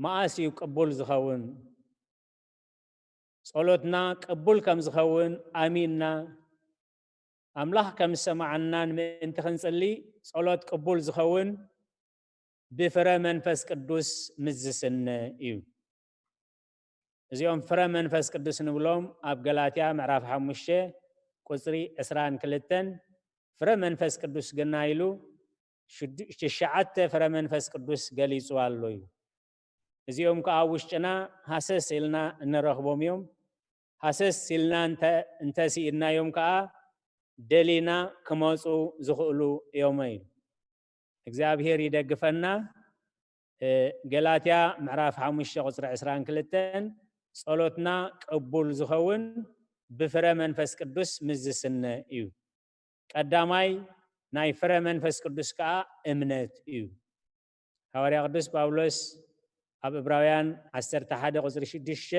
መኣስ እዩ ቅቡል ዝኸውን? ጸሎትና ቅቡል ከም ዝኸውን ኣሚንና ኣምላኽ ከም ዝሰማዓናን ምእንቲ ክንጽሊ ጸሎት ቅቡል ዝኸውን ብፍረ መንፈስ ቅዱስ ምስ ዝስነ እዩ። እዚኦም ፍረ መንፈስ ቅዱስ ንብሎም ኣብ ገላትያ ምዕራፍ ሓሙሽተ ቁጽሪ ዕስራን ክልተን ፍረ መንፈስ ቅዱስ ግና ኢሉ ሽዱ- ትሽዓተ ፍረ መንፈስ ቅዱስ ገሊጹ ኣሎ እዩ። እዚኦም ከኣ ኣብ ውሽጥና ሃሰስ ኢልና እንረኽቦም እዮም። ሃሰስ ኢልና እንተ- እንተስኢድናዮም ከኣ ደሊና ክመጹ ዝኽእሉ እዮም እዩ። እግዚኣብሔር ይደግፈና። እ፣ ገላትያ ምዕራፍ ሓሙሽተ ቁጽሪ ዕስራን ክልተን ጸሎትና ቅቡል ዝኸውን ብፍረ መንፈስ ቅዱስ ምስ ዝስነ እዩ። ቀዳማይ ናይ ፍረ መንፈስ ቅዱስ ከኣ እምነት እዩ። ሃዋርያ ቅዱስ ጳውሎስ ኣብ ዕብራውያን ዓሰርተ ሓደ ቁጽሪ ሽዱሽተ፣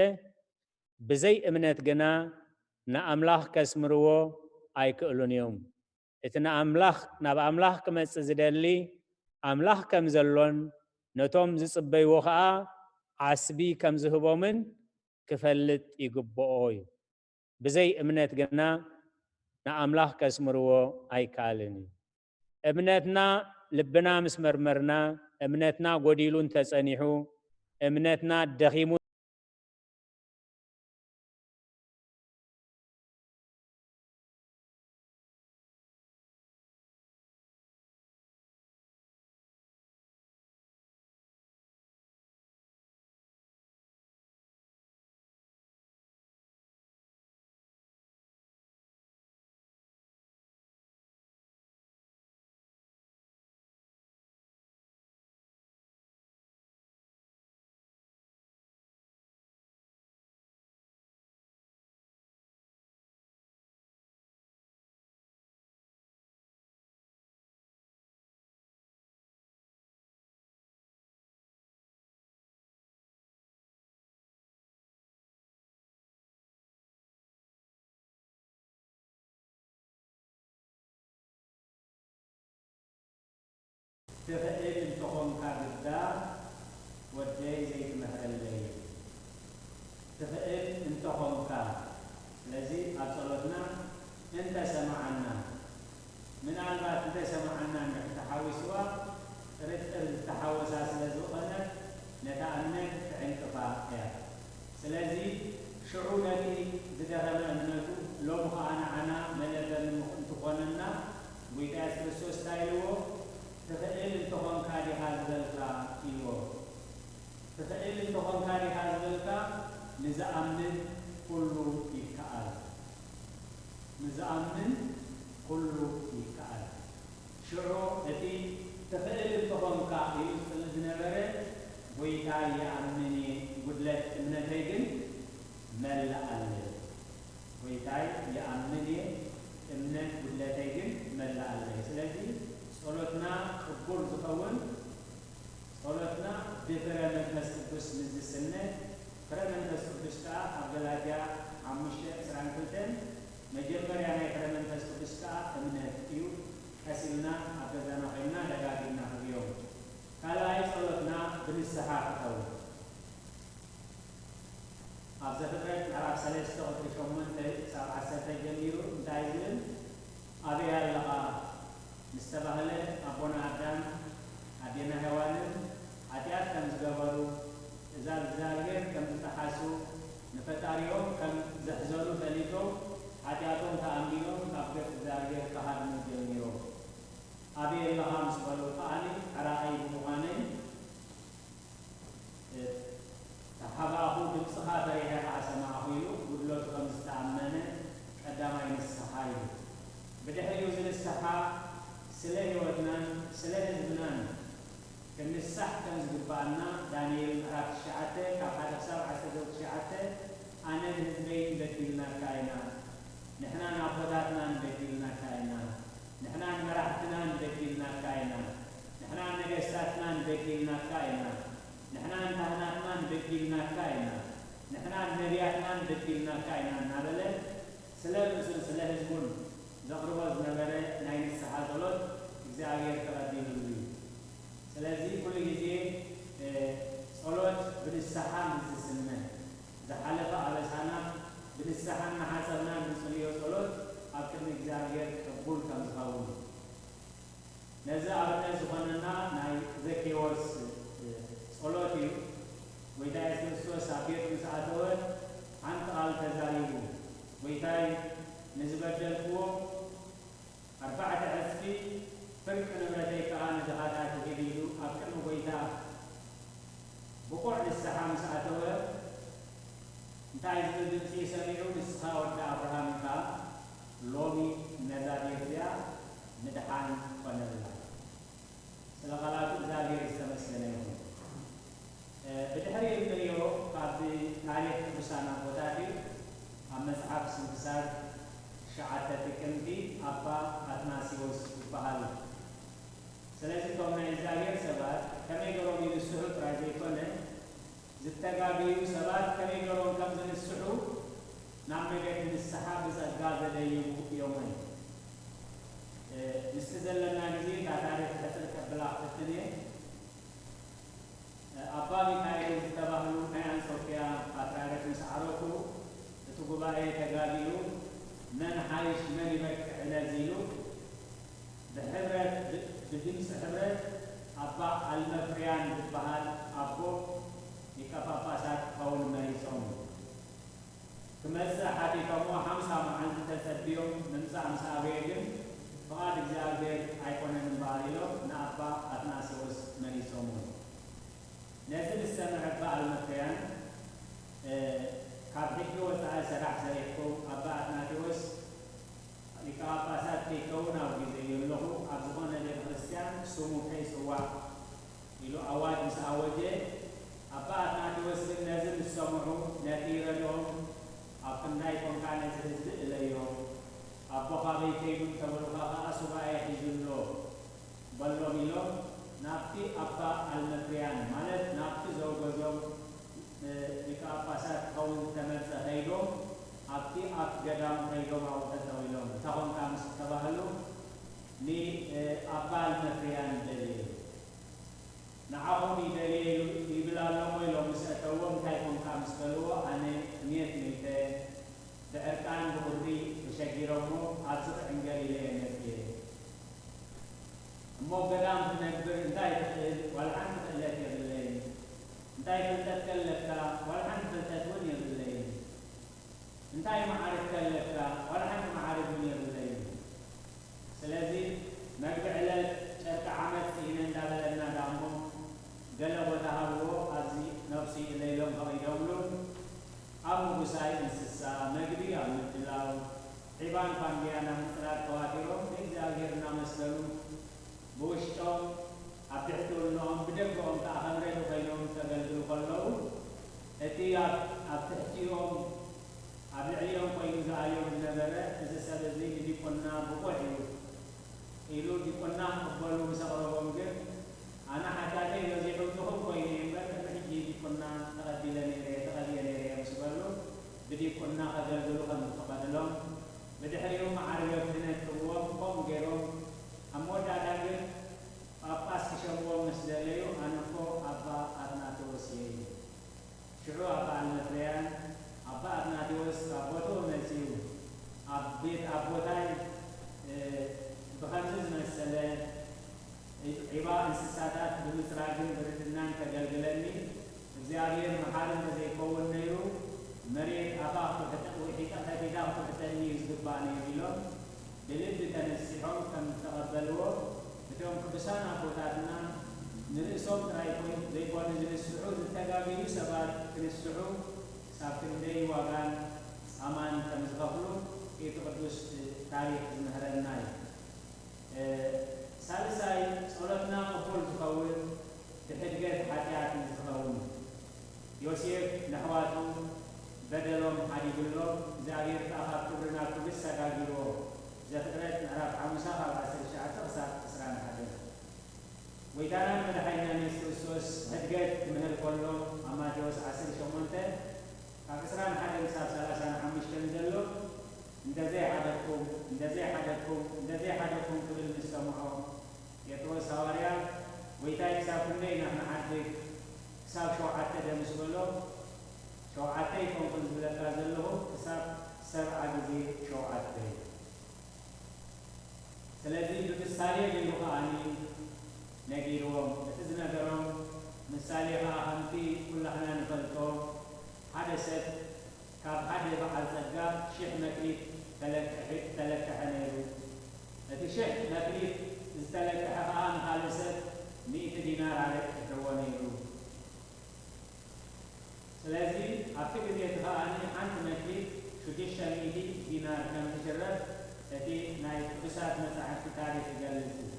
ብዘይ እምነት ግና ንኣምላኽ ከስምርዎ ኣይክእሉን እዮም። እቲ ንኣምላኽ፣ ናብ ኣምላኽ ክመጽእ ዝደሊ ኣምላኽ ከም ዘሎን ነቶም ዝጽበይዎ ኸኣ ዓስቢ ከም ዝህቦምን ክፈልጥ ይግብኦ እዩ። ብዘይ እምነት ግና ንኣምላኽ ከስምርዎ ኣይከኣልን እዩ። እምነትና ልብና ምስ መርመርና፣ እምነትና ጎዲሉ እንተጸኒሑ፣ እምነትና ደኺሙ፣ ትኽእል እንተኾንካ ግዳ ወደይ ዘይትምህረለይ። ትኽእል እንተኾንካ። ስለዚ ኣብ ጸሎትና እንተሰማዓና፣ ምናልባት እንተይሰማዓና እንድሕር ተሓዊስዋ ጥርጥር ዝተሓወሳ ስለ ዝኾነት ነታ እምነት ትዕንቅፋ እያ። ስለዚ ሽዑ ነቲ ዝደኸመ እምነቱ ሎሚ ኸኣ ንዓና መለበሚ ምኽ- እንትኾነና፣ ጎይታ የሱስ ክርስቶስ እንታይ ኢልዎ? "ትኽእል እንተኾንካ ዲኻ ዝበልካ?" ኢልዎ። "ትኽእል እንተኾንካ ዲኻ ዝበልካ? ንዝኣምን ኩሉ ይከኣል። ንዝኣምን ኩሉ ይከኣል።" ሽዑ እቲ "ትኽእል እንተኾንካ" ኢሉ ዝጽሊ ዝነበረ፣ "ጎይታይ ይኣምን እየ፣ ጉድለት እምነተይ ግን መላኣለይ። ጎይታይ ይኣምን እየ፣ እምነት ጉድለተይ ግን መላኣለይ።" ስለዚ ጸሎትና ቅቡል ዝኸውን፣ ጸሎትና ብፍረ መንፈስ ቅዱስ ምስ ዝስነ፣ ፍረ መንፈስ ቅዱስ ከኣ ኣብ ገላትያ ሓሙሽተ ዕስራን ክልተን መጀመርያ ናይ ፍረ መንፈስ ቅዱስ ከኣ እምነት እዩ። ቀስ ኢልና ኣብ ገዛና ኮይንና ደጋጊምና ክንሪኦ። ካልኣይ ጸሎትና ብንስሓ ክኸውን። ኣብ ዘፍጥረት ምዕራፍ ሰለስተ ቁጽሪ ሸሞንተ ክሳብ ዓሰርተ ጀሚሩ እንታይ ዝብል? "ኣበይ ኣለኻ?" ምስ ተባህለ፣ ኣቦና ኣዳም ኣዴና ሄዋንን ሓጢኣት ከም ዝገበሩ፣ ትእዛዝ እግዚኣብሔር ከም ዝጠሓሱ፣ ንፈጣሪኦም ከም ዘሕዘኑ ፈሊጦም፣ ሓጢኣቶም ተኣሚኖም ካብ ገጽ እግዚኣብሔር ክሃድሙ ጀመሩ። ንስሓ ስለ ህይወትናን ስለ ህዝብናን ክንሳሕ ከም ዝግባኣና ዳንኤል ምዕራፍ ትሽዓተ ካብ ሓደ ክሳብ ዓሰርተ ትሽዓተ ኣነ ንህዝበይን በዲልናካ ኢና፣ ንሕና ንኣቦታትናን በዲልናካ ኢና፣ ንሕና ንመራሕትናን በዲልናካ ኢና፣ ንሕና ንነገስታትናን በዲልናካ ኢና፣ ንሕና ንካህናትናን በዲልናካ ኢና፣ ንሕና ንነቢያትናን በዲልናካ ኢና እናበለ ስለ ርእሱን ስለ ህዝቡን ዘቕርቦ ዝነበረ ናይ ንስሓ ጸሎት እግዚኣብሔር ተቐቢሉሉ እዩ። ስለዚ ኩሉ ግዜ ጸሎት ብንስሓ ምስ ዝስነ ዝሓለፈ ኣበሳና ብንስሓ እናሓጸብና እንጽልዮ ጸሎት ኣብ ቅድሚ እግዚኣብሔር ቅቡል ከም ዝኸውን ነዚ ኣብነት ዝኾነና ናይ ዘኬዎስ ጸሎት እዩ። ጎይታ የሱስ ክርስቶስ ኣብ ቤት ምስ ኣተወ ሓንቲ ቃል ተዛሪቡ፣ ጎይታይ ንዝበደልክዎ ኣርባዕተ ዕጽፊ ፍርቂ ንብረተይ ከኣ ንድኻታት ይህብ ኢሉ ኣብ ቅድሚ ጎይታ ብቑዕ ንስሓ ምስ ኣተወ እንታይ ዝብል ድምጺ ሰሚዑ፣ ንስኻ ወዲ ኣብርሃም ኢኻ፣ ሎሚ ነዛ ቤት እዚኣ ምድሓን ኮነላ። ስለ ቃላቱ እግዚኣብሔር ዝተመስገነ ይኹን። ብድሕሪ እንሪኦ ካብ ታሪክ ቅዱሳን ኣቦታት እዩ። ኣብ መፅሓፍ ስንክሳር ትሽዓተ ጥቅምቲ ኣባ ኣትናሲዎስ ይበሃሉ። ስለዚ እቶም ናይ እግዚኣብሔር ሰባት ከመይ ገሮም ይንስሑ ጥራይ ዘይኮነ ዝተጋገዩ ሰባት ከመይ ገሮም ከም ዝንስሑ ናብ መገዲ ንስሓ ብፀጋ ዘደይቡ እዮም። ምስቲ ዘለና ግዜ እታ ታሪክ ሕፅር ከብላ ክፍትን እየ። ኣባ ሚካኤል ዝተባህሉ ናይ ኣንጾኪያ ፓትርያርክ ምስ ዓረፉ እቲ ጉባኤ ተጋጊዩ መን ሓይሽ መን ይበቅዕ ዕለዚ ኢሉ ብሕብረት ብድምፂ ሕብረት ኣባ ኣልመፍርያን ዝበሃል ኣቦ ሊቀ ጳጳሳት ክኸውን መሪጾም። ክመጽእ ሓቲቶሞ ሓምሳ መዓልቲ ተጸብዮም ምምጻእ ምስ ኣበየ ግን ፍቓድ እግዚኣብሔር ኣይኮነን እምበኣር ኢሎም ንኣባ ኣትናስዮስ መሊሶምዎ። ነዚ ምስ ሰምዐ በዓል መፍርያን ካብ ሕጊ ወጻኢ ስራሕ ሰሪሕኩም ኣባ ኣትናቴዎስ ሊቀ ጳጳሳት ከይከውን ኣውጊዘዮ ኣለኹ፣ ኣብ ዝኾነ ቤተ ክርስቲያን ስሙ ከይጽዋዕ ኢሉ ኣዋጅ ምስ ኣወጀ፣ ኣባ ኣትናቴዎስ ግን ነዚ ምስ ሰምዑ ነቲ ይረድኦም ኣብ ክንዳይ ኮንካ ነዚ ህዝቢ እለዮ፣ ኣቦ ካበይ ከይዱ እንተበሉኻ ኸኣ ሱባኤ ሒዙ ኣሎ በሎም ኢሎም ናብቲ ኣባ ኣልመፍርያን ማለት ናብቲ ዘውገዞም ሊቀ ጳጳሳት ክኸውን ዝተመርጸ ከይዶም ኣብቲ ኣፍ ገዳም ከይዶም ኣብኡ ጠጠው ኢሎም። እንታይ ኾንካ ምስ ተባህሉ ንኣባ ኣልመፍርያን ደልየ። ንዓኹም ይደልየ ይብል ኣሎ እሞ ኢሎም ምስ ኣተውዎ እንታይ ኮንካ ምስ በልዎ ኣነ ጥሜት ሞይተ ብዕርቃን ብቁሪ ተሸጊሮሞ ኣብዚ ክዕንገል ኢለ እየ መፅየ። እሞ ገዳም ክነብር እንታይ ትኽእል ዋላ ሓንቲ ክእለት የብለይን። እንታይ ፍልጠት ከለካ ዋላ ሓንቲ ፍልጠት እውን የብለይን። እንታይ መዓርግ ከለካ ዋላ ሓንቲ መዓርግ እውን የብለይን። ስለዚ መግቢ ዕለት ጨርቂ ዓመት ስኢነ እንዳበለና ዳሞ ገለ ቦታ ሃብዎ ኣብዚ ነብሱ ይእለ ኢሎም ፈቒዶምሉ ኣብ ምጉሳይ እንስሳ መግቢ ኣብ ምድላው ዒባን ፋንድያን ኣብ ምፅራግ ተዋፊሮም ንእግዚኣብሔር እናመስገኑ ብውሽጦም ኣብ ትሕቲ ውልንኦም ብደገኦም ከዓ ከም ረዲ ኮይኖም ከገልግሉ ከለዉ እቲ ኣብ ትሕቲኦም ኣብ ልዕሊኦም ኮይኑ ዝኣልዮም ዝነበረ እዚ ሰብ እዚ ንዲቁና ብቑዕ እዩ ኢሉ ዲቁና ክቕበሉ ምስ ኣቕረቦም ግን ኣነ ሓጢኣተይ በዚሑ ብኹም ኮይነ እየ እምበር ቅድሚ ሕጂ ዲቁና ተቐቢለ ነይረ እየ ተቐቢኤ ነይረ እየ ምስ በሉ ብዲቁና ከገልግሉ ከም ዝፈቐድሎም ብድሕሪኡ መዓርገ ክህነት ክህብዎም ከምኡ ገይሮም ኣብ መወዳእታ ግን ጳጳስ ክሸምዎም ምስ ደለዩ ኣነ እኮ ኣባ ኣትናቴዎስ እየ ኢሉ። ሽዑ ኣባ ኣልመፍርያን ኣባ ኣትናቴዎስ ካብ ቦትኡ መጺኡ ኣብ ቤት ኣቦታይ ብኸምዚ ዝመሰለ ዒባ እንስሳታት ብምጽራግን ብርድናን ከገልግለኒ እግዚኣብሔር መሓሪ እንተዘይከውን ነይሩ መሬት ኣፋ ክትውሒጣ ክትውሒጣ ክትውሕጠኒ እዩ ዝግባእ ነይሩ ኢሎም ብልቢ ተነሲሖም ከም ዝተቐበልዎ እቶም ቅዱሳን ኣቦታትና ንርእሶም ጥራይ ዘይኮነ ዝንስሑ ዝተጋገዩ ሰባት ክንስሑ ክሳብ ክንደይ ዋጋን ጻማን ከም ዝኸፍሉ እቲ ቅዱስ ታሪኽ ዝምህረና እዩ። ጎይታናን መድሓኒናን የሱስ ክርስቶስ ሕድገት ክምህር ከሎ፣ ኣብ ማቴዎስ ዓሰርተ ሸሞንተ ካብ ዕስራን ሓደን ክሳብ ሰላሳን ሓሙሽተን ዘሎ፣ "እንተዘይሓደግኩም፣ እንተዘይሓደግኩም፣ እንተዘይሓደግኩም" ክብል ምስ ሰምዖ፣ ጴጥሮስ ሃዋርያ፣ "ጎይታይ፣ ክሳብ ክንደይ ኢና ክንዓድግ? ክሳብ ሸውዓተ ዶ?" ምስ በሎ፣ "ሸውዓተ ኣይኮንኩን ዝብለካ ዘለኹ፣ ክሳብ ሰብዓ ግዜ ሸውዓተ" እዩ። ስለዚ ብምሳሌ ገይሩ ከኣ ነጊርዎም። እቲ ዝነገሮም ምሳሌ ከኣ ከምቲ ኩላህና ንፈልጦ፣ ሓደ ሰብ ካብ ሓደ በዓል ጸጋ ሽሕ መክሊት ተለቅሐ፣ ተለቅሐ ነይሩ። እቲ ሽሕ መክሊት ዝተለቅሐ ከኣ ንኻልእ ሰብ ሚእቲ ዲናር ኣለቂሕዎ ነይሩ። ስለዚ ኣብቲ ግዜ እቲ ከኣ ሓንቲ መክሊት ሽዱሽተ ሚእቲ ዲናር ከም ትሽረፍ እቲ ናይ ቅዱሳት መጻሕፍቲ ታሪኽ ይገልጽ እዩ።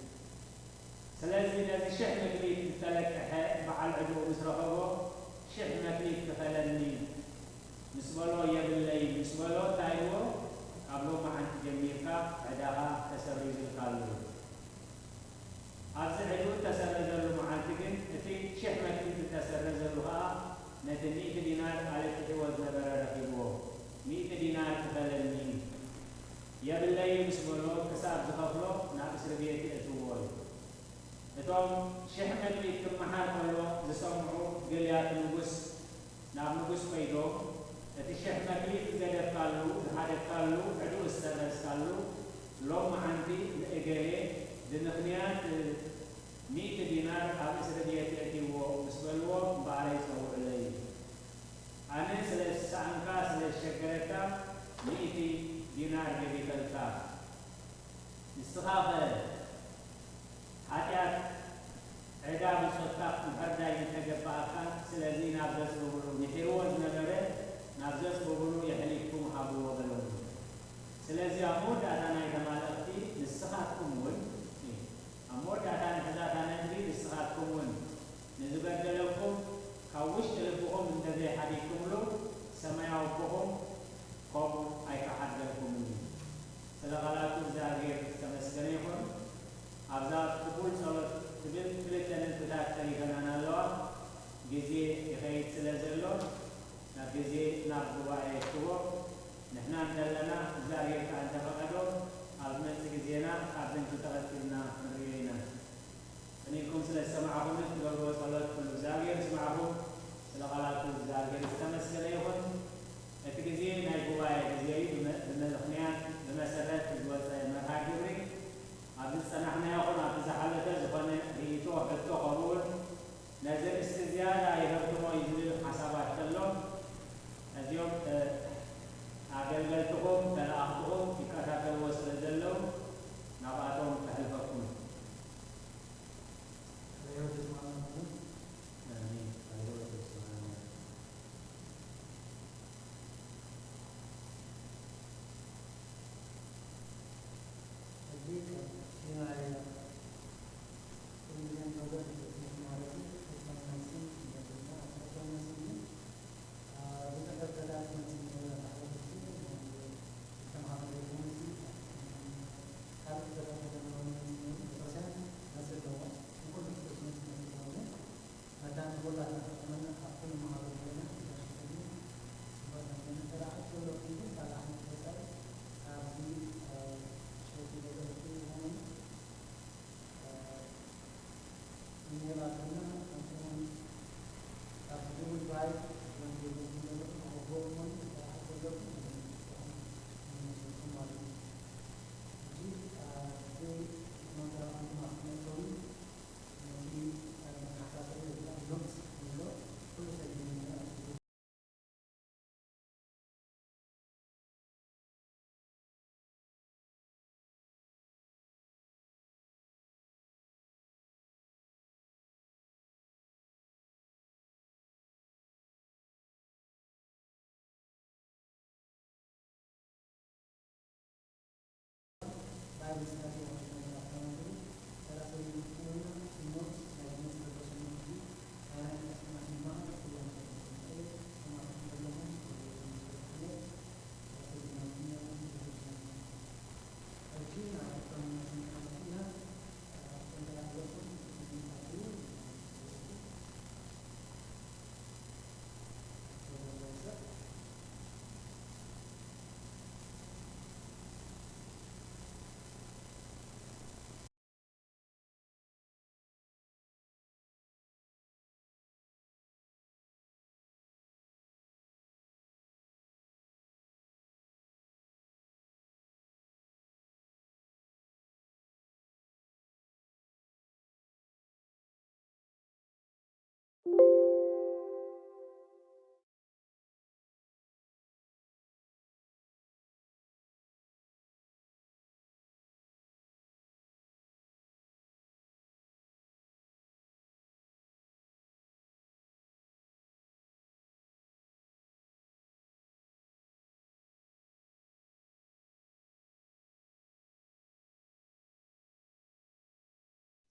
ስለዚ ነዚ ሽሕ መክሊት ዝተለቅሐ በዓል ዕዳኡ ምስ ረኸቦ፣ "ሽሕ መክሊት ክፈለኒ" ምስ በሎ፣ "የብለይ" ምስ በሎ፣ እንታይ ኢልዎ? "ካብ ሎማዓንቲ ጀሚርካ ዕዳኻ ተሰሪዙልካ ኣሎ" ኢሉ። ኣብዚ ዕዳኡ እተሰረዘሉ መዓልቲ ግን፣ እቲ ሽሕ መክሊት እተሰረዘሉ ኸኣ ነቲ ሚእቲ ዲናር ኣለቂሕዎ ዝነበረ ረኺብዎ። "ሚእቲ ዲናር ክፈለኒ" "የብለይ" ምስ በሎ፣ ክሳብ ዝኸፍሎ ናብ እስሪ ቤት የእትዎ እዩ። እቶም ሽሕ መክሊት ክመሓር ከሎ ዝሰምዑ ገለያት ንጉስ ናብ ንጉስ ከይዶም፣ "እቲ ሽሕ መክሊት ዝገደፍካሉ፣ ዝሓደግካሉ፣ ዕዳኡ ዝሰረዝካሉ፣ ሎማዓንቲ ንእገሌ ብምኽንያት ሚእቲ ዲናር ኣብ እስሪ ቤት የእትይዎ" ምስ በልዎ፣ "እምበኣረይ ጸውዑለይ። ኣነ ስለ ዝሰኣንካ፣ ስለ ዝሸገረካ፣ ሚእቲ ዲናር ገዲፈልካ። ንስኻኸ ሓጢኣት ዕዳ ብጾትካ ምሕርዳይ ምተገበኣካ፣ ስለዚ ናብ ዘጽብብሉ፣ ምሒርዎ ዝነበረ ናብ ዘጽብብሉ የሕሊፍኩም ሃብዎ" በሎም። ስለዚ ኣብ መወዳእታ ናይታ መልእኽቲ ንስኻትኩም እውን፣ ኣብ መወዳእታ ናይዛ ነጥቢ ንስኻትኩም እውን ንዝበደለኩም ካብ ውሽጢ ልብኹም እንተዘይሓዲግኩምሉ፣ ሰማያዊ ኣቦኹም ከምኡ ኣይክሓድገልኩምን እዩ። ስለ ቃላቱ እግዚኣብሔር ዝተመስገነ ይኹን። ኣብዛ ትኹል ጸሎት ትብል ክልተ ነጥብታት ተሪፈናና ኣለዋ። ግዜ ይኸይድ ስለ ዘሎ፣ ናብ ግዜ ናብ ጉባኤ የእትዎ። ንሕና እንተለና፣ እግዚኣብሔር ከኣ እንተፈቐዶ፣ ኣብ ዝመጽእ ግዜና ካብዘን ክልተ ቀጺልና ክንርእዮ ኢና። ቅን ኢልኩም ስለ ዝሰማዕኹምን እትገብርዎ ጸሎት ኩሉ እግዚኣብሔር ይስማዕኹም። ስለ ቃላቱ እግዚኣብሔር ዝተመስገነ ይኹን። እቲ ግዜ ናይ ጉባኤ ግዜ እዩ። ብመ-፣ ብምኽንያት፣ ብመሰረት ዝወጸ መርሃ ግብሪ፣ ኣብዚ ዝጸናሕናዮ ይኹን ኣብቲ ዝሓለፈ ዝኾነ ርእይቶ፣ ሕቶ፣ ከምኡውን ነዚ ርእስቲ ዝያዳ ይህርትሞ እዩ ዝብል ሓሳባት ከሎ፣ ነዚኦም፣ እ፣ ኣገልገልትኹም፣ ተለኣኽትኹም ይከታተልዎ ስለ ዘለዉ፣ ናብኣቶም ከሕልፈኩም። ቃለ ሕይወት የስምዓና ኩሉ። ኣሜን። ቃለ ሕይወት የስምዓና። ሕጂ ካብቲ ናይ ቴሌቪዥን ፕሮግራም ማለት እዩ። ኤርትራዊ መልሲ ይመጽእና። ኤርትራዊ መልሲ ግን፣ አ፣ ብዙሕ ደብተራት መጺኡ ነይሩ። ኣብ ዝሓለፈ ግዜ፣ አ፣ ዝተምሃርናዮ ትምህርቲ፣ ካልእ ደብተራት ተማሃሮ መጺኡ ነይሩ። ቤተክርስትያን መጺኡ ኣለዎ። ንኹሉ ቤተክርስትያን መጺኡ ኣለዎ። መታን ንኹላትና ተጠቕመና፣ ካብቲ ንመሃሮ ዘለና ተሻሽለና፣ ጽቡቕ ነገር እንተ ደኣ ሓቂ ዘለኩም ግን፣ ካልእ ዓይነት ገጻት ኣብዚ፣ እ፣ ሸውቲ ገዛውቲ ይኾኑ፣ እ፣ እንሄባትና፣ ከምኡውን ካብ ጉግል ድራይቭ፣ ወይም ጉግል ዘለኹም፣ ኣብ ጎግል ማለት እዩ፣ እንተ ደኣ ሓቂ ዘለኩም፣ ማለት እዩ። ሕጂ፣ እ፣ እዚ ኖት ኣቐዲሙ ኣቐመጥኩሉ። ነቲ መተሓሳሰቢ ወይ ከዓ ኖትስ ንብሎ ኩሉ ሰብ ይመልኦ።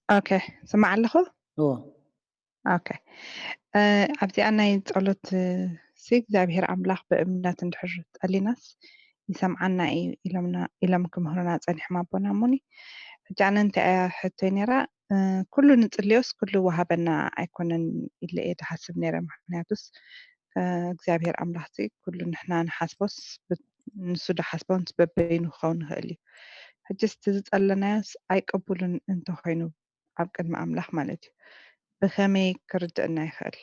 ኦኬ፣ ስማዕ ኣለኹ። እዎ ኦኬ፣ ኣብዚኣ ናይ ጸሎት ሲ እግዚኣብሔር ኣምላኽ ብእምነት እንድሕር ጸሊናስ ይሰምዓና እዩ ኢሎም ክምህሩና ጸኒሖም ኣቦና እሙኒ። ሕጂ ኣነ እንታይ እያ ሕቶይ ነይራ? ኩሉ ንጽልዮስ ኩሉ ወሃበና ኣይኮነን ኢለ እየ ዝሓስብ ነይረ። ምክንያቱስ እግዚኣብሔር ኣምላኽሲ ኩሉ ንሕና ንሓስቦስ ንሱ ዝሓስቦንስ በበይኑ ክኸውን ይኽእል እዩ። ሕጂ ስቲ ዝጸለናዮስ ኣይቅቡልን እንተኾይኑ ኣብ ቅድሚ ኣምላኽ ማለት እዩ ብኸመይ ክርድእና ይኽእል?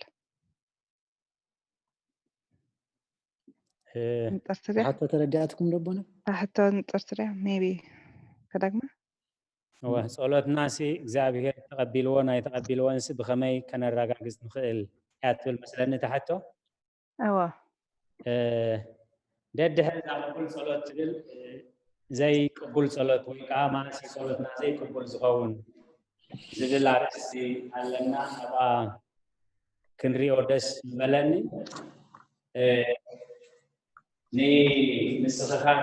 ንጠርትሪያ ሓቶ ተረዲኣትኩም ደቦነ? ሕቶ ንጠርትሪያ ሜቢ ከዳግማ እወ ጸሎትና ሲ እግዚኣብሔር ተቐቢልዎ ናይ ተቐቢልዎን ሲ ብኸመይ ከነረጋግጽ ንኽእል እያ ትብል መስለኒ እታ ሕቶ። እወ ደድሕሪ እዛ ቅቡል ጸሎት ትብል ዘይቅቡል ጸሎት ወይ ከዓ ማእሲ ጸሎትና ዘይቅቡል ዝኸውን ዝብል ኣርእስቲ ኣለና። ኣብኣ ክንሪኦ ደስ ዝበለኒ ንምስኽኻር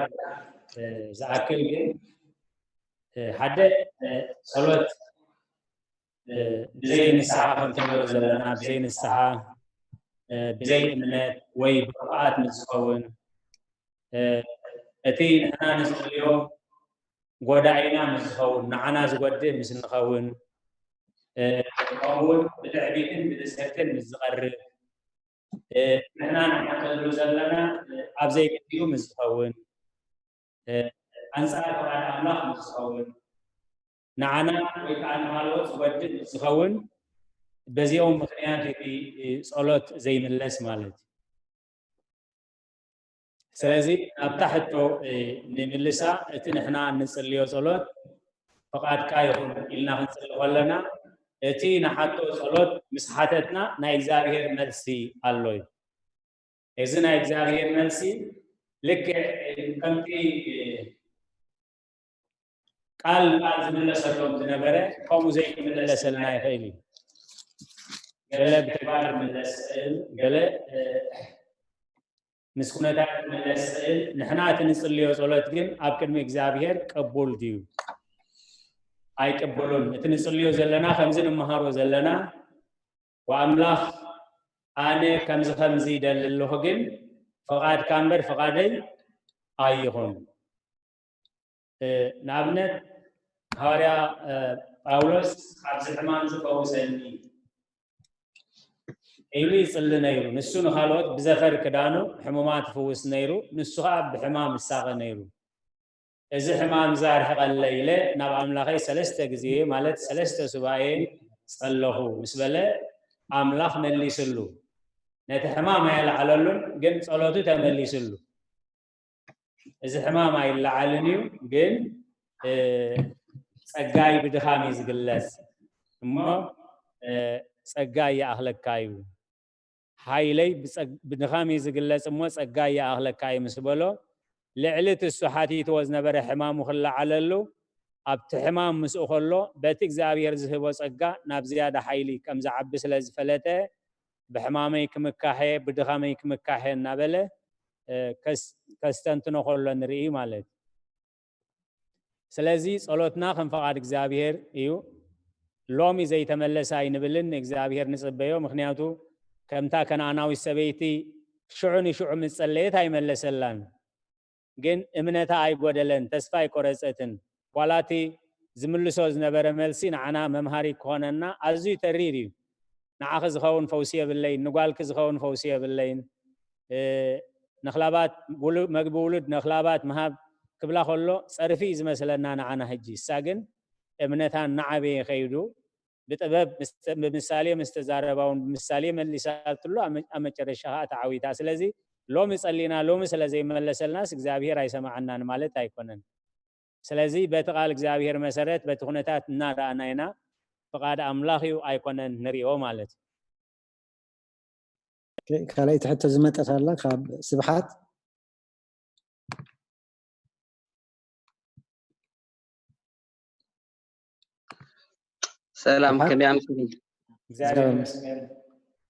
ዝኣክል ግን ሓደ ጸሎት ብዘይ ንስሓ ከምትንበሩ ዘለና ብዘይ ንስሓ ብዘይ እምነት ወይ ብቕዓት ምስ ዝኸውን እቲ ንሕና ንዝደልዮ ጎዳኢና ምስ ዝኸውን ንዓና ዝጎድእ ምስ እንኸውን ከምኡውን ብትዕቢትን ብትስክርትን ምስ ዝቐርብ ንሕና ንሓተሉ ዘለና ኣብ ዘይግዲኡ ምስ ዝኸውን ኣንፃር ፍቓድ ኣምላኽ ምስ ዝኸውን ንዓና ወይ ከዓ ንካልኦት ዝጎድእ ምስ ዝኸውን በዚኦም ምክንያት እቲ ጸሎት ዘይምለስ ማለት እዩ። ስለዚ ኣብታ ሕቶ ንምልሳ እቲ ንሕና እንጽልዮ ጸሎት ፍቓድካ ይኹን ኢልና ክንጽሊ ከለና እቲ ንሓቶ ጸሎት ምስ ሓተትና ናይ እግዚኣብሔር መልሲ ኣሎ እዩ። እዚ ናይ እግዚኣብሔር መልሲ ልክዕ ከምቲ ቃል ንቃል ዝምለሰሎም ዝነበረ ከምኡ ዘይምለሰልና ይኽእል እዩ። ገለ ብተግባር ምለስ ስእል ገለ ምስ ኩነታት ምለስ ስእል ንሕና እቲ ንጽልዮ ጸሎት ግን ኣብ ቅድሚ እግዚኣብሔር ቅቡል ድዩ ኣይቅብሉን? እቲ ንጽልዮ ዘለና ከምዚ ንመሃሮ ዘለና ወኣምላኽ ኣነ ከምዚ ከምዚ ይደሊ ኣለኹ ግን ፍቓድካ እምበር ፍቓደይ ኣይኹን። ንኣብነት ሃዋርያ ጳውሎስ ኣብዚ ሕማም ዝፈውሰኒ ኢሉ ይጽሊ ነይሩ። ንሱ ንኻልኦት ብዘፈር ክዳኑ ሕሙማት ይፍውስ ነይሩ፣ ንሱ ኸኣ ብሕማም ይሳቐ ነይሩ። እዚ ሕማም እዚ ኣርሕቐለይ ኢለ ናብ ኣምላኸይ ሰለስተ ግዜ ማለት ሰለስተ ሱባኤ ጸለኹ ምስ በለ ኣምላኽ መሊስሉ። ነቲ ሕማም ኣየልዓለሉን ግን ጸሎቱ ተመሊስሉ። እዚ ሕማም ኣይለዓልን እዩ ግን ጸጋይ ብድኻም እዩ ዝግለጽ እሞ ጸጋይ ይኣኽለካ እዩ። ሓይለይ ብድኻም እዩ ዝግለጽ እሞ ጸጋይ ይኣኽለካ እዩ ምስ በሎ ልዕሊ እቲ እሱ ሓቲትዎ ዝነበረ ሕማሙ ክለዓለሉ ኣብቲ ሕማም ምስኡ ከሎ በቲ እግዚኣብሔር ዝህቦ ጸጋ ናብ ዝያዳ ሓይሊ ከም ዝዓቢ ስለ ዝፈለጠ ብሕማመይ ክምካሐ ብድኻመይ ክምካሐ እናበለ ከስተንትኖ ከሎ ንርኢ ማለት እዩ። ስለዚ ጸሎትና ከም ፈቓድ እግዚኣብሔር እዩ። ሎሚ ዘይተመለሰ ኣይንብልን ንእግዚኣብሔር ንጽበዮ። ምኽንያቱ ከምታ ከነኣናዊት ሰበይቲ ሽዑ ንሽዑ ምስ ጸለየት ኣይመለሰላን። ግን እምነታ ኣይጎደለን፣ ተስፋ ኣይቆረጸትን። ዋላ እቲ ዝምልሶ ዝነበረ መልሲ ንዓና መምሃሪ ክኾነና ኣዝዩ ተሪር እዩ። ንዓኺ ዝኸውን ፈውሲ የብለይን፣ ንጓልኪ ዝኸውን ፈውሲ የብለይን። ነኽላባት መግቢ ውሉድ ነኽላባት ምሃብ ክብላ ከሎ ጸርፊ እዩ ዝመስለና ንዓና ሕጂ። እሳ ግን እምነታ እናዓበየ ከይዱ ብጥበብ ብምሳሌ ምስ ተዛረባውን ብምሳሌ መሊሳትሉ ኣብ መጨረሻ ከዓ ተዓዊታ። ስለዚ ሎሚ ጸሊና ሎሚ ስለ ዘይመለሰልናስ እግዚኣብሔር ኣይሰማዓናን ማለት ኣይኮነን። ስለዚ በቲ ቃል እግዚኣብሔር መሰረት በቲ ኩነታት እናረኣና ኢና ፍቓድ ኣምላኽ እዩ ኣይኮነን ንሪኦ ማለት እዩ። ካልኣይቲ ሕቶ ዝመጠት ኣላ ካብ ስብሓት። ሰላም፣ ከመይ ኣምስሊ?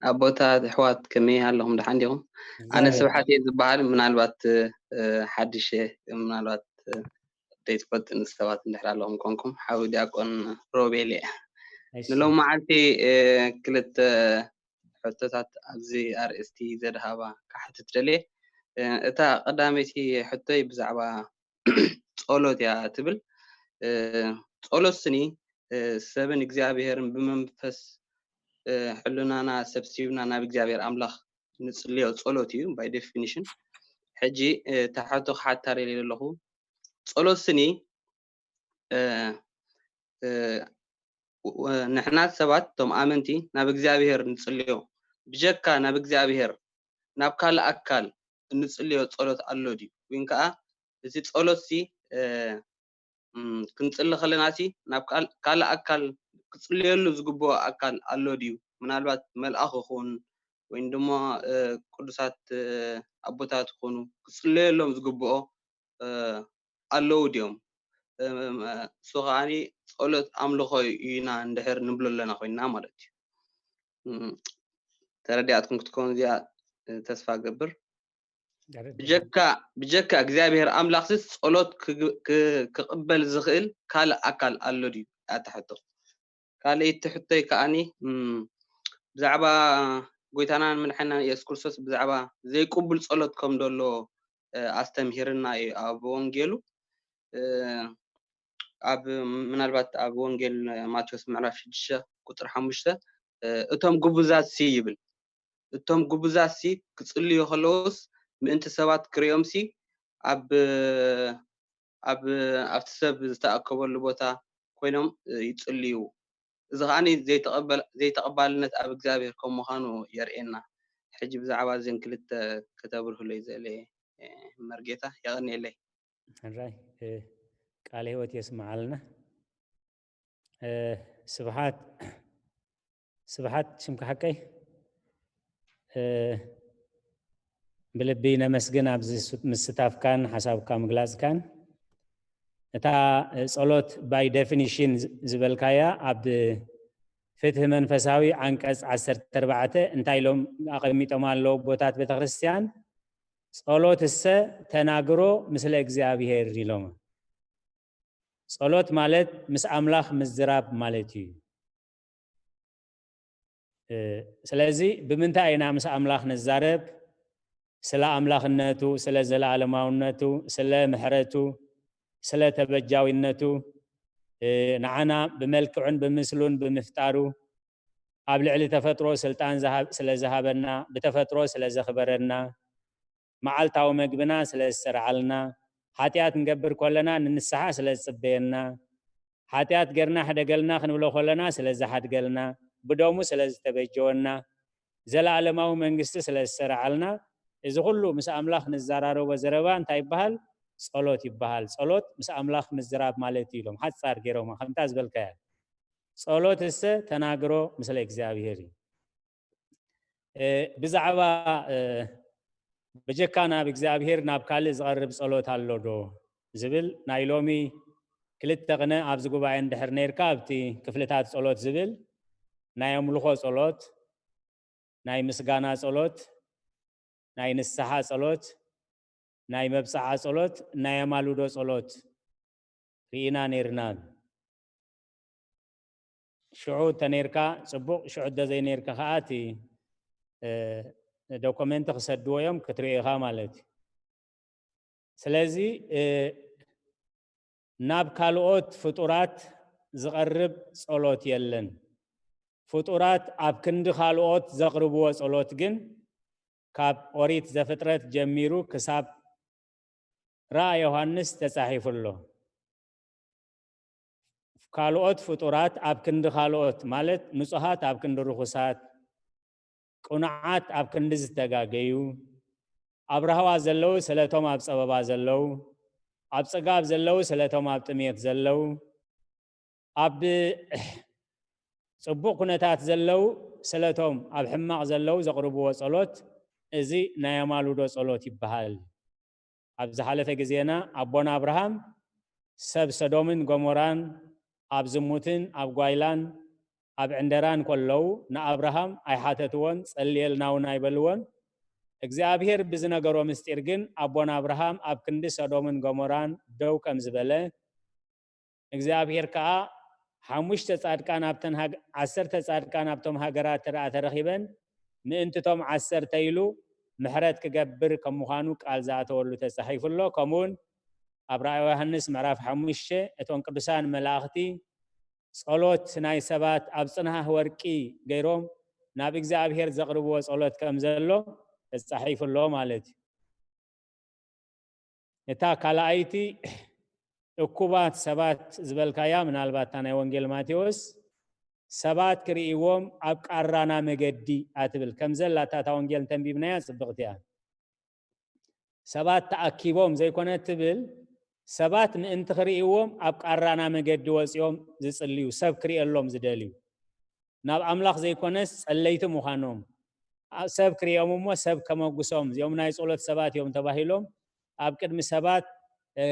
ኣቦታት ኣሕዋት ከመይ ኣለኹም? ደሓን ዲኹም? ኣነ ስብሓት እየ ዝበሃል። ምናልባት ሓድሽ ምናልባት ዘይትፈልጥኒ ሰባት እንድሕር ኣለኹም ኮንኩም፣ ሓዊ ዲያቆን ሮቤል እየ። ንሎም መዓልቲ ክልተ ሕቶታት ኣብዚ ኣርእስቲ ዘድሃባ ክሓትት ደልየ። እታ ቀዳመይቲ ሕቶይ ብዛዕባ ጸሎት እያ ትብል። ጸሎት ስኒ ሰብን እግዚኣብሔርን ብመንፈስ ሕልናና ሰብሲብና ናብ እግዚኣብሔር ኣምላኽ ንጽልዮ ጸሎት እዩ። By definition ሕጂ ተሓቶ ክሓታር ኣለኹ። ጸሎት ስኒ ንሕና ሰባት እቶም ኣመንቲ ናብ እግዚኣብሔር ንጽልዮ፣ ብጀካ ናብ እግዚኣብሔር ናብ ካልእ ኣካል እንጽልዮ ጸሎት ኣሎ ድዩ? ወይን ከኣ እቲ ጸሎት ሲ ክንጽሊ ከለና ሲ ናብ ካልእ ኣካል ክጽልየሉ ዝግብኦ ኣካል ኣሎ ድዩ? ምናልባት መልኣኽ ይኹን ወይም ድማ ቅዱሳት ኣቦታት ይኹኑ ክጽለየሎም ዝግብኦ ኣለዉ ድዮም? እሱ ከዓኒ ጸሎት ኣምልኾ ኢና እንድሕር ንብሎ ኣለና ኮይንና ማለት እዩ። ተረዲኣትኩም ክትከውን እዚኣ ተስፋ ገብር። ብጀካ ብጀካ እግዚኣብሔር ኣምላኽስ ጸሎት ክቕበል ዝኽእል ካልእ ኣካል ኣሎ ድዩ? ኣታ ሕቶ ካልኣይቲ ሕቶይ ከዓኒ ብዛዕባ ጎይታናን መድሓኒናን የሱስ ክርስቶስ ብዛዕባ ዘይቅቡል ጸሎት ከም ዘሎ ኣስተምሂርና እዩ ኣብ ወንጌሉ። ኣብ ምናልባት ኣብ ወንጌል ማቴዎስ ምዕራፍ ሽዱሽተ ቁፅሪ ሓሙሽተ እቶም ግቡዛት ሲ ይብል። እቶም ግቡዛት ሲ ክጽልዩ ከለውስ ምእንቲ ሰባት ክርእዮም ሲ ኣብ ኣብ ኣብቲ ሰብ ዝተኣከበሉ ቦታ ኮይኖም ይጽልዩ። እዚ ከዓኒ ዘይተቐባልነት ኣብ እግዚኣብሔር ከም ምዃኑ የርእየና። ሕጂ ብዛዕባ እዘን ክልተ ከተብርህለይ ዘለ መርጌታ የቐንየለይ። ሕራይ ቃለ ህይወት የስምዓልና። ስብሓት ስብሓት ሽምካ ሓቀይ ብልቢ ነመስግን ኣብዚ ምስታፍካን ሓሳብካ ምግላፅካን። እታ ጸሎት by definition ዝበልካያ ኣብ ፍትሒ መንፈሳዊ ዓንቀጽ ዓሰርተ ኣርባዕተ እንታይ ኢሎም ኣቐሚጦም ኣለዉ ኣቦታት ቤተክርስትያን? ጸሎት እሰ ተናግሮ ምስለ እግዚኣብሔር ኢሎም። ጸሎት ማለት ምስ ኣምላኽ ምዝራብ ማለት እዩ። ስለዚ ብምንታይ ኢና ምስ ኣምላኽ ንዛረብ? ስለ ኣምላኽነቱ፣ ስለ ዘለኣለማውነቱ፣ ስለ ምሕረቱ፣ ስለ ተበጃዊነቱ፣ ንዓና ብመልክዑን ብምስሉን ብምፍጣሩ፣ ኣብ ልዕሊ ተፈጥሮ ስልጣን ስለ ዝሃበና፣ ብተፈጥሮ ስለ ዘኽበረና፣ መዓልታዊ መግብና ስለ ዝሰርዓልና፣ ሓጢኣት ንገብር ከለና ንንስሓ ስለ ዝጽበየና፣ ሓጢኣት ጌርና ሕደገልና ክንብሎ ከለና ስለ ዝሓድገልና፣ ብደሙ ስለ ዝተበጀወና፣ ዘለኣለማዊ መንግስቲ ስለ ዝሰርዓልና፣ እዚ ኩሉ ምስ ኣምላኽ ንዘራረቦ ዘረባ እንታይ ይበሃል? ጸሎት ይበሃል። ጸሎት ምስ ኣምላኽ ምዝራብ ማለት እዩ ኢሎም ሓጻር ገይሮማ ከምታ ዝበልካያ። ጸሎት እሰ ተናግሮ ምስለ እግዚኣብሔር እዩ። ብዛዕባ ብጀካ ናብ እግዚኣብሔር ናብ ካልእ ዝቐርብ ጸሎት ኣሎ ዶ ዝብል ናይ ሎሚ ክልተ ቅነ ኣብዚ ጉባኤ እንድሕር ነይርካ ኣብቲ ክፍልታት ጸሎት ዝብል ናይ ኣምልኾ ጸሎት፣ ናይ ምስጋና ጸሎት፣ ናይ ንስሓ ጸሎት፣ ናይ መብጽዓ ጸሎት፣ ናይ ኣማልዶ ጸሎት ርኢና ነይርና። ሽዑ እንተነይርካ ጽቡቕ፣ ሽዑ እንተዘይነይርካ ከኣ እቲ ዶኮመንት ክሰድዎ እዮም ክትሪኦ ኢኻ ማለት እዩ። ስለዚ ናብ ካልኦት ፍጡራት ዝቐርብ ጸሎት የለን። ፍጡራት ኣብ ክንዲ ካልኦት ዘቕርብዎ ጸሎት ግን ካብ ኦሪት ዘፍጥረት ጀሚሩ ክሳብ ራእይ ዮሃንስ ተጻሒፉ ኣሎ። ካልኦት ፍጡራት ኣብ ክንዲ ካልኦት ማለት ንጹሃት ኣብ ክንዲ ርኹሳት፣ ቅኑዓት ኣብ ክንዲ ዝተጋገዩ፣ ኣብ ራህዋ ዘለዉ ስለቶም ኣብ ጸበባ ዘለዉ፣ ኣብ ጽጋብ ዘለዉ ስለቶም ኣብ ጥሜት ዘለዉ፣ ኣብ ጽቡቕ ኩነታት ዘለዉ ስለቶም ኣብ ሕማቕ ዘለዉ ዘቕርብዎ ጸሎት እዚ ናይ ኣማልዶ ጸሎት ይበሃል። ኣብ ዝሓለፈ ግዜና ኣቦና ኣብርሃም ሰብ ሰዶምን ጎሞራን ኣብ ዝሙትን ኣብ ጓይላን ኣብ ዕንደራን ከለዉ ንኣብርሃም ኣይሓተትዎን፣ ጸልየልና እውን ኣይበልዎን። እግዚኣብሔር ብዝነገሮ ምስጢር ግን ኣቦና ኣብርሃም ኣብ ክንዲ ሰዶምን ጎሞራን ደው ከም ዝበለ እግዚኣብሔር ከኣ ሓሙሽተ ጻድቃን ኣብተን ሃገ- ዓሰርተ ጻድቃን ኣብቶም ሃገራት ተደኣ ተረኺበን ምእንትቶም ዓሰርተ ኢሉ ምሕረት ክገብር ከም ምዃኑ ቃል ዝኣተወሉ ተጻሒፉ ኣሎ። ከምኡውን ኣብ ራእይ ዮሃንስ ምዕራፍ ሓሙሽተ እቶም ቅዱሳን መላእኽቲ ጸሎት ናይ ሰባት ኣብ ጽንሃህ ወርቂ ገይሮም ናብ እግዚኣብሔር ዘቕርብዎ ጸሎት ከም ዘሎ ተጻሒፉ ኣሎ ማለት እዩ። እታ ካልኣይቲ እኩባት ሰባት ዝበልካያ፣ ምናልባት እታ ናይ ወንጌል ማቴዎስ ሰባት ክርእይዎም ኣብ ቃራና መገዲ ኣትብል ከም ዘላ እታ እታ ወንጌል እንተንቢብናያ ጽብቕቲ እያ። ሰባት ተኣኪቦም ዘይኮነ ትብል፣ ሰባት ምእንቲ ክርእይዎም ኣብ ቃራና መገዲ ወጺኦም ዝጽልዩ፣ ሰብ ክርእየሎም ዝደልዩ፣ ናብ ኣምላኽ ዘይኮነስ ጸለይቲ ምዃኖም፣ ኣ- ሰብ ክርእዮም እሞ ሰብ ከመጉሶም፣ እዚኦም ናይ ጸሎት ሰባት እዮም ተባሂሎም ኣብ ቅድሚ ሰባት እ፣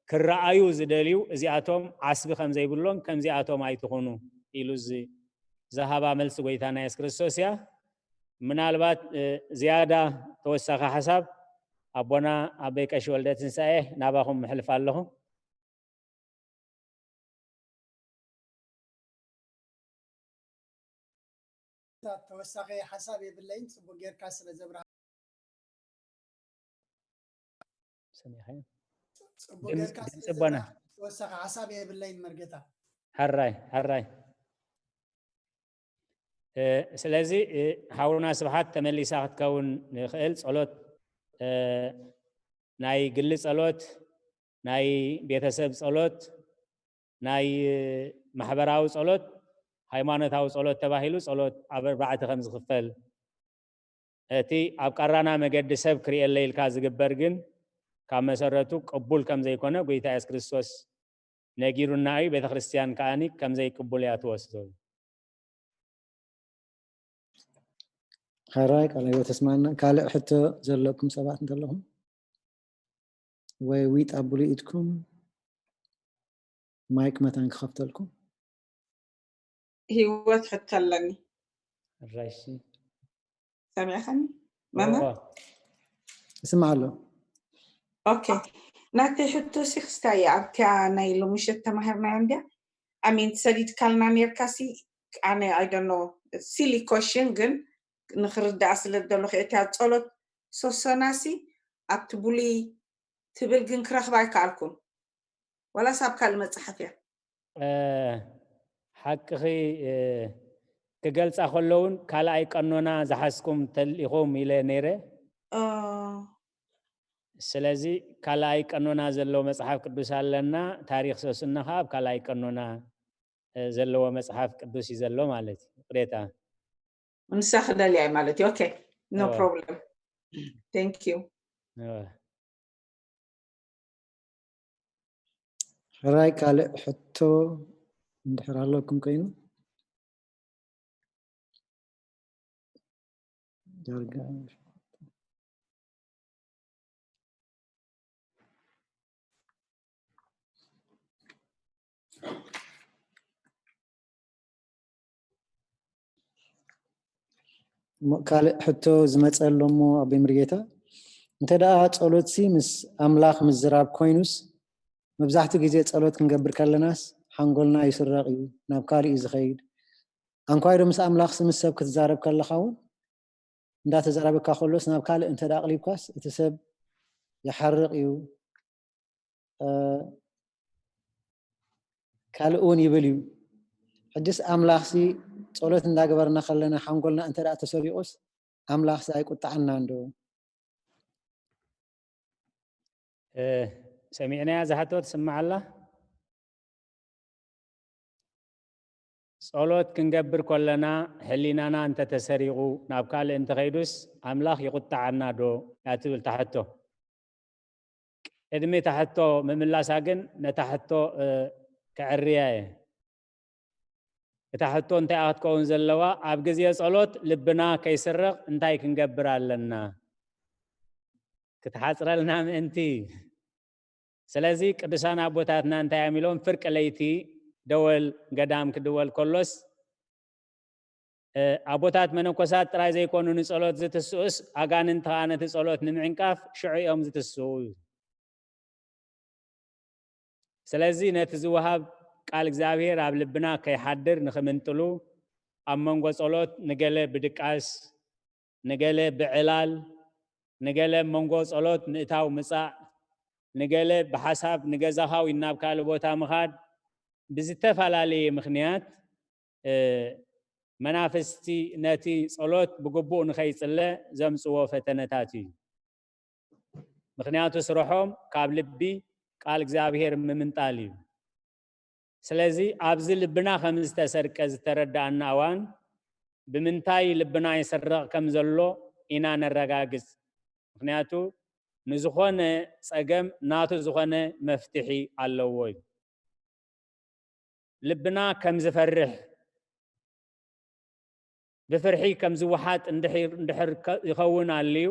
ክረኣዩ ዝደልዩ እዚኣቶም ዓስቢ ከም ዘይብሎም ከምዚኣቶም ኣይትኹኑ ኢሉ ዝ- ዝሃባ መልሲ ጎይታና የሱስ ክርስቶስ እያ። ምናልባት እ፣ ዝያዳ ተወሳኺ ሓሳብ ኣቦና ኣቦይ ቀሺ ወልደ ትንሳኤ ናባኹም ምሕልፍ ኣለኹ። ተወሳኺ ሓሳብ የብለይን። ጽቡቅ ጌርካ ስለ ዘብርሃ ሰሚዕኻዮ? ጽቡቅ ጌርካ ስለ ድምፂ ኣቦና ዘብርሃ ተወሳኺ ሓሳብ የብለይን መርጌታ። ሕራይ ሕራይ። እ፣ ስለዚ እ፣ ሓውና ስብሓት ተመሊሳ ክትከውን ንኽእል ጸሎት እ፣ ናይ ግሊ ጸሎት፣ ናይ ቤተሰብ ጸሎት፣ ናይ ማሕበራዊ ጸሎት፣ ሃይማኖታዊ ጸሎት ተባሂሉ ጸሎት ኣብ ኣርባዕተ ከም ዝኽፈል፣ እቲ ኣብ ቀራና መገዲ ሰብ ክርእየለይ ኢልካ ዝግበር ግን ካብ መሰረቱ ቅቡል ከም ዘይኮነ ጎይታ የሱስ ክርስቶስ ነጊሩና እዩ። ቤተ ክርስቲያን ከኣኒ ከም ዘይቅቡል እያ ትወስዶ። ሕራይ ቃለ ህይወት ተስማና። ካልእ ሕቶ ዘለኩም ሰባት እንተለኹም ወይ ዊጥ ኣብሉ ኢድኩም ማይክ መታን ክኸፍተልኩም። ህይወት ሕቶ ኣለኒ። ሕራይ እሺ። ሰሚዕኻኒ መምህር? ኦ፣ እስማዕ ኣሎ። ኦኬ፣ ናተይ ሕቶ ሲ ክስታይ ኣብቲያ ናይ ሎምሸት ተማሂርናዮ እንድያ። ኣሚን ሰዲድካልና ኔርካ ሲ ኣነ I don't know silly question ግን ንክርዳእ ስለ ዝደለኹ እቲያ ጸሎት ሶሶና ሲ ኣብቲ ብሉይ ትብል ግን ክረኽባ ኣይከኣልኩን። ዋላስ ኣብ ካልእ መጽሓፍ እያ? እ፣ ሓቅኺ እ፣ ክገልጻ ከሎ እውን ካልኣይ ቀኖና ዝሓዝኩም ተልኢኹም ኢለ ነይረ። ኦ፣ ስለዚ ካልኣይ ቀኖና ዘለዎ መጽሓፍ ቅዱስ ኣለና። ታሪኽ ሶስና ከዓ ኣብ ካልኣይ ቀኖና እ፣ ዘለዎ መጽሓፍ ቅዱስ እዩ ዘሎ ማለት እዩ። ይቕሬታ። ንሳ ክደልያ እዩ ማለት እዩ። ኦኬ፣ no እወ። problem። Thank you። እወ። ሕራይ ካልእ ሕቶ እንድሕር ኣለኩም ኮይኑ ዳርጋ እሞ ካልእ ሕቶ ዝመፀ ኣሎ እሞ ኣቦይ ምርጌታ እንተ ደኣ ጸሎትሲ ምስ ኣምላኽ ምዝራብ ኮይኑስ መብዛሕትኡ ግዜ ጸሎት ክንገብር ከለናስ ሓንጎልና ይስረቕ እዩ ናብ ካልእ እዩ ዝኸይድ ኣንኳይዶ ምስ ኣምላኽሲ ምስ ሰብ ክትዛረብ ከለኻ እውን እንዳተዛረበካ ከሎስ ናብ ካልእ እንተ ደኣ ኣቕሊብካስ እቲ ሰብ ይሓርቕ እዩ ካልእ እውን ይብል እዩ ሕጅስ ኣምላኽሲ ጸሎት እንዳገበርና ከለና ሓንጎልና እንተ ደኣ ተሰሪቑስ ኣምላኽሲ ኣይቁጣዓና እንዶ ሰሚዕናያ ዝሓቶ ትስማዕ ኣላ ጸሎት ክንገብር ከለና ሕሊናና እንተተሰሪቑ ናብ ካልእ እንተኸይዱስ ኣምላኽ ይቁጣዓና ዶ እያ ትብል ታሕቶ ቅድሚ ታሕቶ ምምላሳ ግን ነታ ሕቶ ከዕርያ እየ እታ ሕቶ እንታይ ክትከውን ዘለዋ ኣብ ግዜ ጸሎት ልብና ከይስረቕ እንታይ ክንገብር ኣለና ክትሓፅረልና ምእንቲ ስለዚ ቅዱሳን ኣቦታትና እንታይ እዮም ኢሎም ፍርቂ ለይቲ ደወል ገዳም ክድወል ከሎስ ኣቦታት መነኮሳት ጥራይ ዘይኮኑ ንጸሎት ዝትስኡስ ኣጋንንቲ ከዓ ነቲ ጸሎት ንምዕንቃፍ ሽዑ እዮም ዝትስኡ ስለዚ ነቲ ዝወሃብ ቃል እግዚኣብሔር ኣብ ልብና ከይሓድር ንኽምንጥሉ፣ ኣብ መንጎ ጸሎት ንገለ ብድቃስ፣ ንገለ ብዕላል፣ ንገለ ኣብ መንጎ ጸሎት ምእታው ምጻእ፣ ንገለ ብሓሳብ ንገዛኻ ወይ ናብ ካልእ ቦታ ምኻድ፣ ብዝተፈላለየ ምኽንያት፣ እ፣ መናፍስቲ ነቲ ጸሎት ብግቡእ ንኸይጽለ ዘምጽዎ ፈተነታት እዩ። ምኽንያቱ ስርሖም ካብ ልቢ ቃል እግዚኣብሔር ምምንጣል እዩ። ስለዚ ኣብዚ ልብና ከም ዝተሰርቀ ዝተረዳእና እዋን፣ ብምንታይ ልብና ይስረቕ ከም ዘሎ ኢና ነረጋግጽ። ምኽንያቱ ንዝኾነ ጸገም ናቱ ዝኾነ መፍትሒ ኣለዎ እዩ። ልብና ከም ዝፈርሕ፣ ብፍርሒ ከም ዝወሓጥ እንድሕር፣ እንድሕር ከ-፣ ይኸውን ኣልዩ፣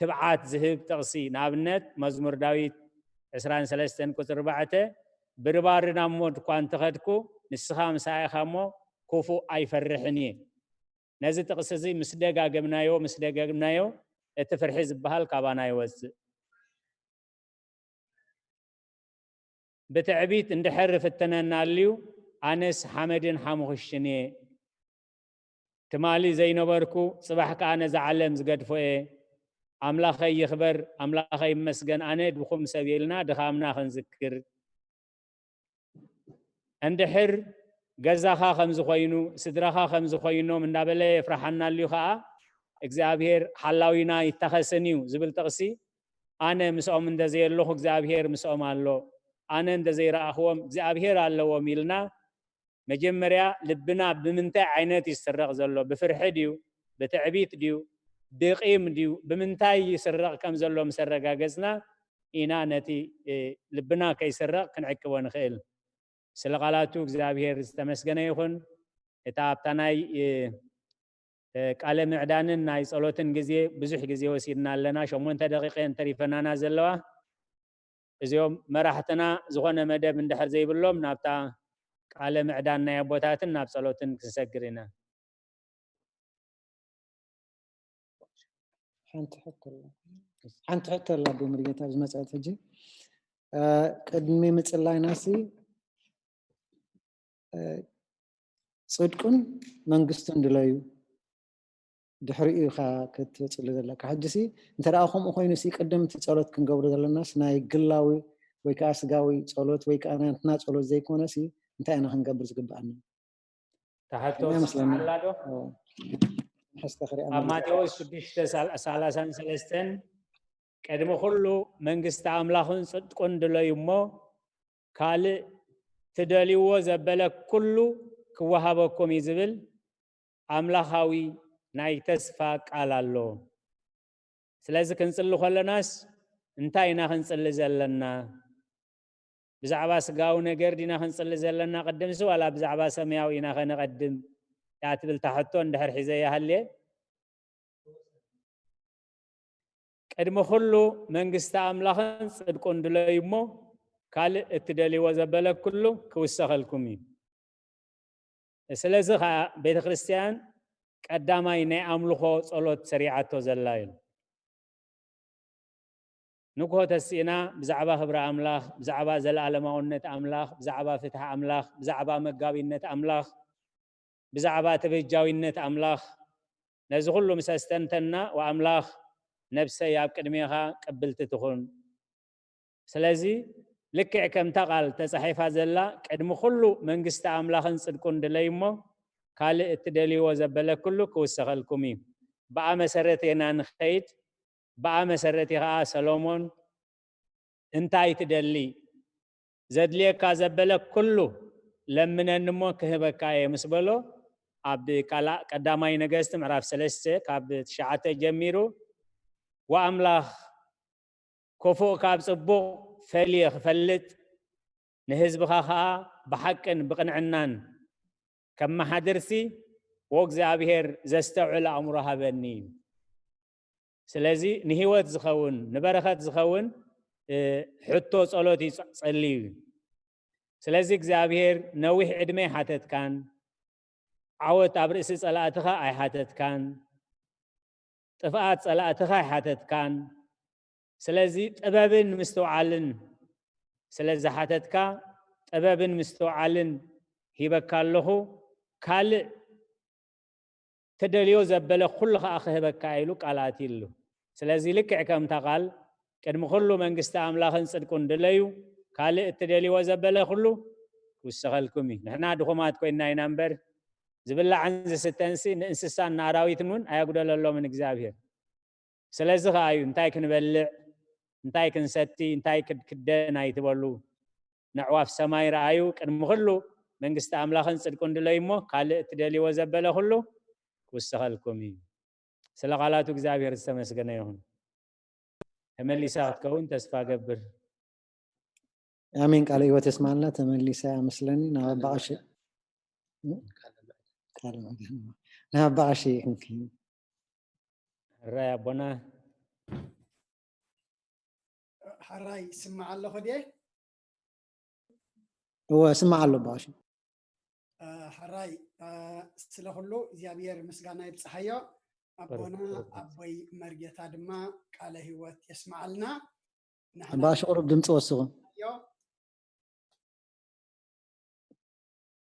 ትብዓት ዝህብ ጥቕሲ፣ ንኣብነት መዝሙር ዳዊት ዕስራን ሰለስተን ቁጽሪ ኣርባዕተ፣ "ብርባሪ ናብ ሞት እኳ እንተኸድኩ፣ ንስኻ ምሳይ ኢኻ እሞ፣ ክፉእ ኣይፈርሕን እየ።" ነዚ ጥቕሲ እዚ ምስ ደጋገምናዮ፣ ምስ ደጋገምናዮ፣ እቲ ፍርሒ ዝበሃል ካባና ይወጽእ። ብትዕቢት እንድሕር ይፍትነና ኣልዩ፣ ኣነስ ሓመድን ሓሙኽሽትን እየ። ትማሊ ዘይነበርኩ፣ ጽባሕ ከኣ ነዛ ዓለም ዝገድፎ እየ። ኣምላኸይ ይኽበር፣ ኣምላኸይ ይመስገን፣ ኣነ ድኹም ሰብ እየ ኢልና ድኻምና ክንዝክር። እንድሕር ገዛኻ ከም ዝኾይኑ፣ ስድራኻ ከም ዝኾይኖም እንዳበለ የፍርሓና ኣልዩ ኸኣ፣ እግዚኣብሔር ሓላዊና ይታኸስን እዩ ዝብል ጥቕሲ፣ ኣነ ምስኦም እንተዘየለኹ እግዚኣብሔር ምስኦም ኣሎ፣ ኣነ እንተዘይረኣኽዎም እግዚኣብሔር ኣለዎም ኢልና፣ መጀመርያ ልብና ብምንታይ ዓይነት እዩ ዝስረቕ ዘሎ? ብፍርሒ ድዩ? ብትዕቢት ድዩ? ብቂም ድዩ? ብምንታይ ይስረቕ ከም ዘሎ ምስ ኣረጋገጽና ኢና ነቲ፣ እ፣ ልብና ከይስረቕ ክንዕቅቦ ንኽእል። ስለ ቃላቱ እግዚኣብሔር ዝተመስገነ ይኹን። እታ ኣብታ ናይ፣ እ፣ እ፣ ቃለ ምዕዳንን ናይ ጸሎትን ግዜ ብዙሕ ግዜ ወሲድና ኣለና። ሸሞንተ ደቂቐ እንተሪፈናና ዘለዋ። እዚኦም መራሕትና ዝኾነ መደብ እንድሕር ዘይብሎም ናብታ ቃለ ምዕዳን ናይ ኣቦታትን ናብ ጸሎትን ክንሰግር ኢና። ሓንቲ ሕቶ ኣላ። ሓንቲ ሕቶ ኣላ፣ ኣቦ ሙሉጌታ፣ ዝመጸት ሕጂ። እ፣ ቅድሚ ምጽላይናሲ፣ እ፣ ጽድቁን መንግስቱን ድለዩ፣ ድሕሪኡ ኢኻ ክትጽሊ ዘለካ። ሕጂሲ እንተ ደኣ ከምኡ ኮይኑሲ፣ ቅድም እቲ ጸሎት ክንገብሮ ዘለናስ ናይ ግላዊ ወይ ከኣ ስጋዊ ጸሎት ወይ ከኣ ናትና ጸሎት ዘይኮነሲ፣ እንታይ ኢና ክንገብር ዝግብኣና? እታ ሕቶ ከመይ ይመስለኒ? ኣላ ዶ? ኦ፣ ሕስተ ክሪኣ ኣብ መሊሰ። ማቴዎስ ሽዱሽተ ሰላሳን ሰለስተን፣ "ቅድሚ ኩሉ መንግስቲ ኣምላኽን ጽድቁን ድለዩ እሞ፣ ካልእ ትደልይዎ ዘበለ ኩሉ ክወሃበኩም እዩ" ዝብል ኣምላኻዊ ናይ ተስፋ ቃል ኣሎ። ስለዚ ክንጽሊ ከለናስ እንታይ ኢና ክንጽሊ ዘለና? ብዛዕባ ስጋዊ ነገር ዲና ክንጽሊ ዘለና ቅድምሲ፣ ዋላ ብዛዕባ ሰማያዊ ኢና ከነቐድም? እያ ትብል እታ ሕቶ እንድሕር ሒዘያ ሃልየ። ቅድሚ ኩሉ መንግስቲ ኣምላኽን ጽድቁን ድለዩ እሞ፣ ካልእ እትደልይዎ ዘበለ ኩሉ ክውሰኸልኩም እዩ። ስለዚ ኸኣ ቤተ ክርስቲያን ቀዳማይ ናይ ኣምልኾ ጸሎት ሰሪዓቶ ዘላ እዩ። ንግሆ ተሲእና ብዛዕባ ክብሪ ኣምላኽ፣ ብዛዕባ ዘለኣለማውነት ኣምላኽ፣ ብዛዕባ ፍትሒ ኣምላኽ፣ ብዛዕባ መጋቢነት ኣምላኽ፣ ብዛዕባ ተበጃዊነት ኣምላኽ፣ ነዚ ኩሉ ምስ ኣስተንተና፣ "ወኣምላኽ ነብሰይ ኣብ ቅድሜኻ ቅብልቲ ትኹን። ስለዚ ልክዕ ከምታ ቃል ተጻሒፋ ዘላ፣ ቅድሚ ኩሉ መንግስቲ ኣምላኽን ጽድቁን ድለዩ እሞ፣ ካልእ እትደልይዎ ዘበለ ኩሉ ክውሰኸልኩም እዩ። ብኣ መሰረት ኢና ንኸይድ፣ ብኣ መሰረት እዩ ኸኣ ሰሎሞን እንታይ ትደሊ? ዘድልየካ ዘበለ ኩሉ ለምነኒ እሞ ክህበካ እየ" ምስ በሎ፣ ኣብ ካልእ ቀዳማይ ነገስት ምዕራፍ ሰለስተ ካብ ትሽዓተ ጀሚሩ፣ "ወኣምላኽ ክፉእ ካብ ጽቡቕ ፈልየ ክፈልጥ፣ ንህዝብኻ ኸኣ ብሓቅን ብቕንዕናን ከመሓድርሲ፣ ወእግዚኣብሔር ዘስተውዕል ኣእምሮ ሃበኒ" እዩ። ስለዚ ንህይወት ዝኸውን፣ ንበረኸት ዝኸውን፣ እ፣ ሕቶ ጸሎት እዩ ጸ-፣ ጸልዩ እዩ። ስለዚ እግዚኣብሔር ነዊሕ ዕድመ ኣይሓተትካን፣ ዓወት ኣብ ርእሲ ጸላእትኻ ኣይሓተትካን፣ ጥፍኣት ጸላእትኻ ኣይሓተትካን። ስለዚ ጥበብን ምስትውዓልን ስለ ዝሓተትካ፣ ጥበብን ምስትውዓልን ሂበካ ኣለኹ፣ ካልእ ትደልዮ ዘበለ ኩሉ ኸዓ ክህበካ ኢሉ ቃል ኣትዩሉ። ስለዚ ልክዕ ከምታ ቃል ቅድሚ ኩሉ መንግስቲ ኣምላኽን ጽድቁን ድለዩ፣ ካልእ እትደልይዎ ዘበለ ኩሉ ክውሰኸልኩም እዩ። ንሕና ድኹማት ኮይንና ኢና እምበር ዝብላዕን ዝስተንሲ ንእንስሳን ንኣራዊትን እውን ኣየጉደለሎምን እግዚኣብሔር። ስለዚ ኸዓ እዩ እንታይ ክንበልዕ፣ እንታይ ክንሰቲ፣ እንታይ ክድክደን ኣይትበሉ፣ ነዕዋፍ ሰማይ ረኣዩ፣ ቅድሚ ኩሉ መንግስቲ ኣምላኽን ጽድቁን ድለዩ እሞ ካልእ እትደልይዎ ዘበለ ኩሉ ክውሰኸልኩም እዩ። ስለ ቃላቱ እግዚኣብሔር ዝተመስገነ ይኹን። ተመሊሳ ክትከውን ተስፋ ገብር። ኣሜን። ቃለ ህይወት የስማልና። ተመሊሳ መስለኒ ናብ ኣባቐሺ ናብ ኣባቐሺ ሕራይ ኣቦና። ሕራይ ስማዕ ኣለኹ ድየ? እወ ስማዕ ኣሎ ኣባቐሺ። ሕራይ ስለ ኩሉ እግዚኣብሔር ምስጋና ይብፅሓዮ። ኣቦና ኣቦይ መርጌታ ድማ ቃለ ህይወት የስማዓልና። ኣባቐሺ ቁሩብ ድምፂ ወስኹ።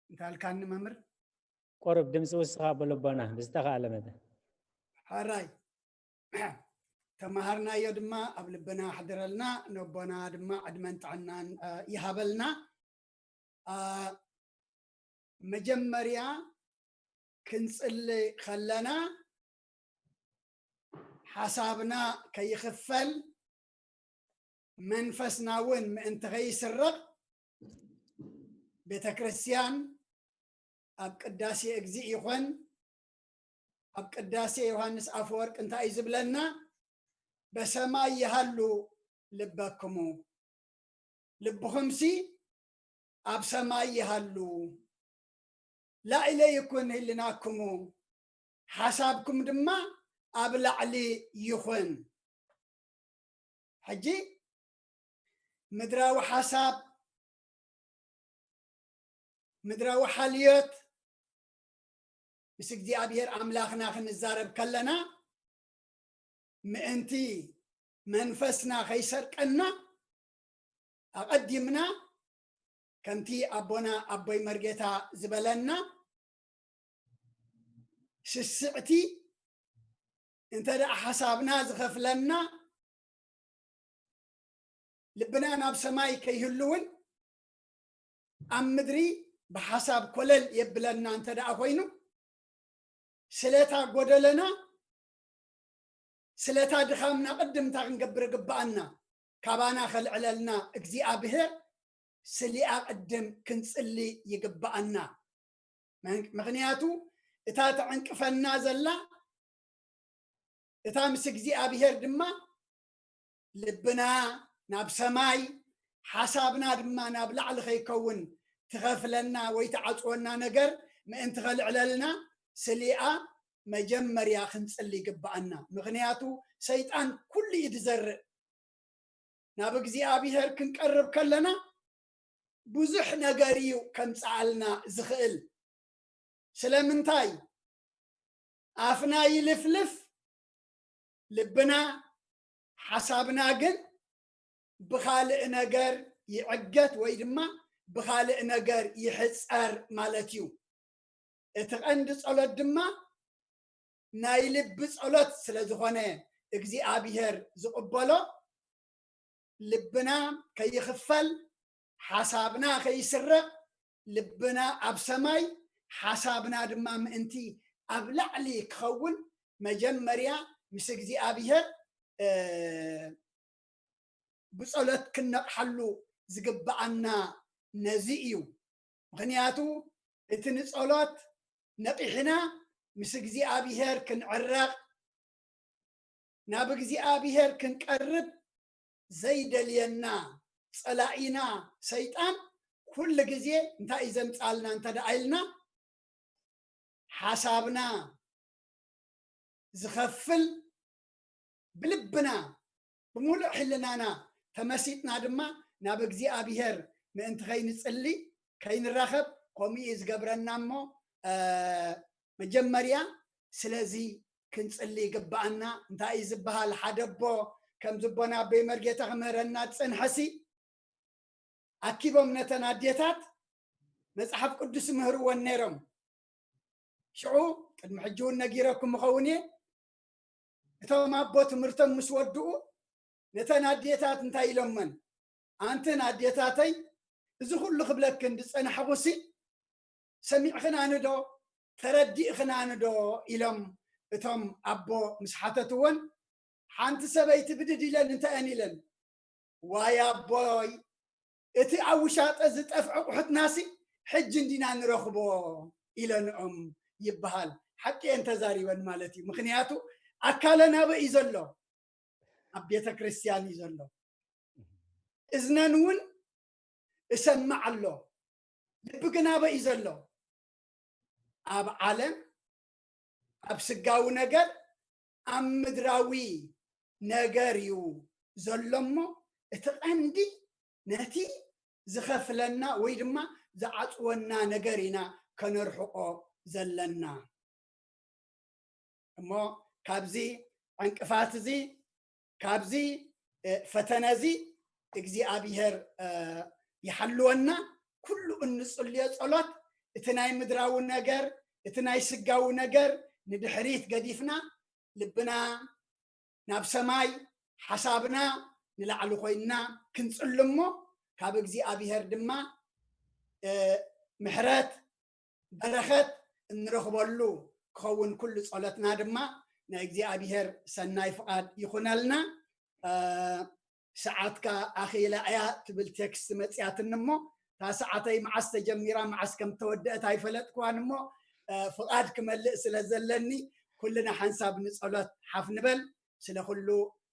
እንታይ ኣልካኒ መምህር? ቁሩብ ድምፂ ውስኻ ብልቦና ብዝተኻእለ መጠን። ሕራይ ተማሃርናዮ ድማ ኣብ ልብና ኣሕድረልና፣ ነቦና ድማ ዕድመን ጥዕናን ይሃበልና። መጀመርያ ክንፅሊ ከለና ሓሳብና ከይኽፈል መንፈስና እውን ምእንቲ ከይስረቕ ቤተ ክርስቲያን ኣብ ቅዳሴ እግዚእ ይኹን ኣብ ቅዳሴ ዮሃንስ ኣፈወርቅ እንታይ እዩ ዝብለና? በሰማይ ይሃሉ ልበክሙ፣ ልብኹምሲ ኣብ ሰማይ ይሃሉ፣ ላዕለ ይኩን ህልናክሙ፣ ሓሳብኩም ድማ ኣብ ላዕሊ ይኹን። ሕጂ ምድራዊ ሓሳብ፣ ምድራዊ ሓልዮት ምስ እግዚኣብሔር ኣምላኽና ክንዛረብ ከለና ምእንቲ መንፈስና ከይሰርቀና ኣቐዲምና ከምቲ ኣቦና ኣቦይ መርጌታ ዝበለና ስስዕቲ እንተ ደኣ ሓሳብና ዝኸፍለና ልብና ናብ ሰማይ ከይህሉ እውን ኣብ ምድሪ ብሓሳብ ኮለል የብለና እንተ ደኣ ኮይኑ ስለታ ጎደለና ስለታ ድኻምና ቅድምታ ክንገብር ግብኣና ካባና ከልዕለልና እግዚኣብሔር ስሊኣ ቅድም ክንጽሊ ይግብኣና። ምኽንያቱ እታ ተዕንቅፈና ዘላ እታ ምስ እግዚኣብሔር ድማ ልብና ናብ ሰማይ ሓሳብና ድማ ናብ ላዕሊ ከይከውን ትኸፍለና ወይ ትዓፅወና ነገር ምእንቲ ከልዕለልና ስሊኣ መጀመርያ ክንፅሊ ይግብኣና። ምኽንያቱ ሰይጣን ኩሉ እዩ ዝዘርእ። ናብ እግዚኣብሔር ክንቀርብ ከለና ብዙሕ ነገር እዩ ከምፅኣልና ዝኽእል። ስለምንታይ? ኣፍና ይልፍልፍ፣ ልብና ሓሳብና ግን ብኻልእ ነገር ይዕገት ወይ ድማ ብኻልእ ነገር ይሕፀር ማለት እዩ። እቲ ቀንዲ ጸሎት ድማ ናይ ልቢ ጸሎት ስለ ዝኾነ እግዚኣብሔር ዝቕበሎ ልብና ከይኽፈል ሓሳብና ከይስረቕ ልብና ኣብ ሰማይ ሓሳብና ድማ ምእንቲ ኣብ ላዕሊ ክኸውን መጀመርያ ምስ እግዚኣብሔር ብጸሎት ክነቕሓሉ ዝግብኣና ነዚ እዩ። ምኽንያቱ እቲ ንጸሎት ነቒሕና ምስ እግዚኣብሔር ክንዕረቕ ናብ እግዚኣብሔር ክንቀርብ ዘይደልየና ጸላኢና ሰይጣን ኩሉ ግዜ እንታይ እዩ ዘምጻልና እንተ ደኣ ኢልና ሓሳብና ዝኸፍል ብልብና ብምሉእ ሕልናና ተመሲጥና ድማ ናብ እግዚኣብሔር ምእንቲ ከይንጽሊ ከይንራኸብ ከምኡ እዩ ዝገብረና እሞ መጀመርያ ስለዚ ክንጽሊ ይግብኣና። እንታይ እዩ ዝበሃል ሓደ ኣቦ ከምዚ ኣቦና ኣቦይ መርጌታ ክምህረና ዝጸንሐሲ ኣኪቦም ነተን ኣዴታት መጽሓፍ ቅዱስ ምህርወን ነይሮም። ሽዑ ቅድሚ ሕጂ እውን ነጊረኩም እኸውን እየ። እቶም ኣቦ ትምህርቶም ምስ ወድኡ ነተን ኣዴታት እንታይ ኢሎመን? ኣንትን ኣዴታተይ፣ እዚ ኩሉ ክብለክን ዝጸናሕኹሲ ሰሚዕኽናኒ ዶ ተረዲእኽናኒ ዶ? ኢሎም እቶም ኣቦ ምስ ሓተትወን፣ ሓንቲ ሰበይቲ ብድድ ኢለን እንታይ እየን ኢለን? ዋይ ኣቦይ፣ እቲ ኣብ ውሻጠ ዝጠፍዐ ኣቑሑትናሲ ሕጂ እንዲና ንረኽቦ ኢለንኦም ይበሃል። ሓቂ እየን ተዛሪበን ማለት እዩ። ምኽንያቱ ኣካለን ኣበይ እዩ ዘሎ? ኣብ ቤተ ክርስቲያን እዩ ዘሎ። እዝነን እውን እሰምዕ ኣሎ። ልቢ ግን ኣበይ እዩ ዘሎ? ኣብ ዓለም፣ ኣብ ስጋዊ ነገር፣ ኣብ ምድራዊ ነገር እዩ ዘሎ እሞ፣ እቲ ቀንዲ ነቲ ዝኸፍለና ወይ ድማ ዝዓጽወና ነገር ኢና ከነርሕቆ ዘለና። እሞ ካብዚ ዕንቅፋት እዚ፣ ካብዚ፣ እ፣ ፈተነ እዚ እግዚኣብሔር፣ እ፣ ይሓልወና። ኩሉ እንጽልዮ ጸሎት፣ እቲ ናይ ምድራዊ ነገር፣ እቲ ናይ ስጋዊ ነገር ንድሕሪት ገዲፍና፣ ልብና ናብ ሰማይ፣ ሓሳብና ንላዕሊ ኮይንና ክንጽሊ እሞ፣ ካብ እግዚኣብሔር ድማ፣ እ፣ ምሕረት፣ በረኸት እንረኽበሉ ክኸውን ኩሉ ጸሎትና ድማ ናይ እግዚኣብሔር ሰናይ ፍቓድ ይኹነልና። እ፣ ሰዓትካ ኣኺላ እያ ትብል ቴክስት መጽያትኒ እሞ፣ እታ ሰዓተይ መዓስ ተጀሚራ መዓስ ከም ተወደአት ኣይፈለጥክዋን እሞ፣ እ፣ ፍቓድ ክመልእ ስለ ዘለኒ፣ ኩልና ሓንሳብ ንጸሎት ሓፍ ንበል። ስለ ኩሉ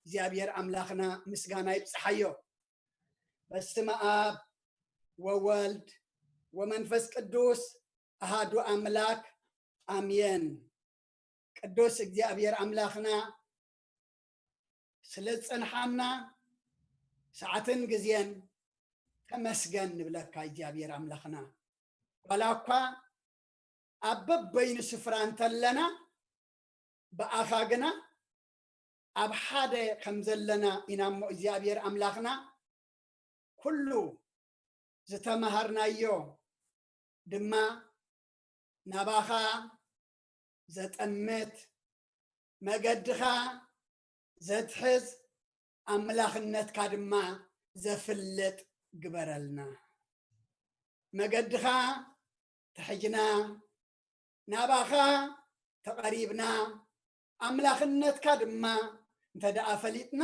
እግዚኣብሔር ኣምላኽና ምስጋና ይብጽሓዮ። በስመ ኣብ ወወልድ ወመንፈስ ቅዱስ ኣሃዱ ኣምላክ ኣሜን። ቅዱስ እግዚኣብሔር ኣምላኽና ስለ ዝጸንሓና ሰዓትን ግዜን ተመስገን ንብለካ እግዚኣብሔር ኣምላኽና። ዋላ እኳ ኣብ በበይኑ ስፍራ እንተለና፣ ብኣኻ ግና ኣብ ሓደ ከም ዘለና ኢና እሞ እግዚኣብሔር ኣምላኽና ኩሉ ዝተመሃርናዮ ድማ ናባኻ ዘጠምት፣ መገድኻ ዘትሕዝ፣ ኣምላኽነትካ ድማ ዘፍልጥ ግበረልና። መገድኻ ተሕጅና፣ ናባኻ ተቐሪብና፣ ኣምላኽነትካ ድማ እንተ ደኣ ፈሊጥና፣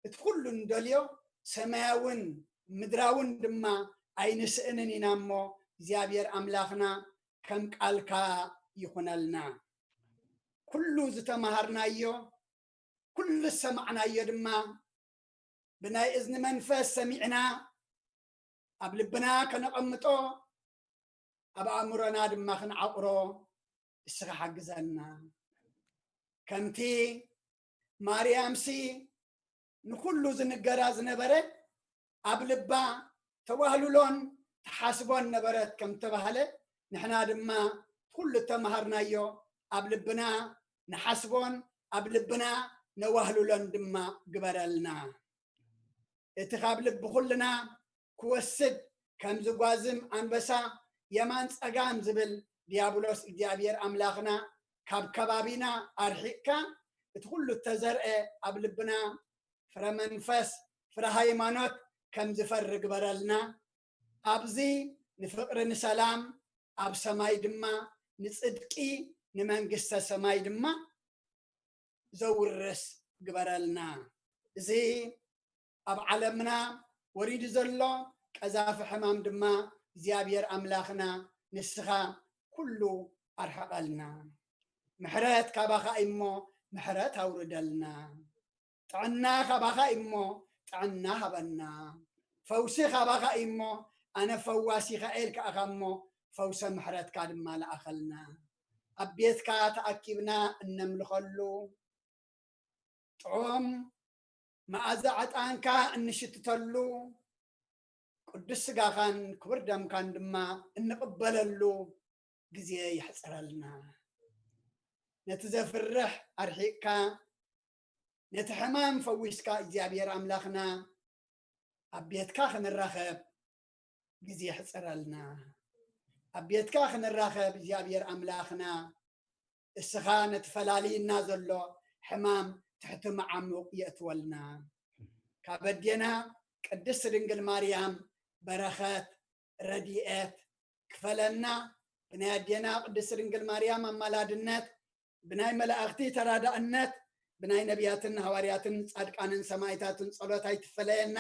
እቲ ኩሉ እንደልዮ ሰማያውን ምድራውን ድማ ኣይንስእንን ኢና እሞ፣ እግዚኣብሔር ኣምላኽና ከም ቃልካ ይኹነልና። ኩሉ ዝተመሃርናዮ፣ ኩሉ ዝሰማዕናዮ ድማ ብናይ እዝኒ መንፈስ ሰሚዕና ኣብ ልብና ከነቐምጦ፣ ኣብ ኣእምሮና ድማ ክንዓቑሮ እስኻ ሓግዘና። ከምቲ ማርያምሲ ንኹሉ ዝንገራ ዝነበረ ኣብ ልባ ተዋህልሎን ትሓስቦን ነበረት ከም ተባህለ፣ ንሕና ድማ ኩሉ እተምሃርናዮ ኣብ ልብና ንሓስቦን ኣብ ልብና ነዋህልሎን ድማ ግበረልና። እቲ ካብ ልቢ ኩልና ክወስድ ከም ዝጓዝም ኣንበሳ የማን ጸጋም ዝብል ዲያብሎስ እግዚኣብሔር ኣምላኽና ካብ ከባቢና ኣርሒቕካ እቲ ኩሉ እተዘርአ ኣብ ልብና ፍረ መንፈስ ፍረ ሃይማኖት ከም ዝፈሪ ግበረልና። ኣብዚ ንፍቕሪ ንሰላም ኣብ ሰማይ ድማ ንጽድቂ ንመንግስተ ሰማይ ድማ ዘውርስ ግበረልና። እዚ ኣብ ዓለምና ወሪዱ ዘሎ ቀዛፊ ሕማም ድማ እግዚኣብሔር ኣምላኽና ንስኻ ኩሉ ኣርሕቐልና። ምሕረት ካባኻ እሞ ምሕረት ኣውርደልና። ጥዕና ካባኻ እሞ ጥዕና ሃበና። ፈውሲ ካባኻ እሞ ኣነ ፈዋሲኻ ኢልካ ኢኻ እሞ ፈውሰ ምሕረትካ ድማ ለኣኸልና። ኣብ ቤትካ ተኣኪብና እነምልኸሉ ጥዑም መኣዛ ዕጣንካ እንሽትተሉ ቅዱስ ስጋኻን ክቡር ደምካን ድማ እንቕበለሉ ግዜ የሕጽረልና። ነቲ ዘፍርሕ ኣርሒቕካ ነቲ ሕማም ፈዊስካ እግዚኣብሔር ኣምላኽና ኣብ ቤትካ ክንራኸብ ግዜ ሕፅረልና። ኣብ ቤትካ ክንራኸብ እግዚኣብሔር ኣምላኽና፣ እስኻ ነቲ ፈላልይና ዘሎ ሕማም ትሕቲ መዓሙቕ የእትወልና። ካብ ኣዴና ቅድስት ድንግል ማርያም በረኸት ረድኤት ክፈለና። ብናይ ኣዴና ቅድስት ድንግል ማርያም ኣማላድነት፣ ብናይ መላእኽቲ ተራዳእነት፣ ብናይ ነቢያትን ሃዋርያትን ጻድቃንን ሰማይታትን ጸሎት ኣይትፈለየና።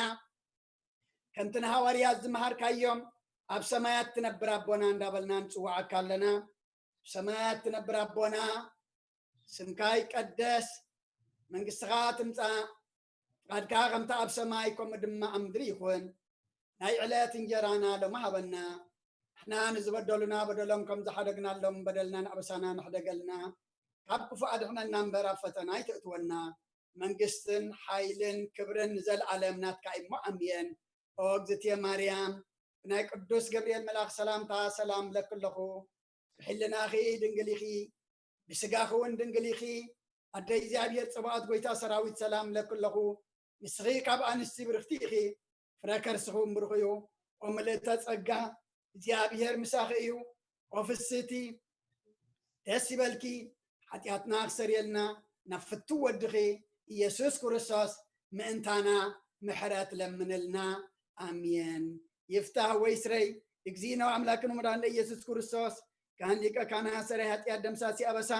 ከምቲ ንሃዋርያት ዝመሃርካዮም፣ ኣብ ሰማያት ትነብር ኣቦና እንዳበልና ንጽውዓካ ኣለና። ኣብ ሰማያት ትነብር ኣቦና፣ ስምካ ይቀደስ፣ መንግስትኻ ትምጻእ፣ ፍቃድካ ከምቲ ኣብ ሰማይ ከምኡ ድማ ኣብ ምድሪ ይኹን። ናይ ዕለት እንጀራና ሎሚ ሃበና። ንሕና ንዝበደሉና በደሎም ከም ዝሓደግናሎም በደልናን ኣበሳናን ሕደገልና። ካብ ክፉእ ኣድሕነና እምበር ኣብ ፈተና ኣይተእትወና። መንግስትን ሓይልን ክብርን ንዘለኣለም ናትካ እዩ እሞ ኣሜን። ኦ እግዝእትየ ማርያም፣ ብናይ ቅዱስ ገብርኤል መልኣኽ ሰላምታ ሰላም እብለኪ ኣለኹ። ብሕልናኺ ድንግል ኢኺ፣ ብስጋኺ እውን ድንግል ኢኺ። ኣደይ እግዚኣብሔር ጸባኦት ጎይታ ሰራዊት ሰላም እብለኪ ኣለኹ። ንስኺ ካብ ኣንስቲ ብርኽቲ ኢኺ፣ ፍረ ከርስኺ እውን ብሩኽ እዩ። ኦ ምልእተ ጸጋ፣ እግዚኣብሔር ምሳኺ እዩ። ኦ ፍስህቲ፣ ደስ ይበልኪ፣ ሓጢኣትና ክሰርየልና ናብ ፍቱው ወድኺ ኢየሱስ ክርስቶስ ምእንታና ምሕረት ለምንልና። ኣሜን። ይፍታህ ወይስረይ እግዚእነ ወኣምላክነ ወመድኃኒነ ኢየሱስ ክርስቶስ ካህን ሊቀ ካህናት ሰራይ ኃጢአት ደምሳሲ ኣበሳ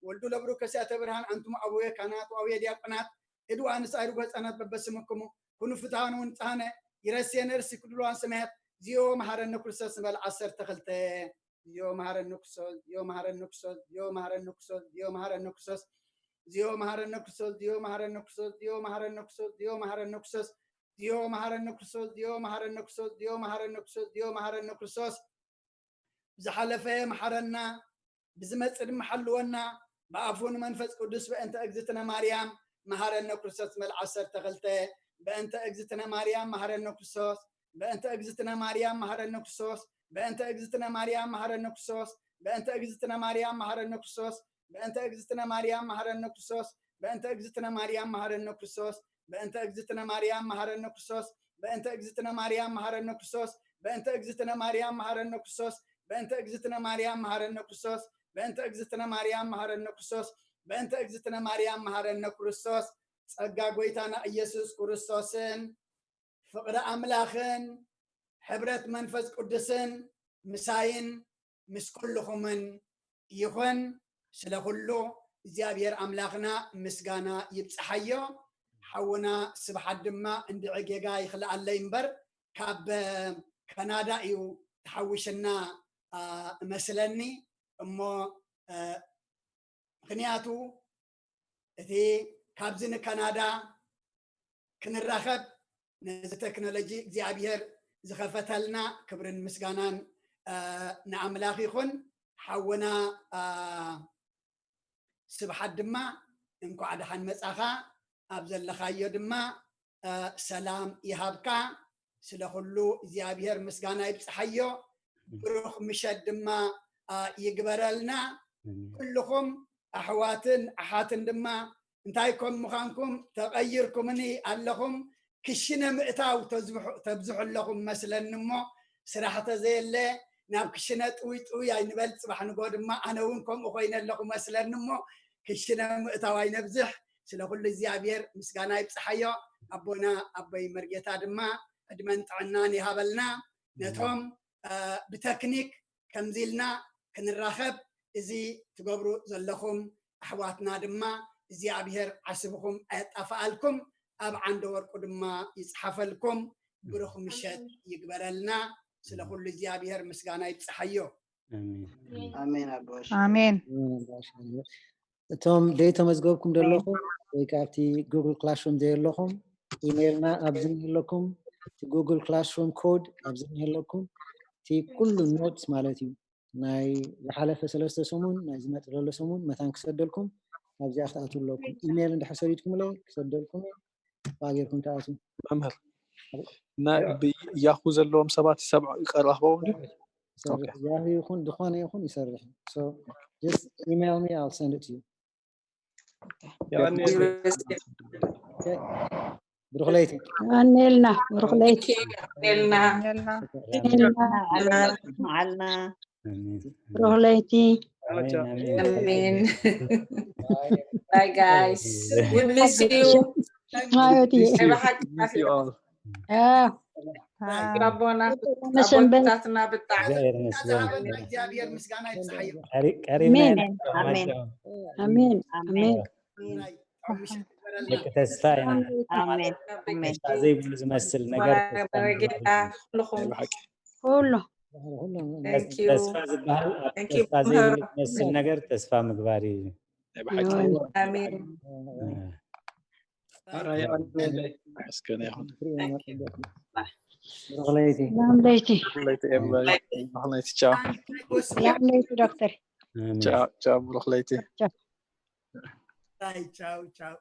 ወልዱ ለብሩ ከሲያተ ብርሃን። ኣንቱም ኣቡየ ካህናት ወኣቡየ ዲያቆናት እድዋ ንስኣይ ርጎ ህፃናት በበስምክሙ ኩኑ ፍትሃኑ ንፃነ ይረስየ ነርሲ ኩድልዋን ሰማያት። ዚዮ መሃረነ ክርስቶስ ንበል ዓሰርተ ክልተ። ዚዮ መሃረነ ክርስቶስ፣ ዚዮ መሃረነ ክርስቶስ፣ ዚዮ መሃረነ ክርስቶስ፣ ዚዮ መሃረነ ክርስቶስ፣ ዚዮ መሃረነ ክርስቶስ፣ ዚዮ መሃረነ ክርስቶስ፣ ዚዮ መሃረነ ክርስቶስ፣ ዚዮ መሃረነ ክርስቶስ፣ ዚዮ መሃረነ ክርስቶስ፣ ዚዮ መሃረነ ክርስቶስ፣ ዚዮ መሃረነ ክርስቶስ፣ ዚዮ መሃረነ ክርስቶስ። ብዝሓለፈ መሓረና፣ ብዝመጽእ ድማ ሓልወና፣ ብኣፉ ንመንፈስ ቅዱስ በእንተ እግዝእትነ ማርያም መሃረነ ክርስቶስ መልዓ ዓሰርተ ክልተ። በእንተ እግዝእትነ ማርያም መሃረነ ክርስቶስ፣ በእንተ እግዝእትነ ማርያም መሃረነ ክርስቶስ፣ በእንተ እግዝእትነ ማርያም መሃረነ ክርስቶስ፣ በእንተ እግዝእትነ ማርያም መሃረነ ክርስቶስ፣ በእንተ እግዝእትነ ማርያም መሃረነ ክርስቶስ፣ በእንተ እግዝእትነ ማርያም መሃረነ ክርስቶስ፣ በእንተ እግዝእትነ ማርያም መሃረነ ክርስቶስ፣ በእንተ እግዝእትነ ማርያም መሃረነ ክርስቶስ፣ በእንተ እግዝእትነ ማርያም መሃረነ ክርስቶስ፣ በእንተ እግዝእትነ ማርያም መሃረነ ክርስቶስ፣ በእንተ እግዝእትነ ማርያም መሃረነ ክርስቶስ፣ በእንተ እግዝእትነ ማርያም መሃረነ ክርስቶስ። ጸጋ ጎይታና ኢየሱስ ክርስቶስን ፍቕሪ ኣምላኽን ሕብረት መንፈስ ቅዱስን ምሳይን ምስ ኩልኹምን ይኹን። ስለ ኩሉ እግዚኣብሔር ኣምላኽና ምስጋና ይብጽሓዮ። ሓውና ስብሓት ድማ እንድዒ ጌጋ ይኽልኣለይ እምበር ካብ ካናዳ እዩ ተሓዊሽና፣ አ፣ እመስለኒ። እሞ፣ አ፣ ምኽንያቱ እቲ ካብዚ ንካናዳ ክንራኸብ ነዚ ቴክኖሎጂ እግዚኣብሔር ዝኸፈተልና ክብርን ምስጋናን፣ አ፣ ንኣምላኽ ይኹን። ሓውና፣ አ፣ ስብሓት ድማ እንኳዕ ደሓን መጻኻ። ኣብ ዘለኻዮ ድማ፣ አ፣ ሰላም ይሃብካ። ስለ ኩሉ እግዚኣብሔር ምስጋና ይብጽሓዮ። ብሩኽ ምሸት ድማ፣ አ፣ ይግበረልና። ኣሜን። ኩልኹም ኣሕዋትን ኣሓትን ድማ እንታይ ከም ምዃንኩም ተቐይርኩምኒ ኣለኹም። ክሽነ ምእታው ተዝብሑ-፣ ተብዝሑ ኣለኹም መስለኒ እሞ፣ ስራሕ ተዘየለ ናብ ክሽነ ጥውይ ጥውይ ኣይንበል። ጽባሕ ንጎ ድማ ኣነ እውን ከምኡ ኮይነ ኣለኹ መስለኒ እሞ፣ ክሽነ ምእታው ኣይነብዝሕ። ስለ ኩሉ እግዚኣብሔር ምስጋና ይብጽሓዮ። ኣቦና ኣቦይ መርጌታ ድማ ዕድመን ጥዕናን ይሃበልና። ነቶም፣ አ፣ ብተክኒክ ከምዚ ኢልና ክንራኸብ እዚ ትገብሩ ዘለኹም ኣሕዋትና ድማ እግዚኣብሔር ዓስብኹም ኣየጣፍኣልኩም፣ ኣብ ዓንደ ወርቁ ድማ ይጽሓፈልኩም። ብሩኽ ምሸት ይግበረልና። ስለ ኩሉ እግዚኣብሔር ምስጋና ይብጽሓዮ። ኣሜን። ኣሜን ኣቦሽ። ኣሜን። ኣሜን ኣቦሽ። እቶም ዘይተመዝገብኩም ዘለኹም ወይ ከዓ ኣብቲ ጉግል ክላስሩም ዘየለኹም ኢሜይልና ኣብዚ ኣለኩም። እቲ ጉግል ክላስሩም ኮድ ኣብዚ ኣለኩም። እቲ ኩሉ ኖትስ ማለት እዩ ናይ ዝሓለፈ ሰለስተ ሰሙን ናይ ዝመጽእ ዘሎ ሰሙን መታን ክሰደልኩም ኣብዚኣ ክትኣትዉ ኣለኩም። ኢሜይል እንድሕር ሰዲድኩምለይ ክሰደልኩም እዩ። ብኣ ጌርኩም ትኣትዉ። መምህር፣ ናይ ብያሁ ዘለዎም ሰባት ይሰምዑ፣ ይቀርባ ክኸውን ድዩ? ይሰርሕ። ኦኬ። ያሁ ይኹን ዝኾነ ይኹን ይሰርሕ። So just email me, I'll send it to you. ያኔ ዩኒቨርሲቲ Okay. ብሩኽ ለይቲ። ኣኔልና ብሩኽ ለይቲ። ልና ኣኔልና መዓልና ብሩኽ ለይቲ። ኣሜን። Bye guys. We miss you። ማዮቲ ናይ ብሓቂ ያ ኣቦና መሰንበት ኣቦታትና ብጣዕሚ እግዚኣብሔር ይመስገን። እግዚኣብሔር ምስጋና ይብዝሓዮ። ቀሪ- ቀሪብና ኣሜን። ኢና ኣሜን። ማጃ። ኣሜን ኣሜን። ኣሜን ደቂ ተስፋ ኢና። ኣሜን። ኣሜን። ተስፋ ዘይብሉ ዝመስል ነገር ተስፋ ምግባር መረጌታ እዩ። ኩልኹም ኩሉ Thank you። ተስፋ ዝበሃል ኣብ Thank you ተስፋ ዘይብሉ ዝመስል ነገር ተስፋ ምግባር እዩ። ናይ ብሓቂ ኣሜን። ኣራያ ኣሜን። መስገን ይኹን። ብሩኽ ለይቲ። ሰላም ለይቲ። ብሩኽ ለይቲ ኤማ። ብሩኽ ለይቲ ቻው። ሰላም ለይቲ ዶክተር። ኣሜን። ቻው ቻው ብሩኽ ለይቲ። ቻው ቻው።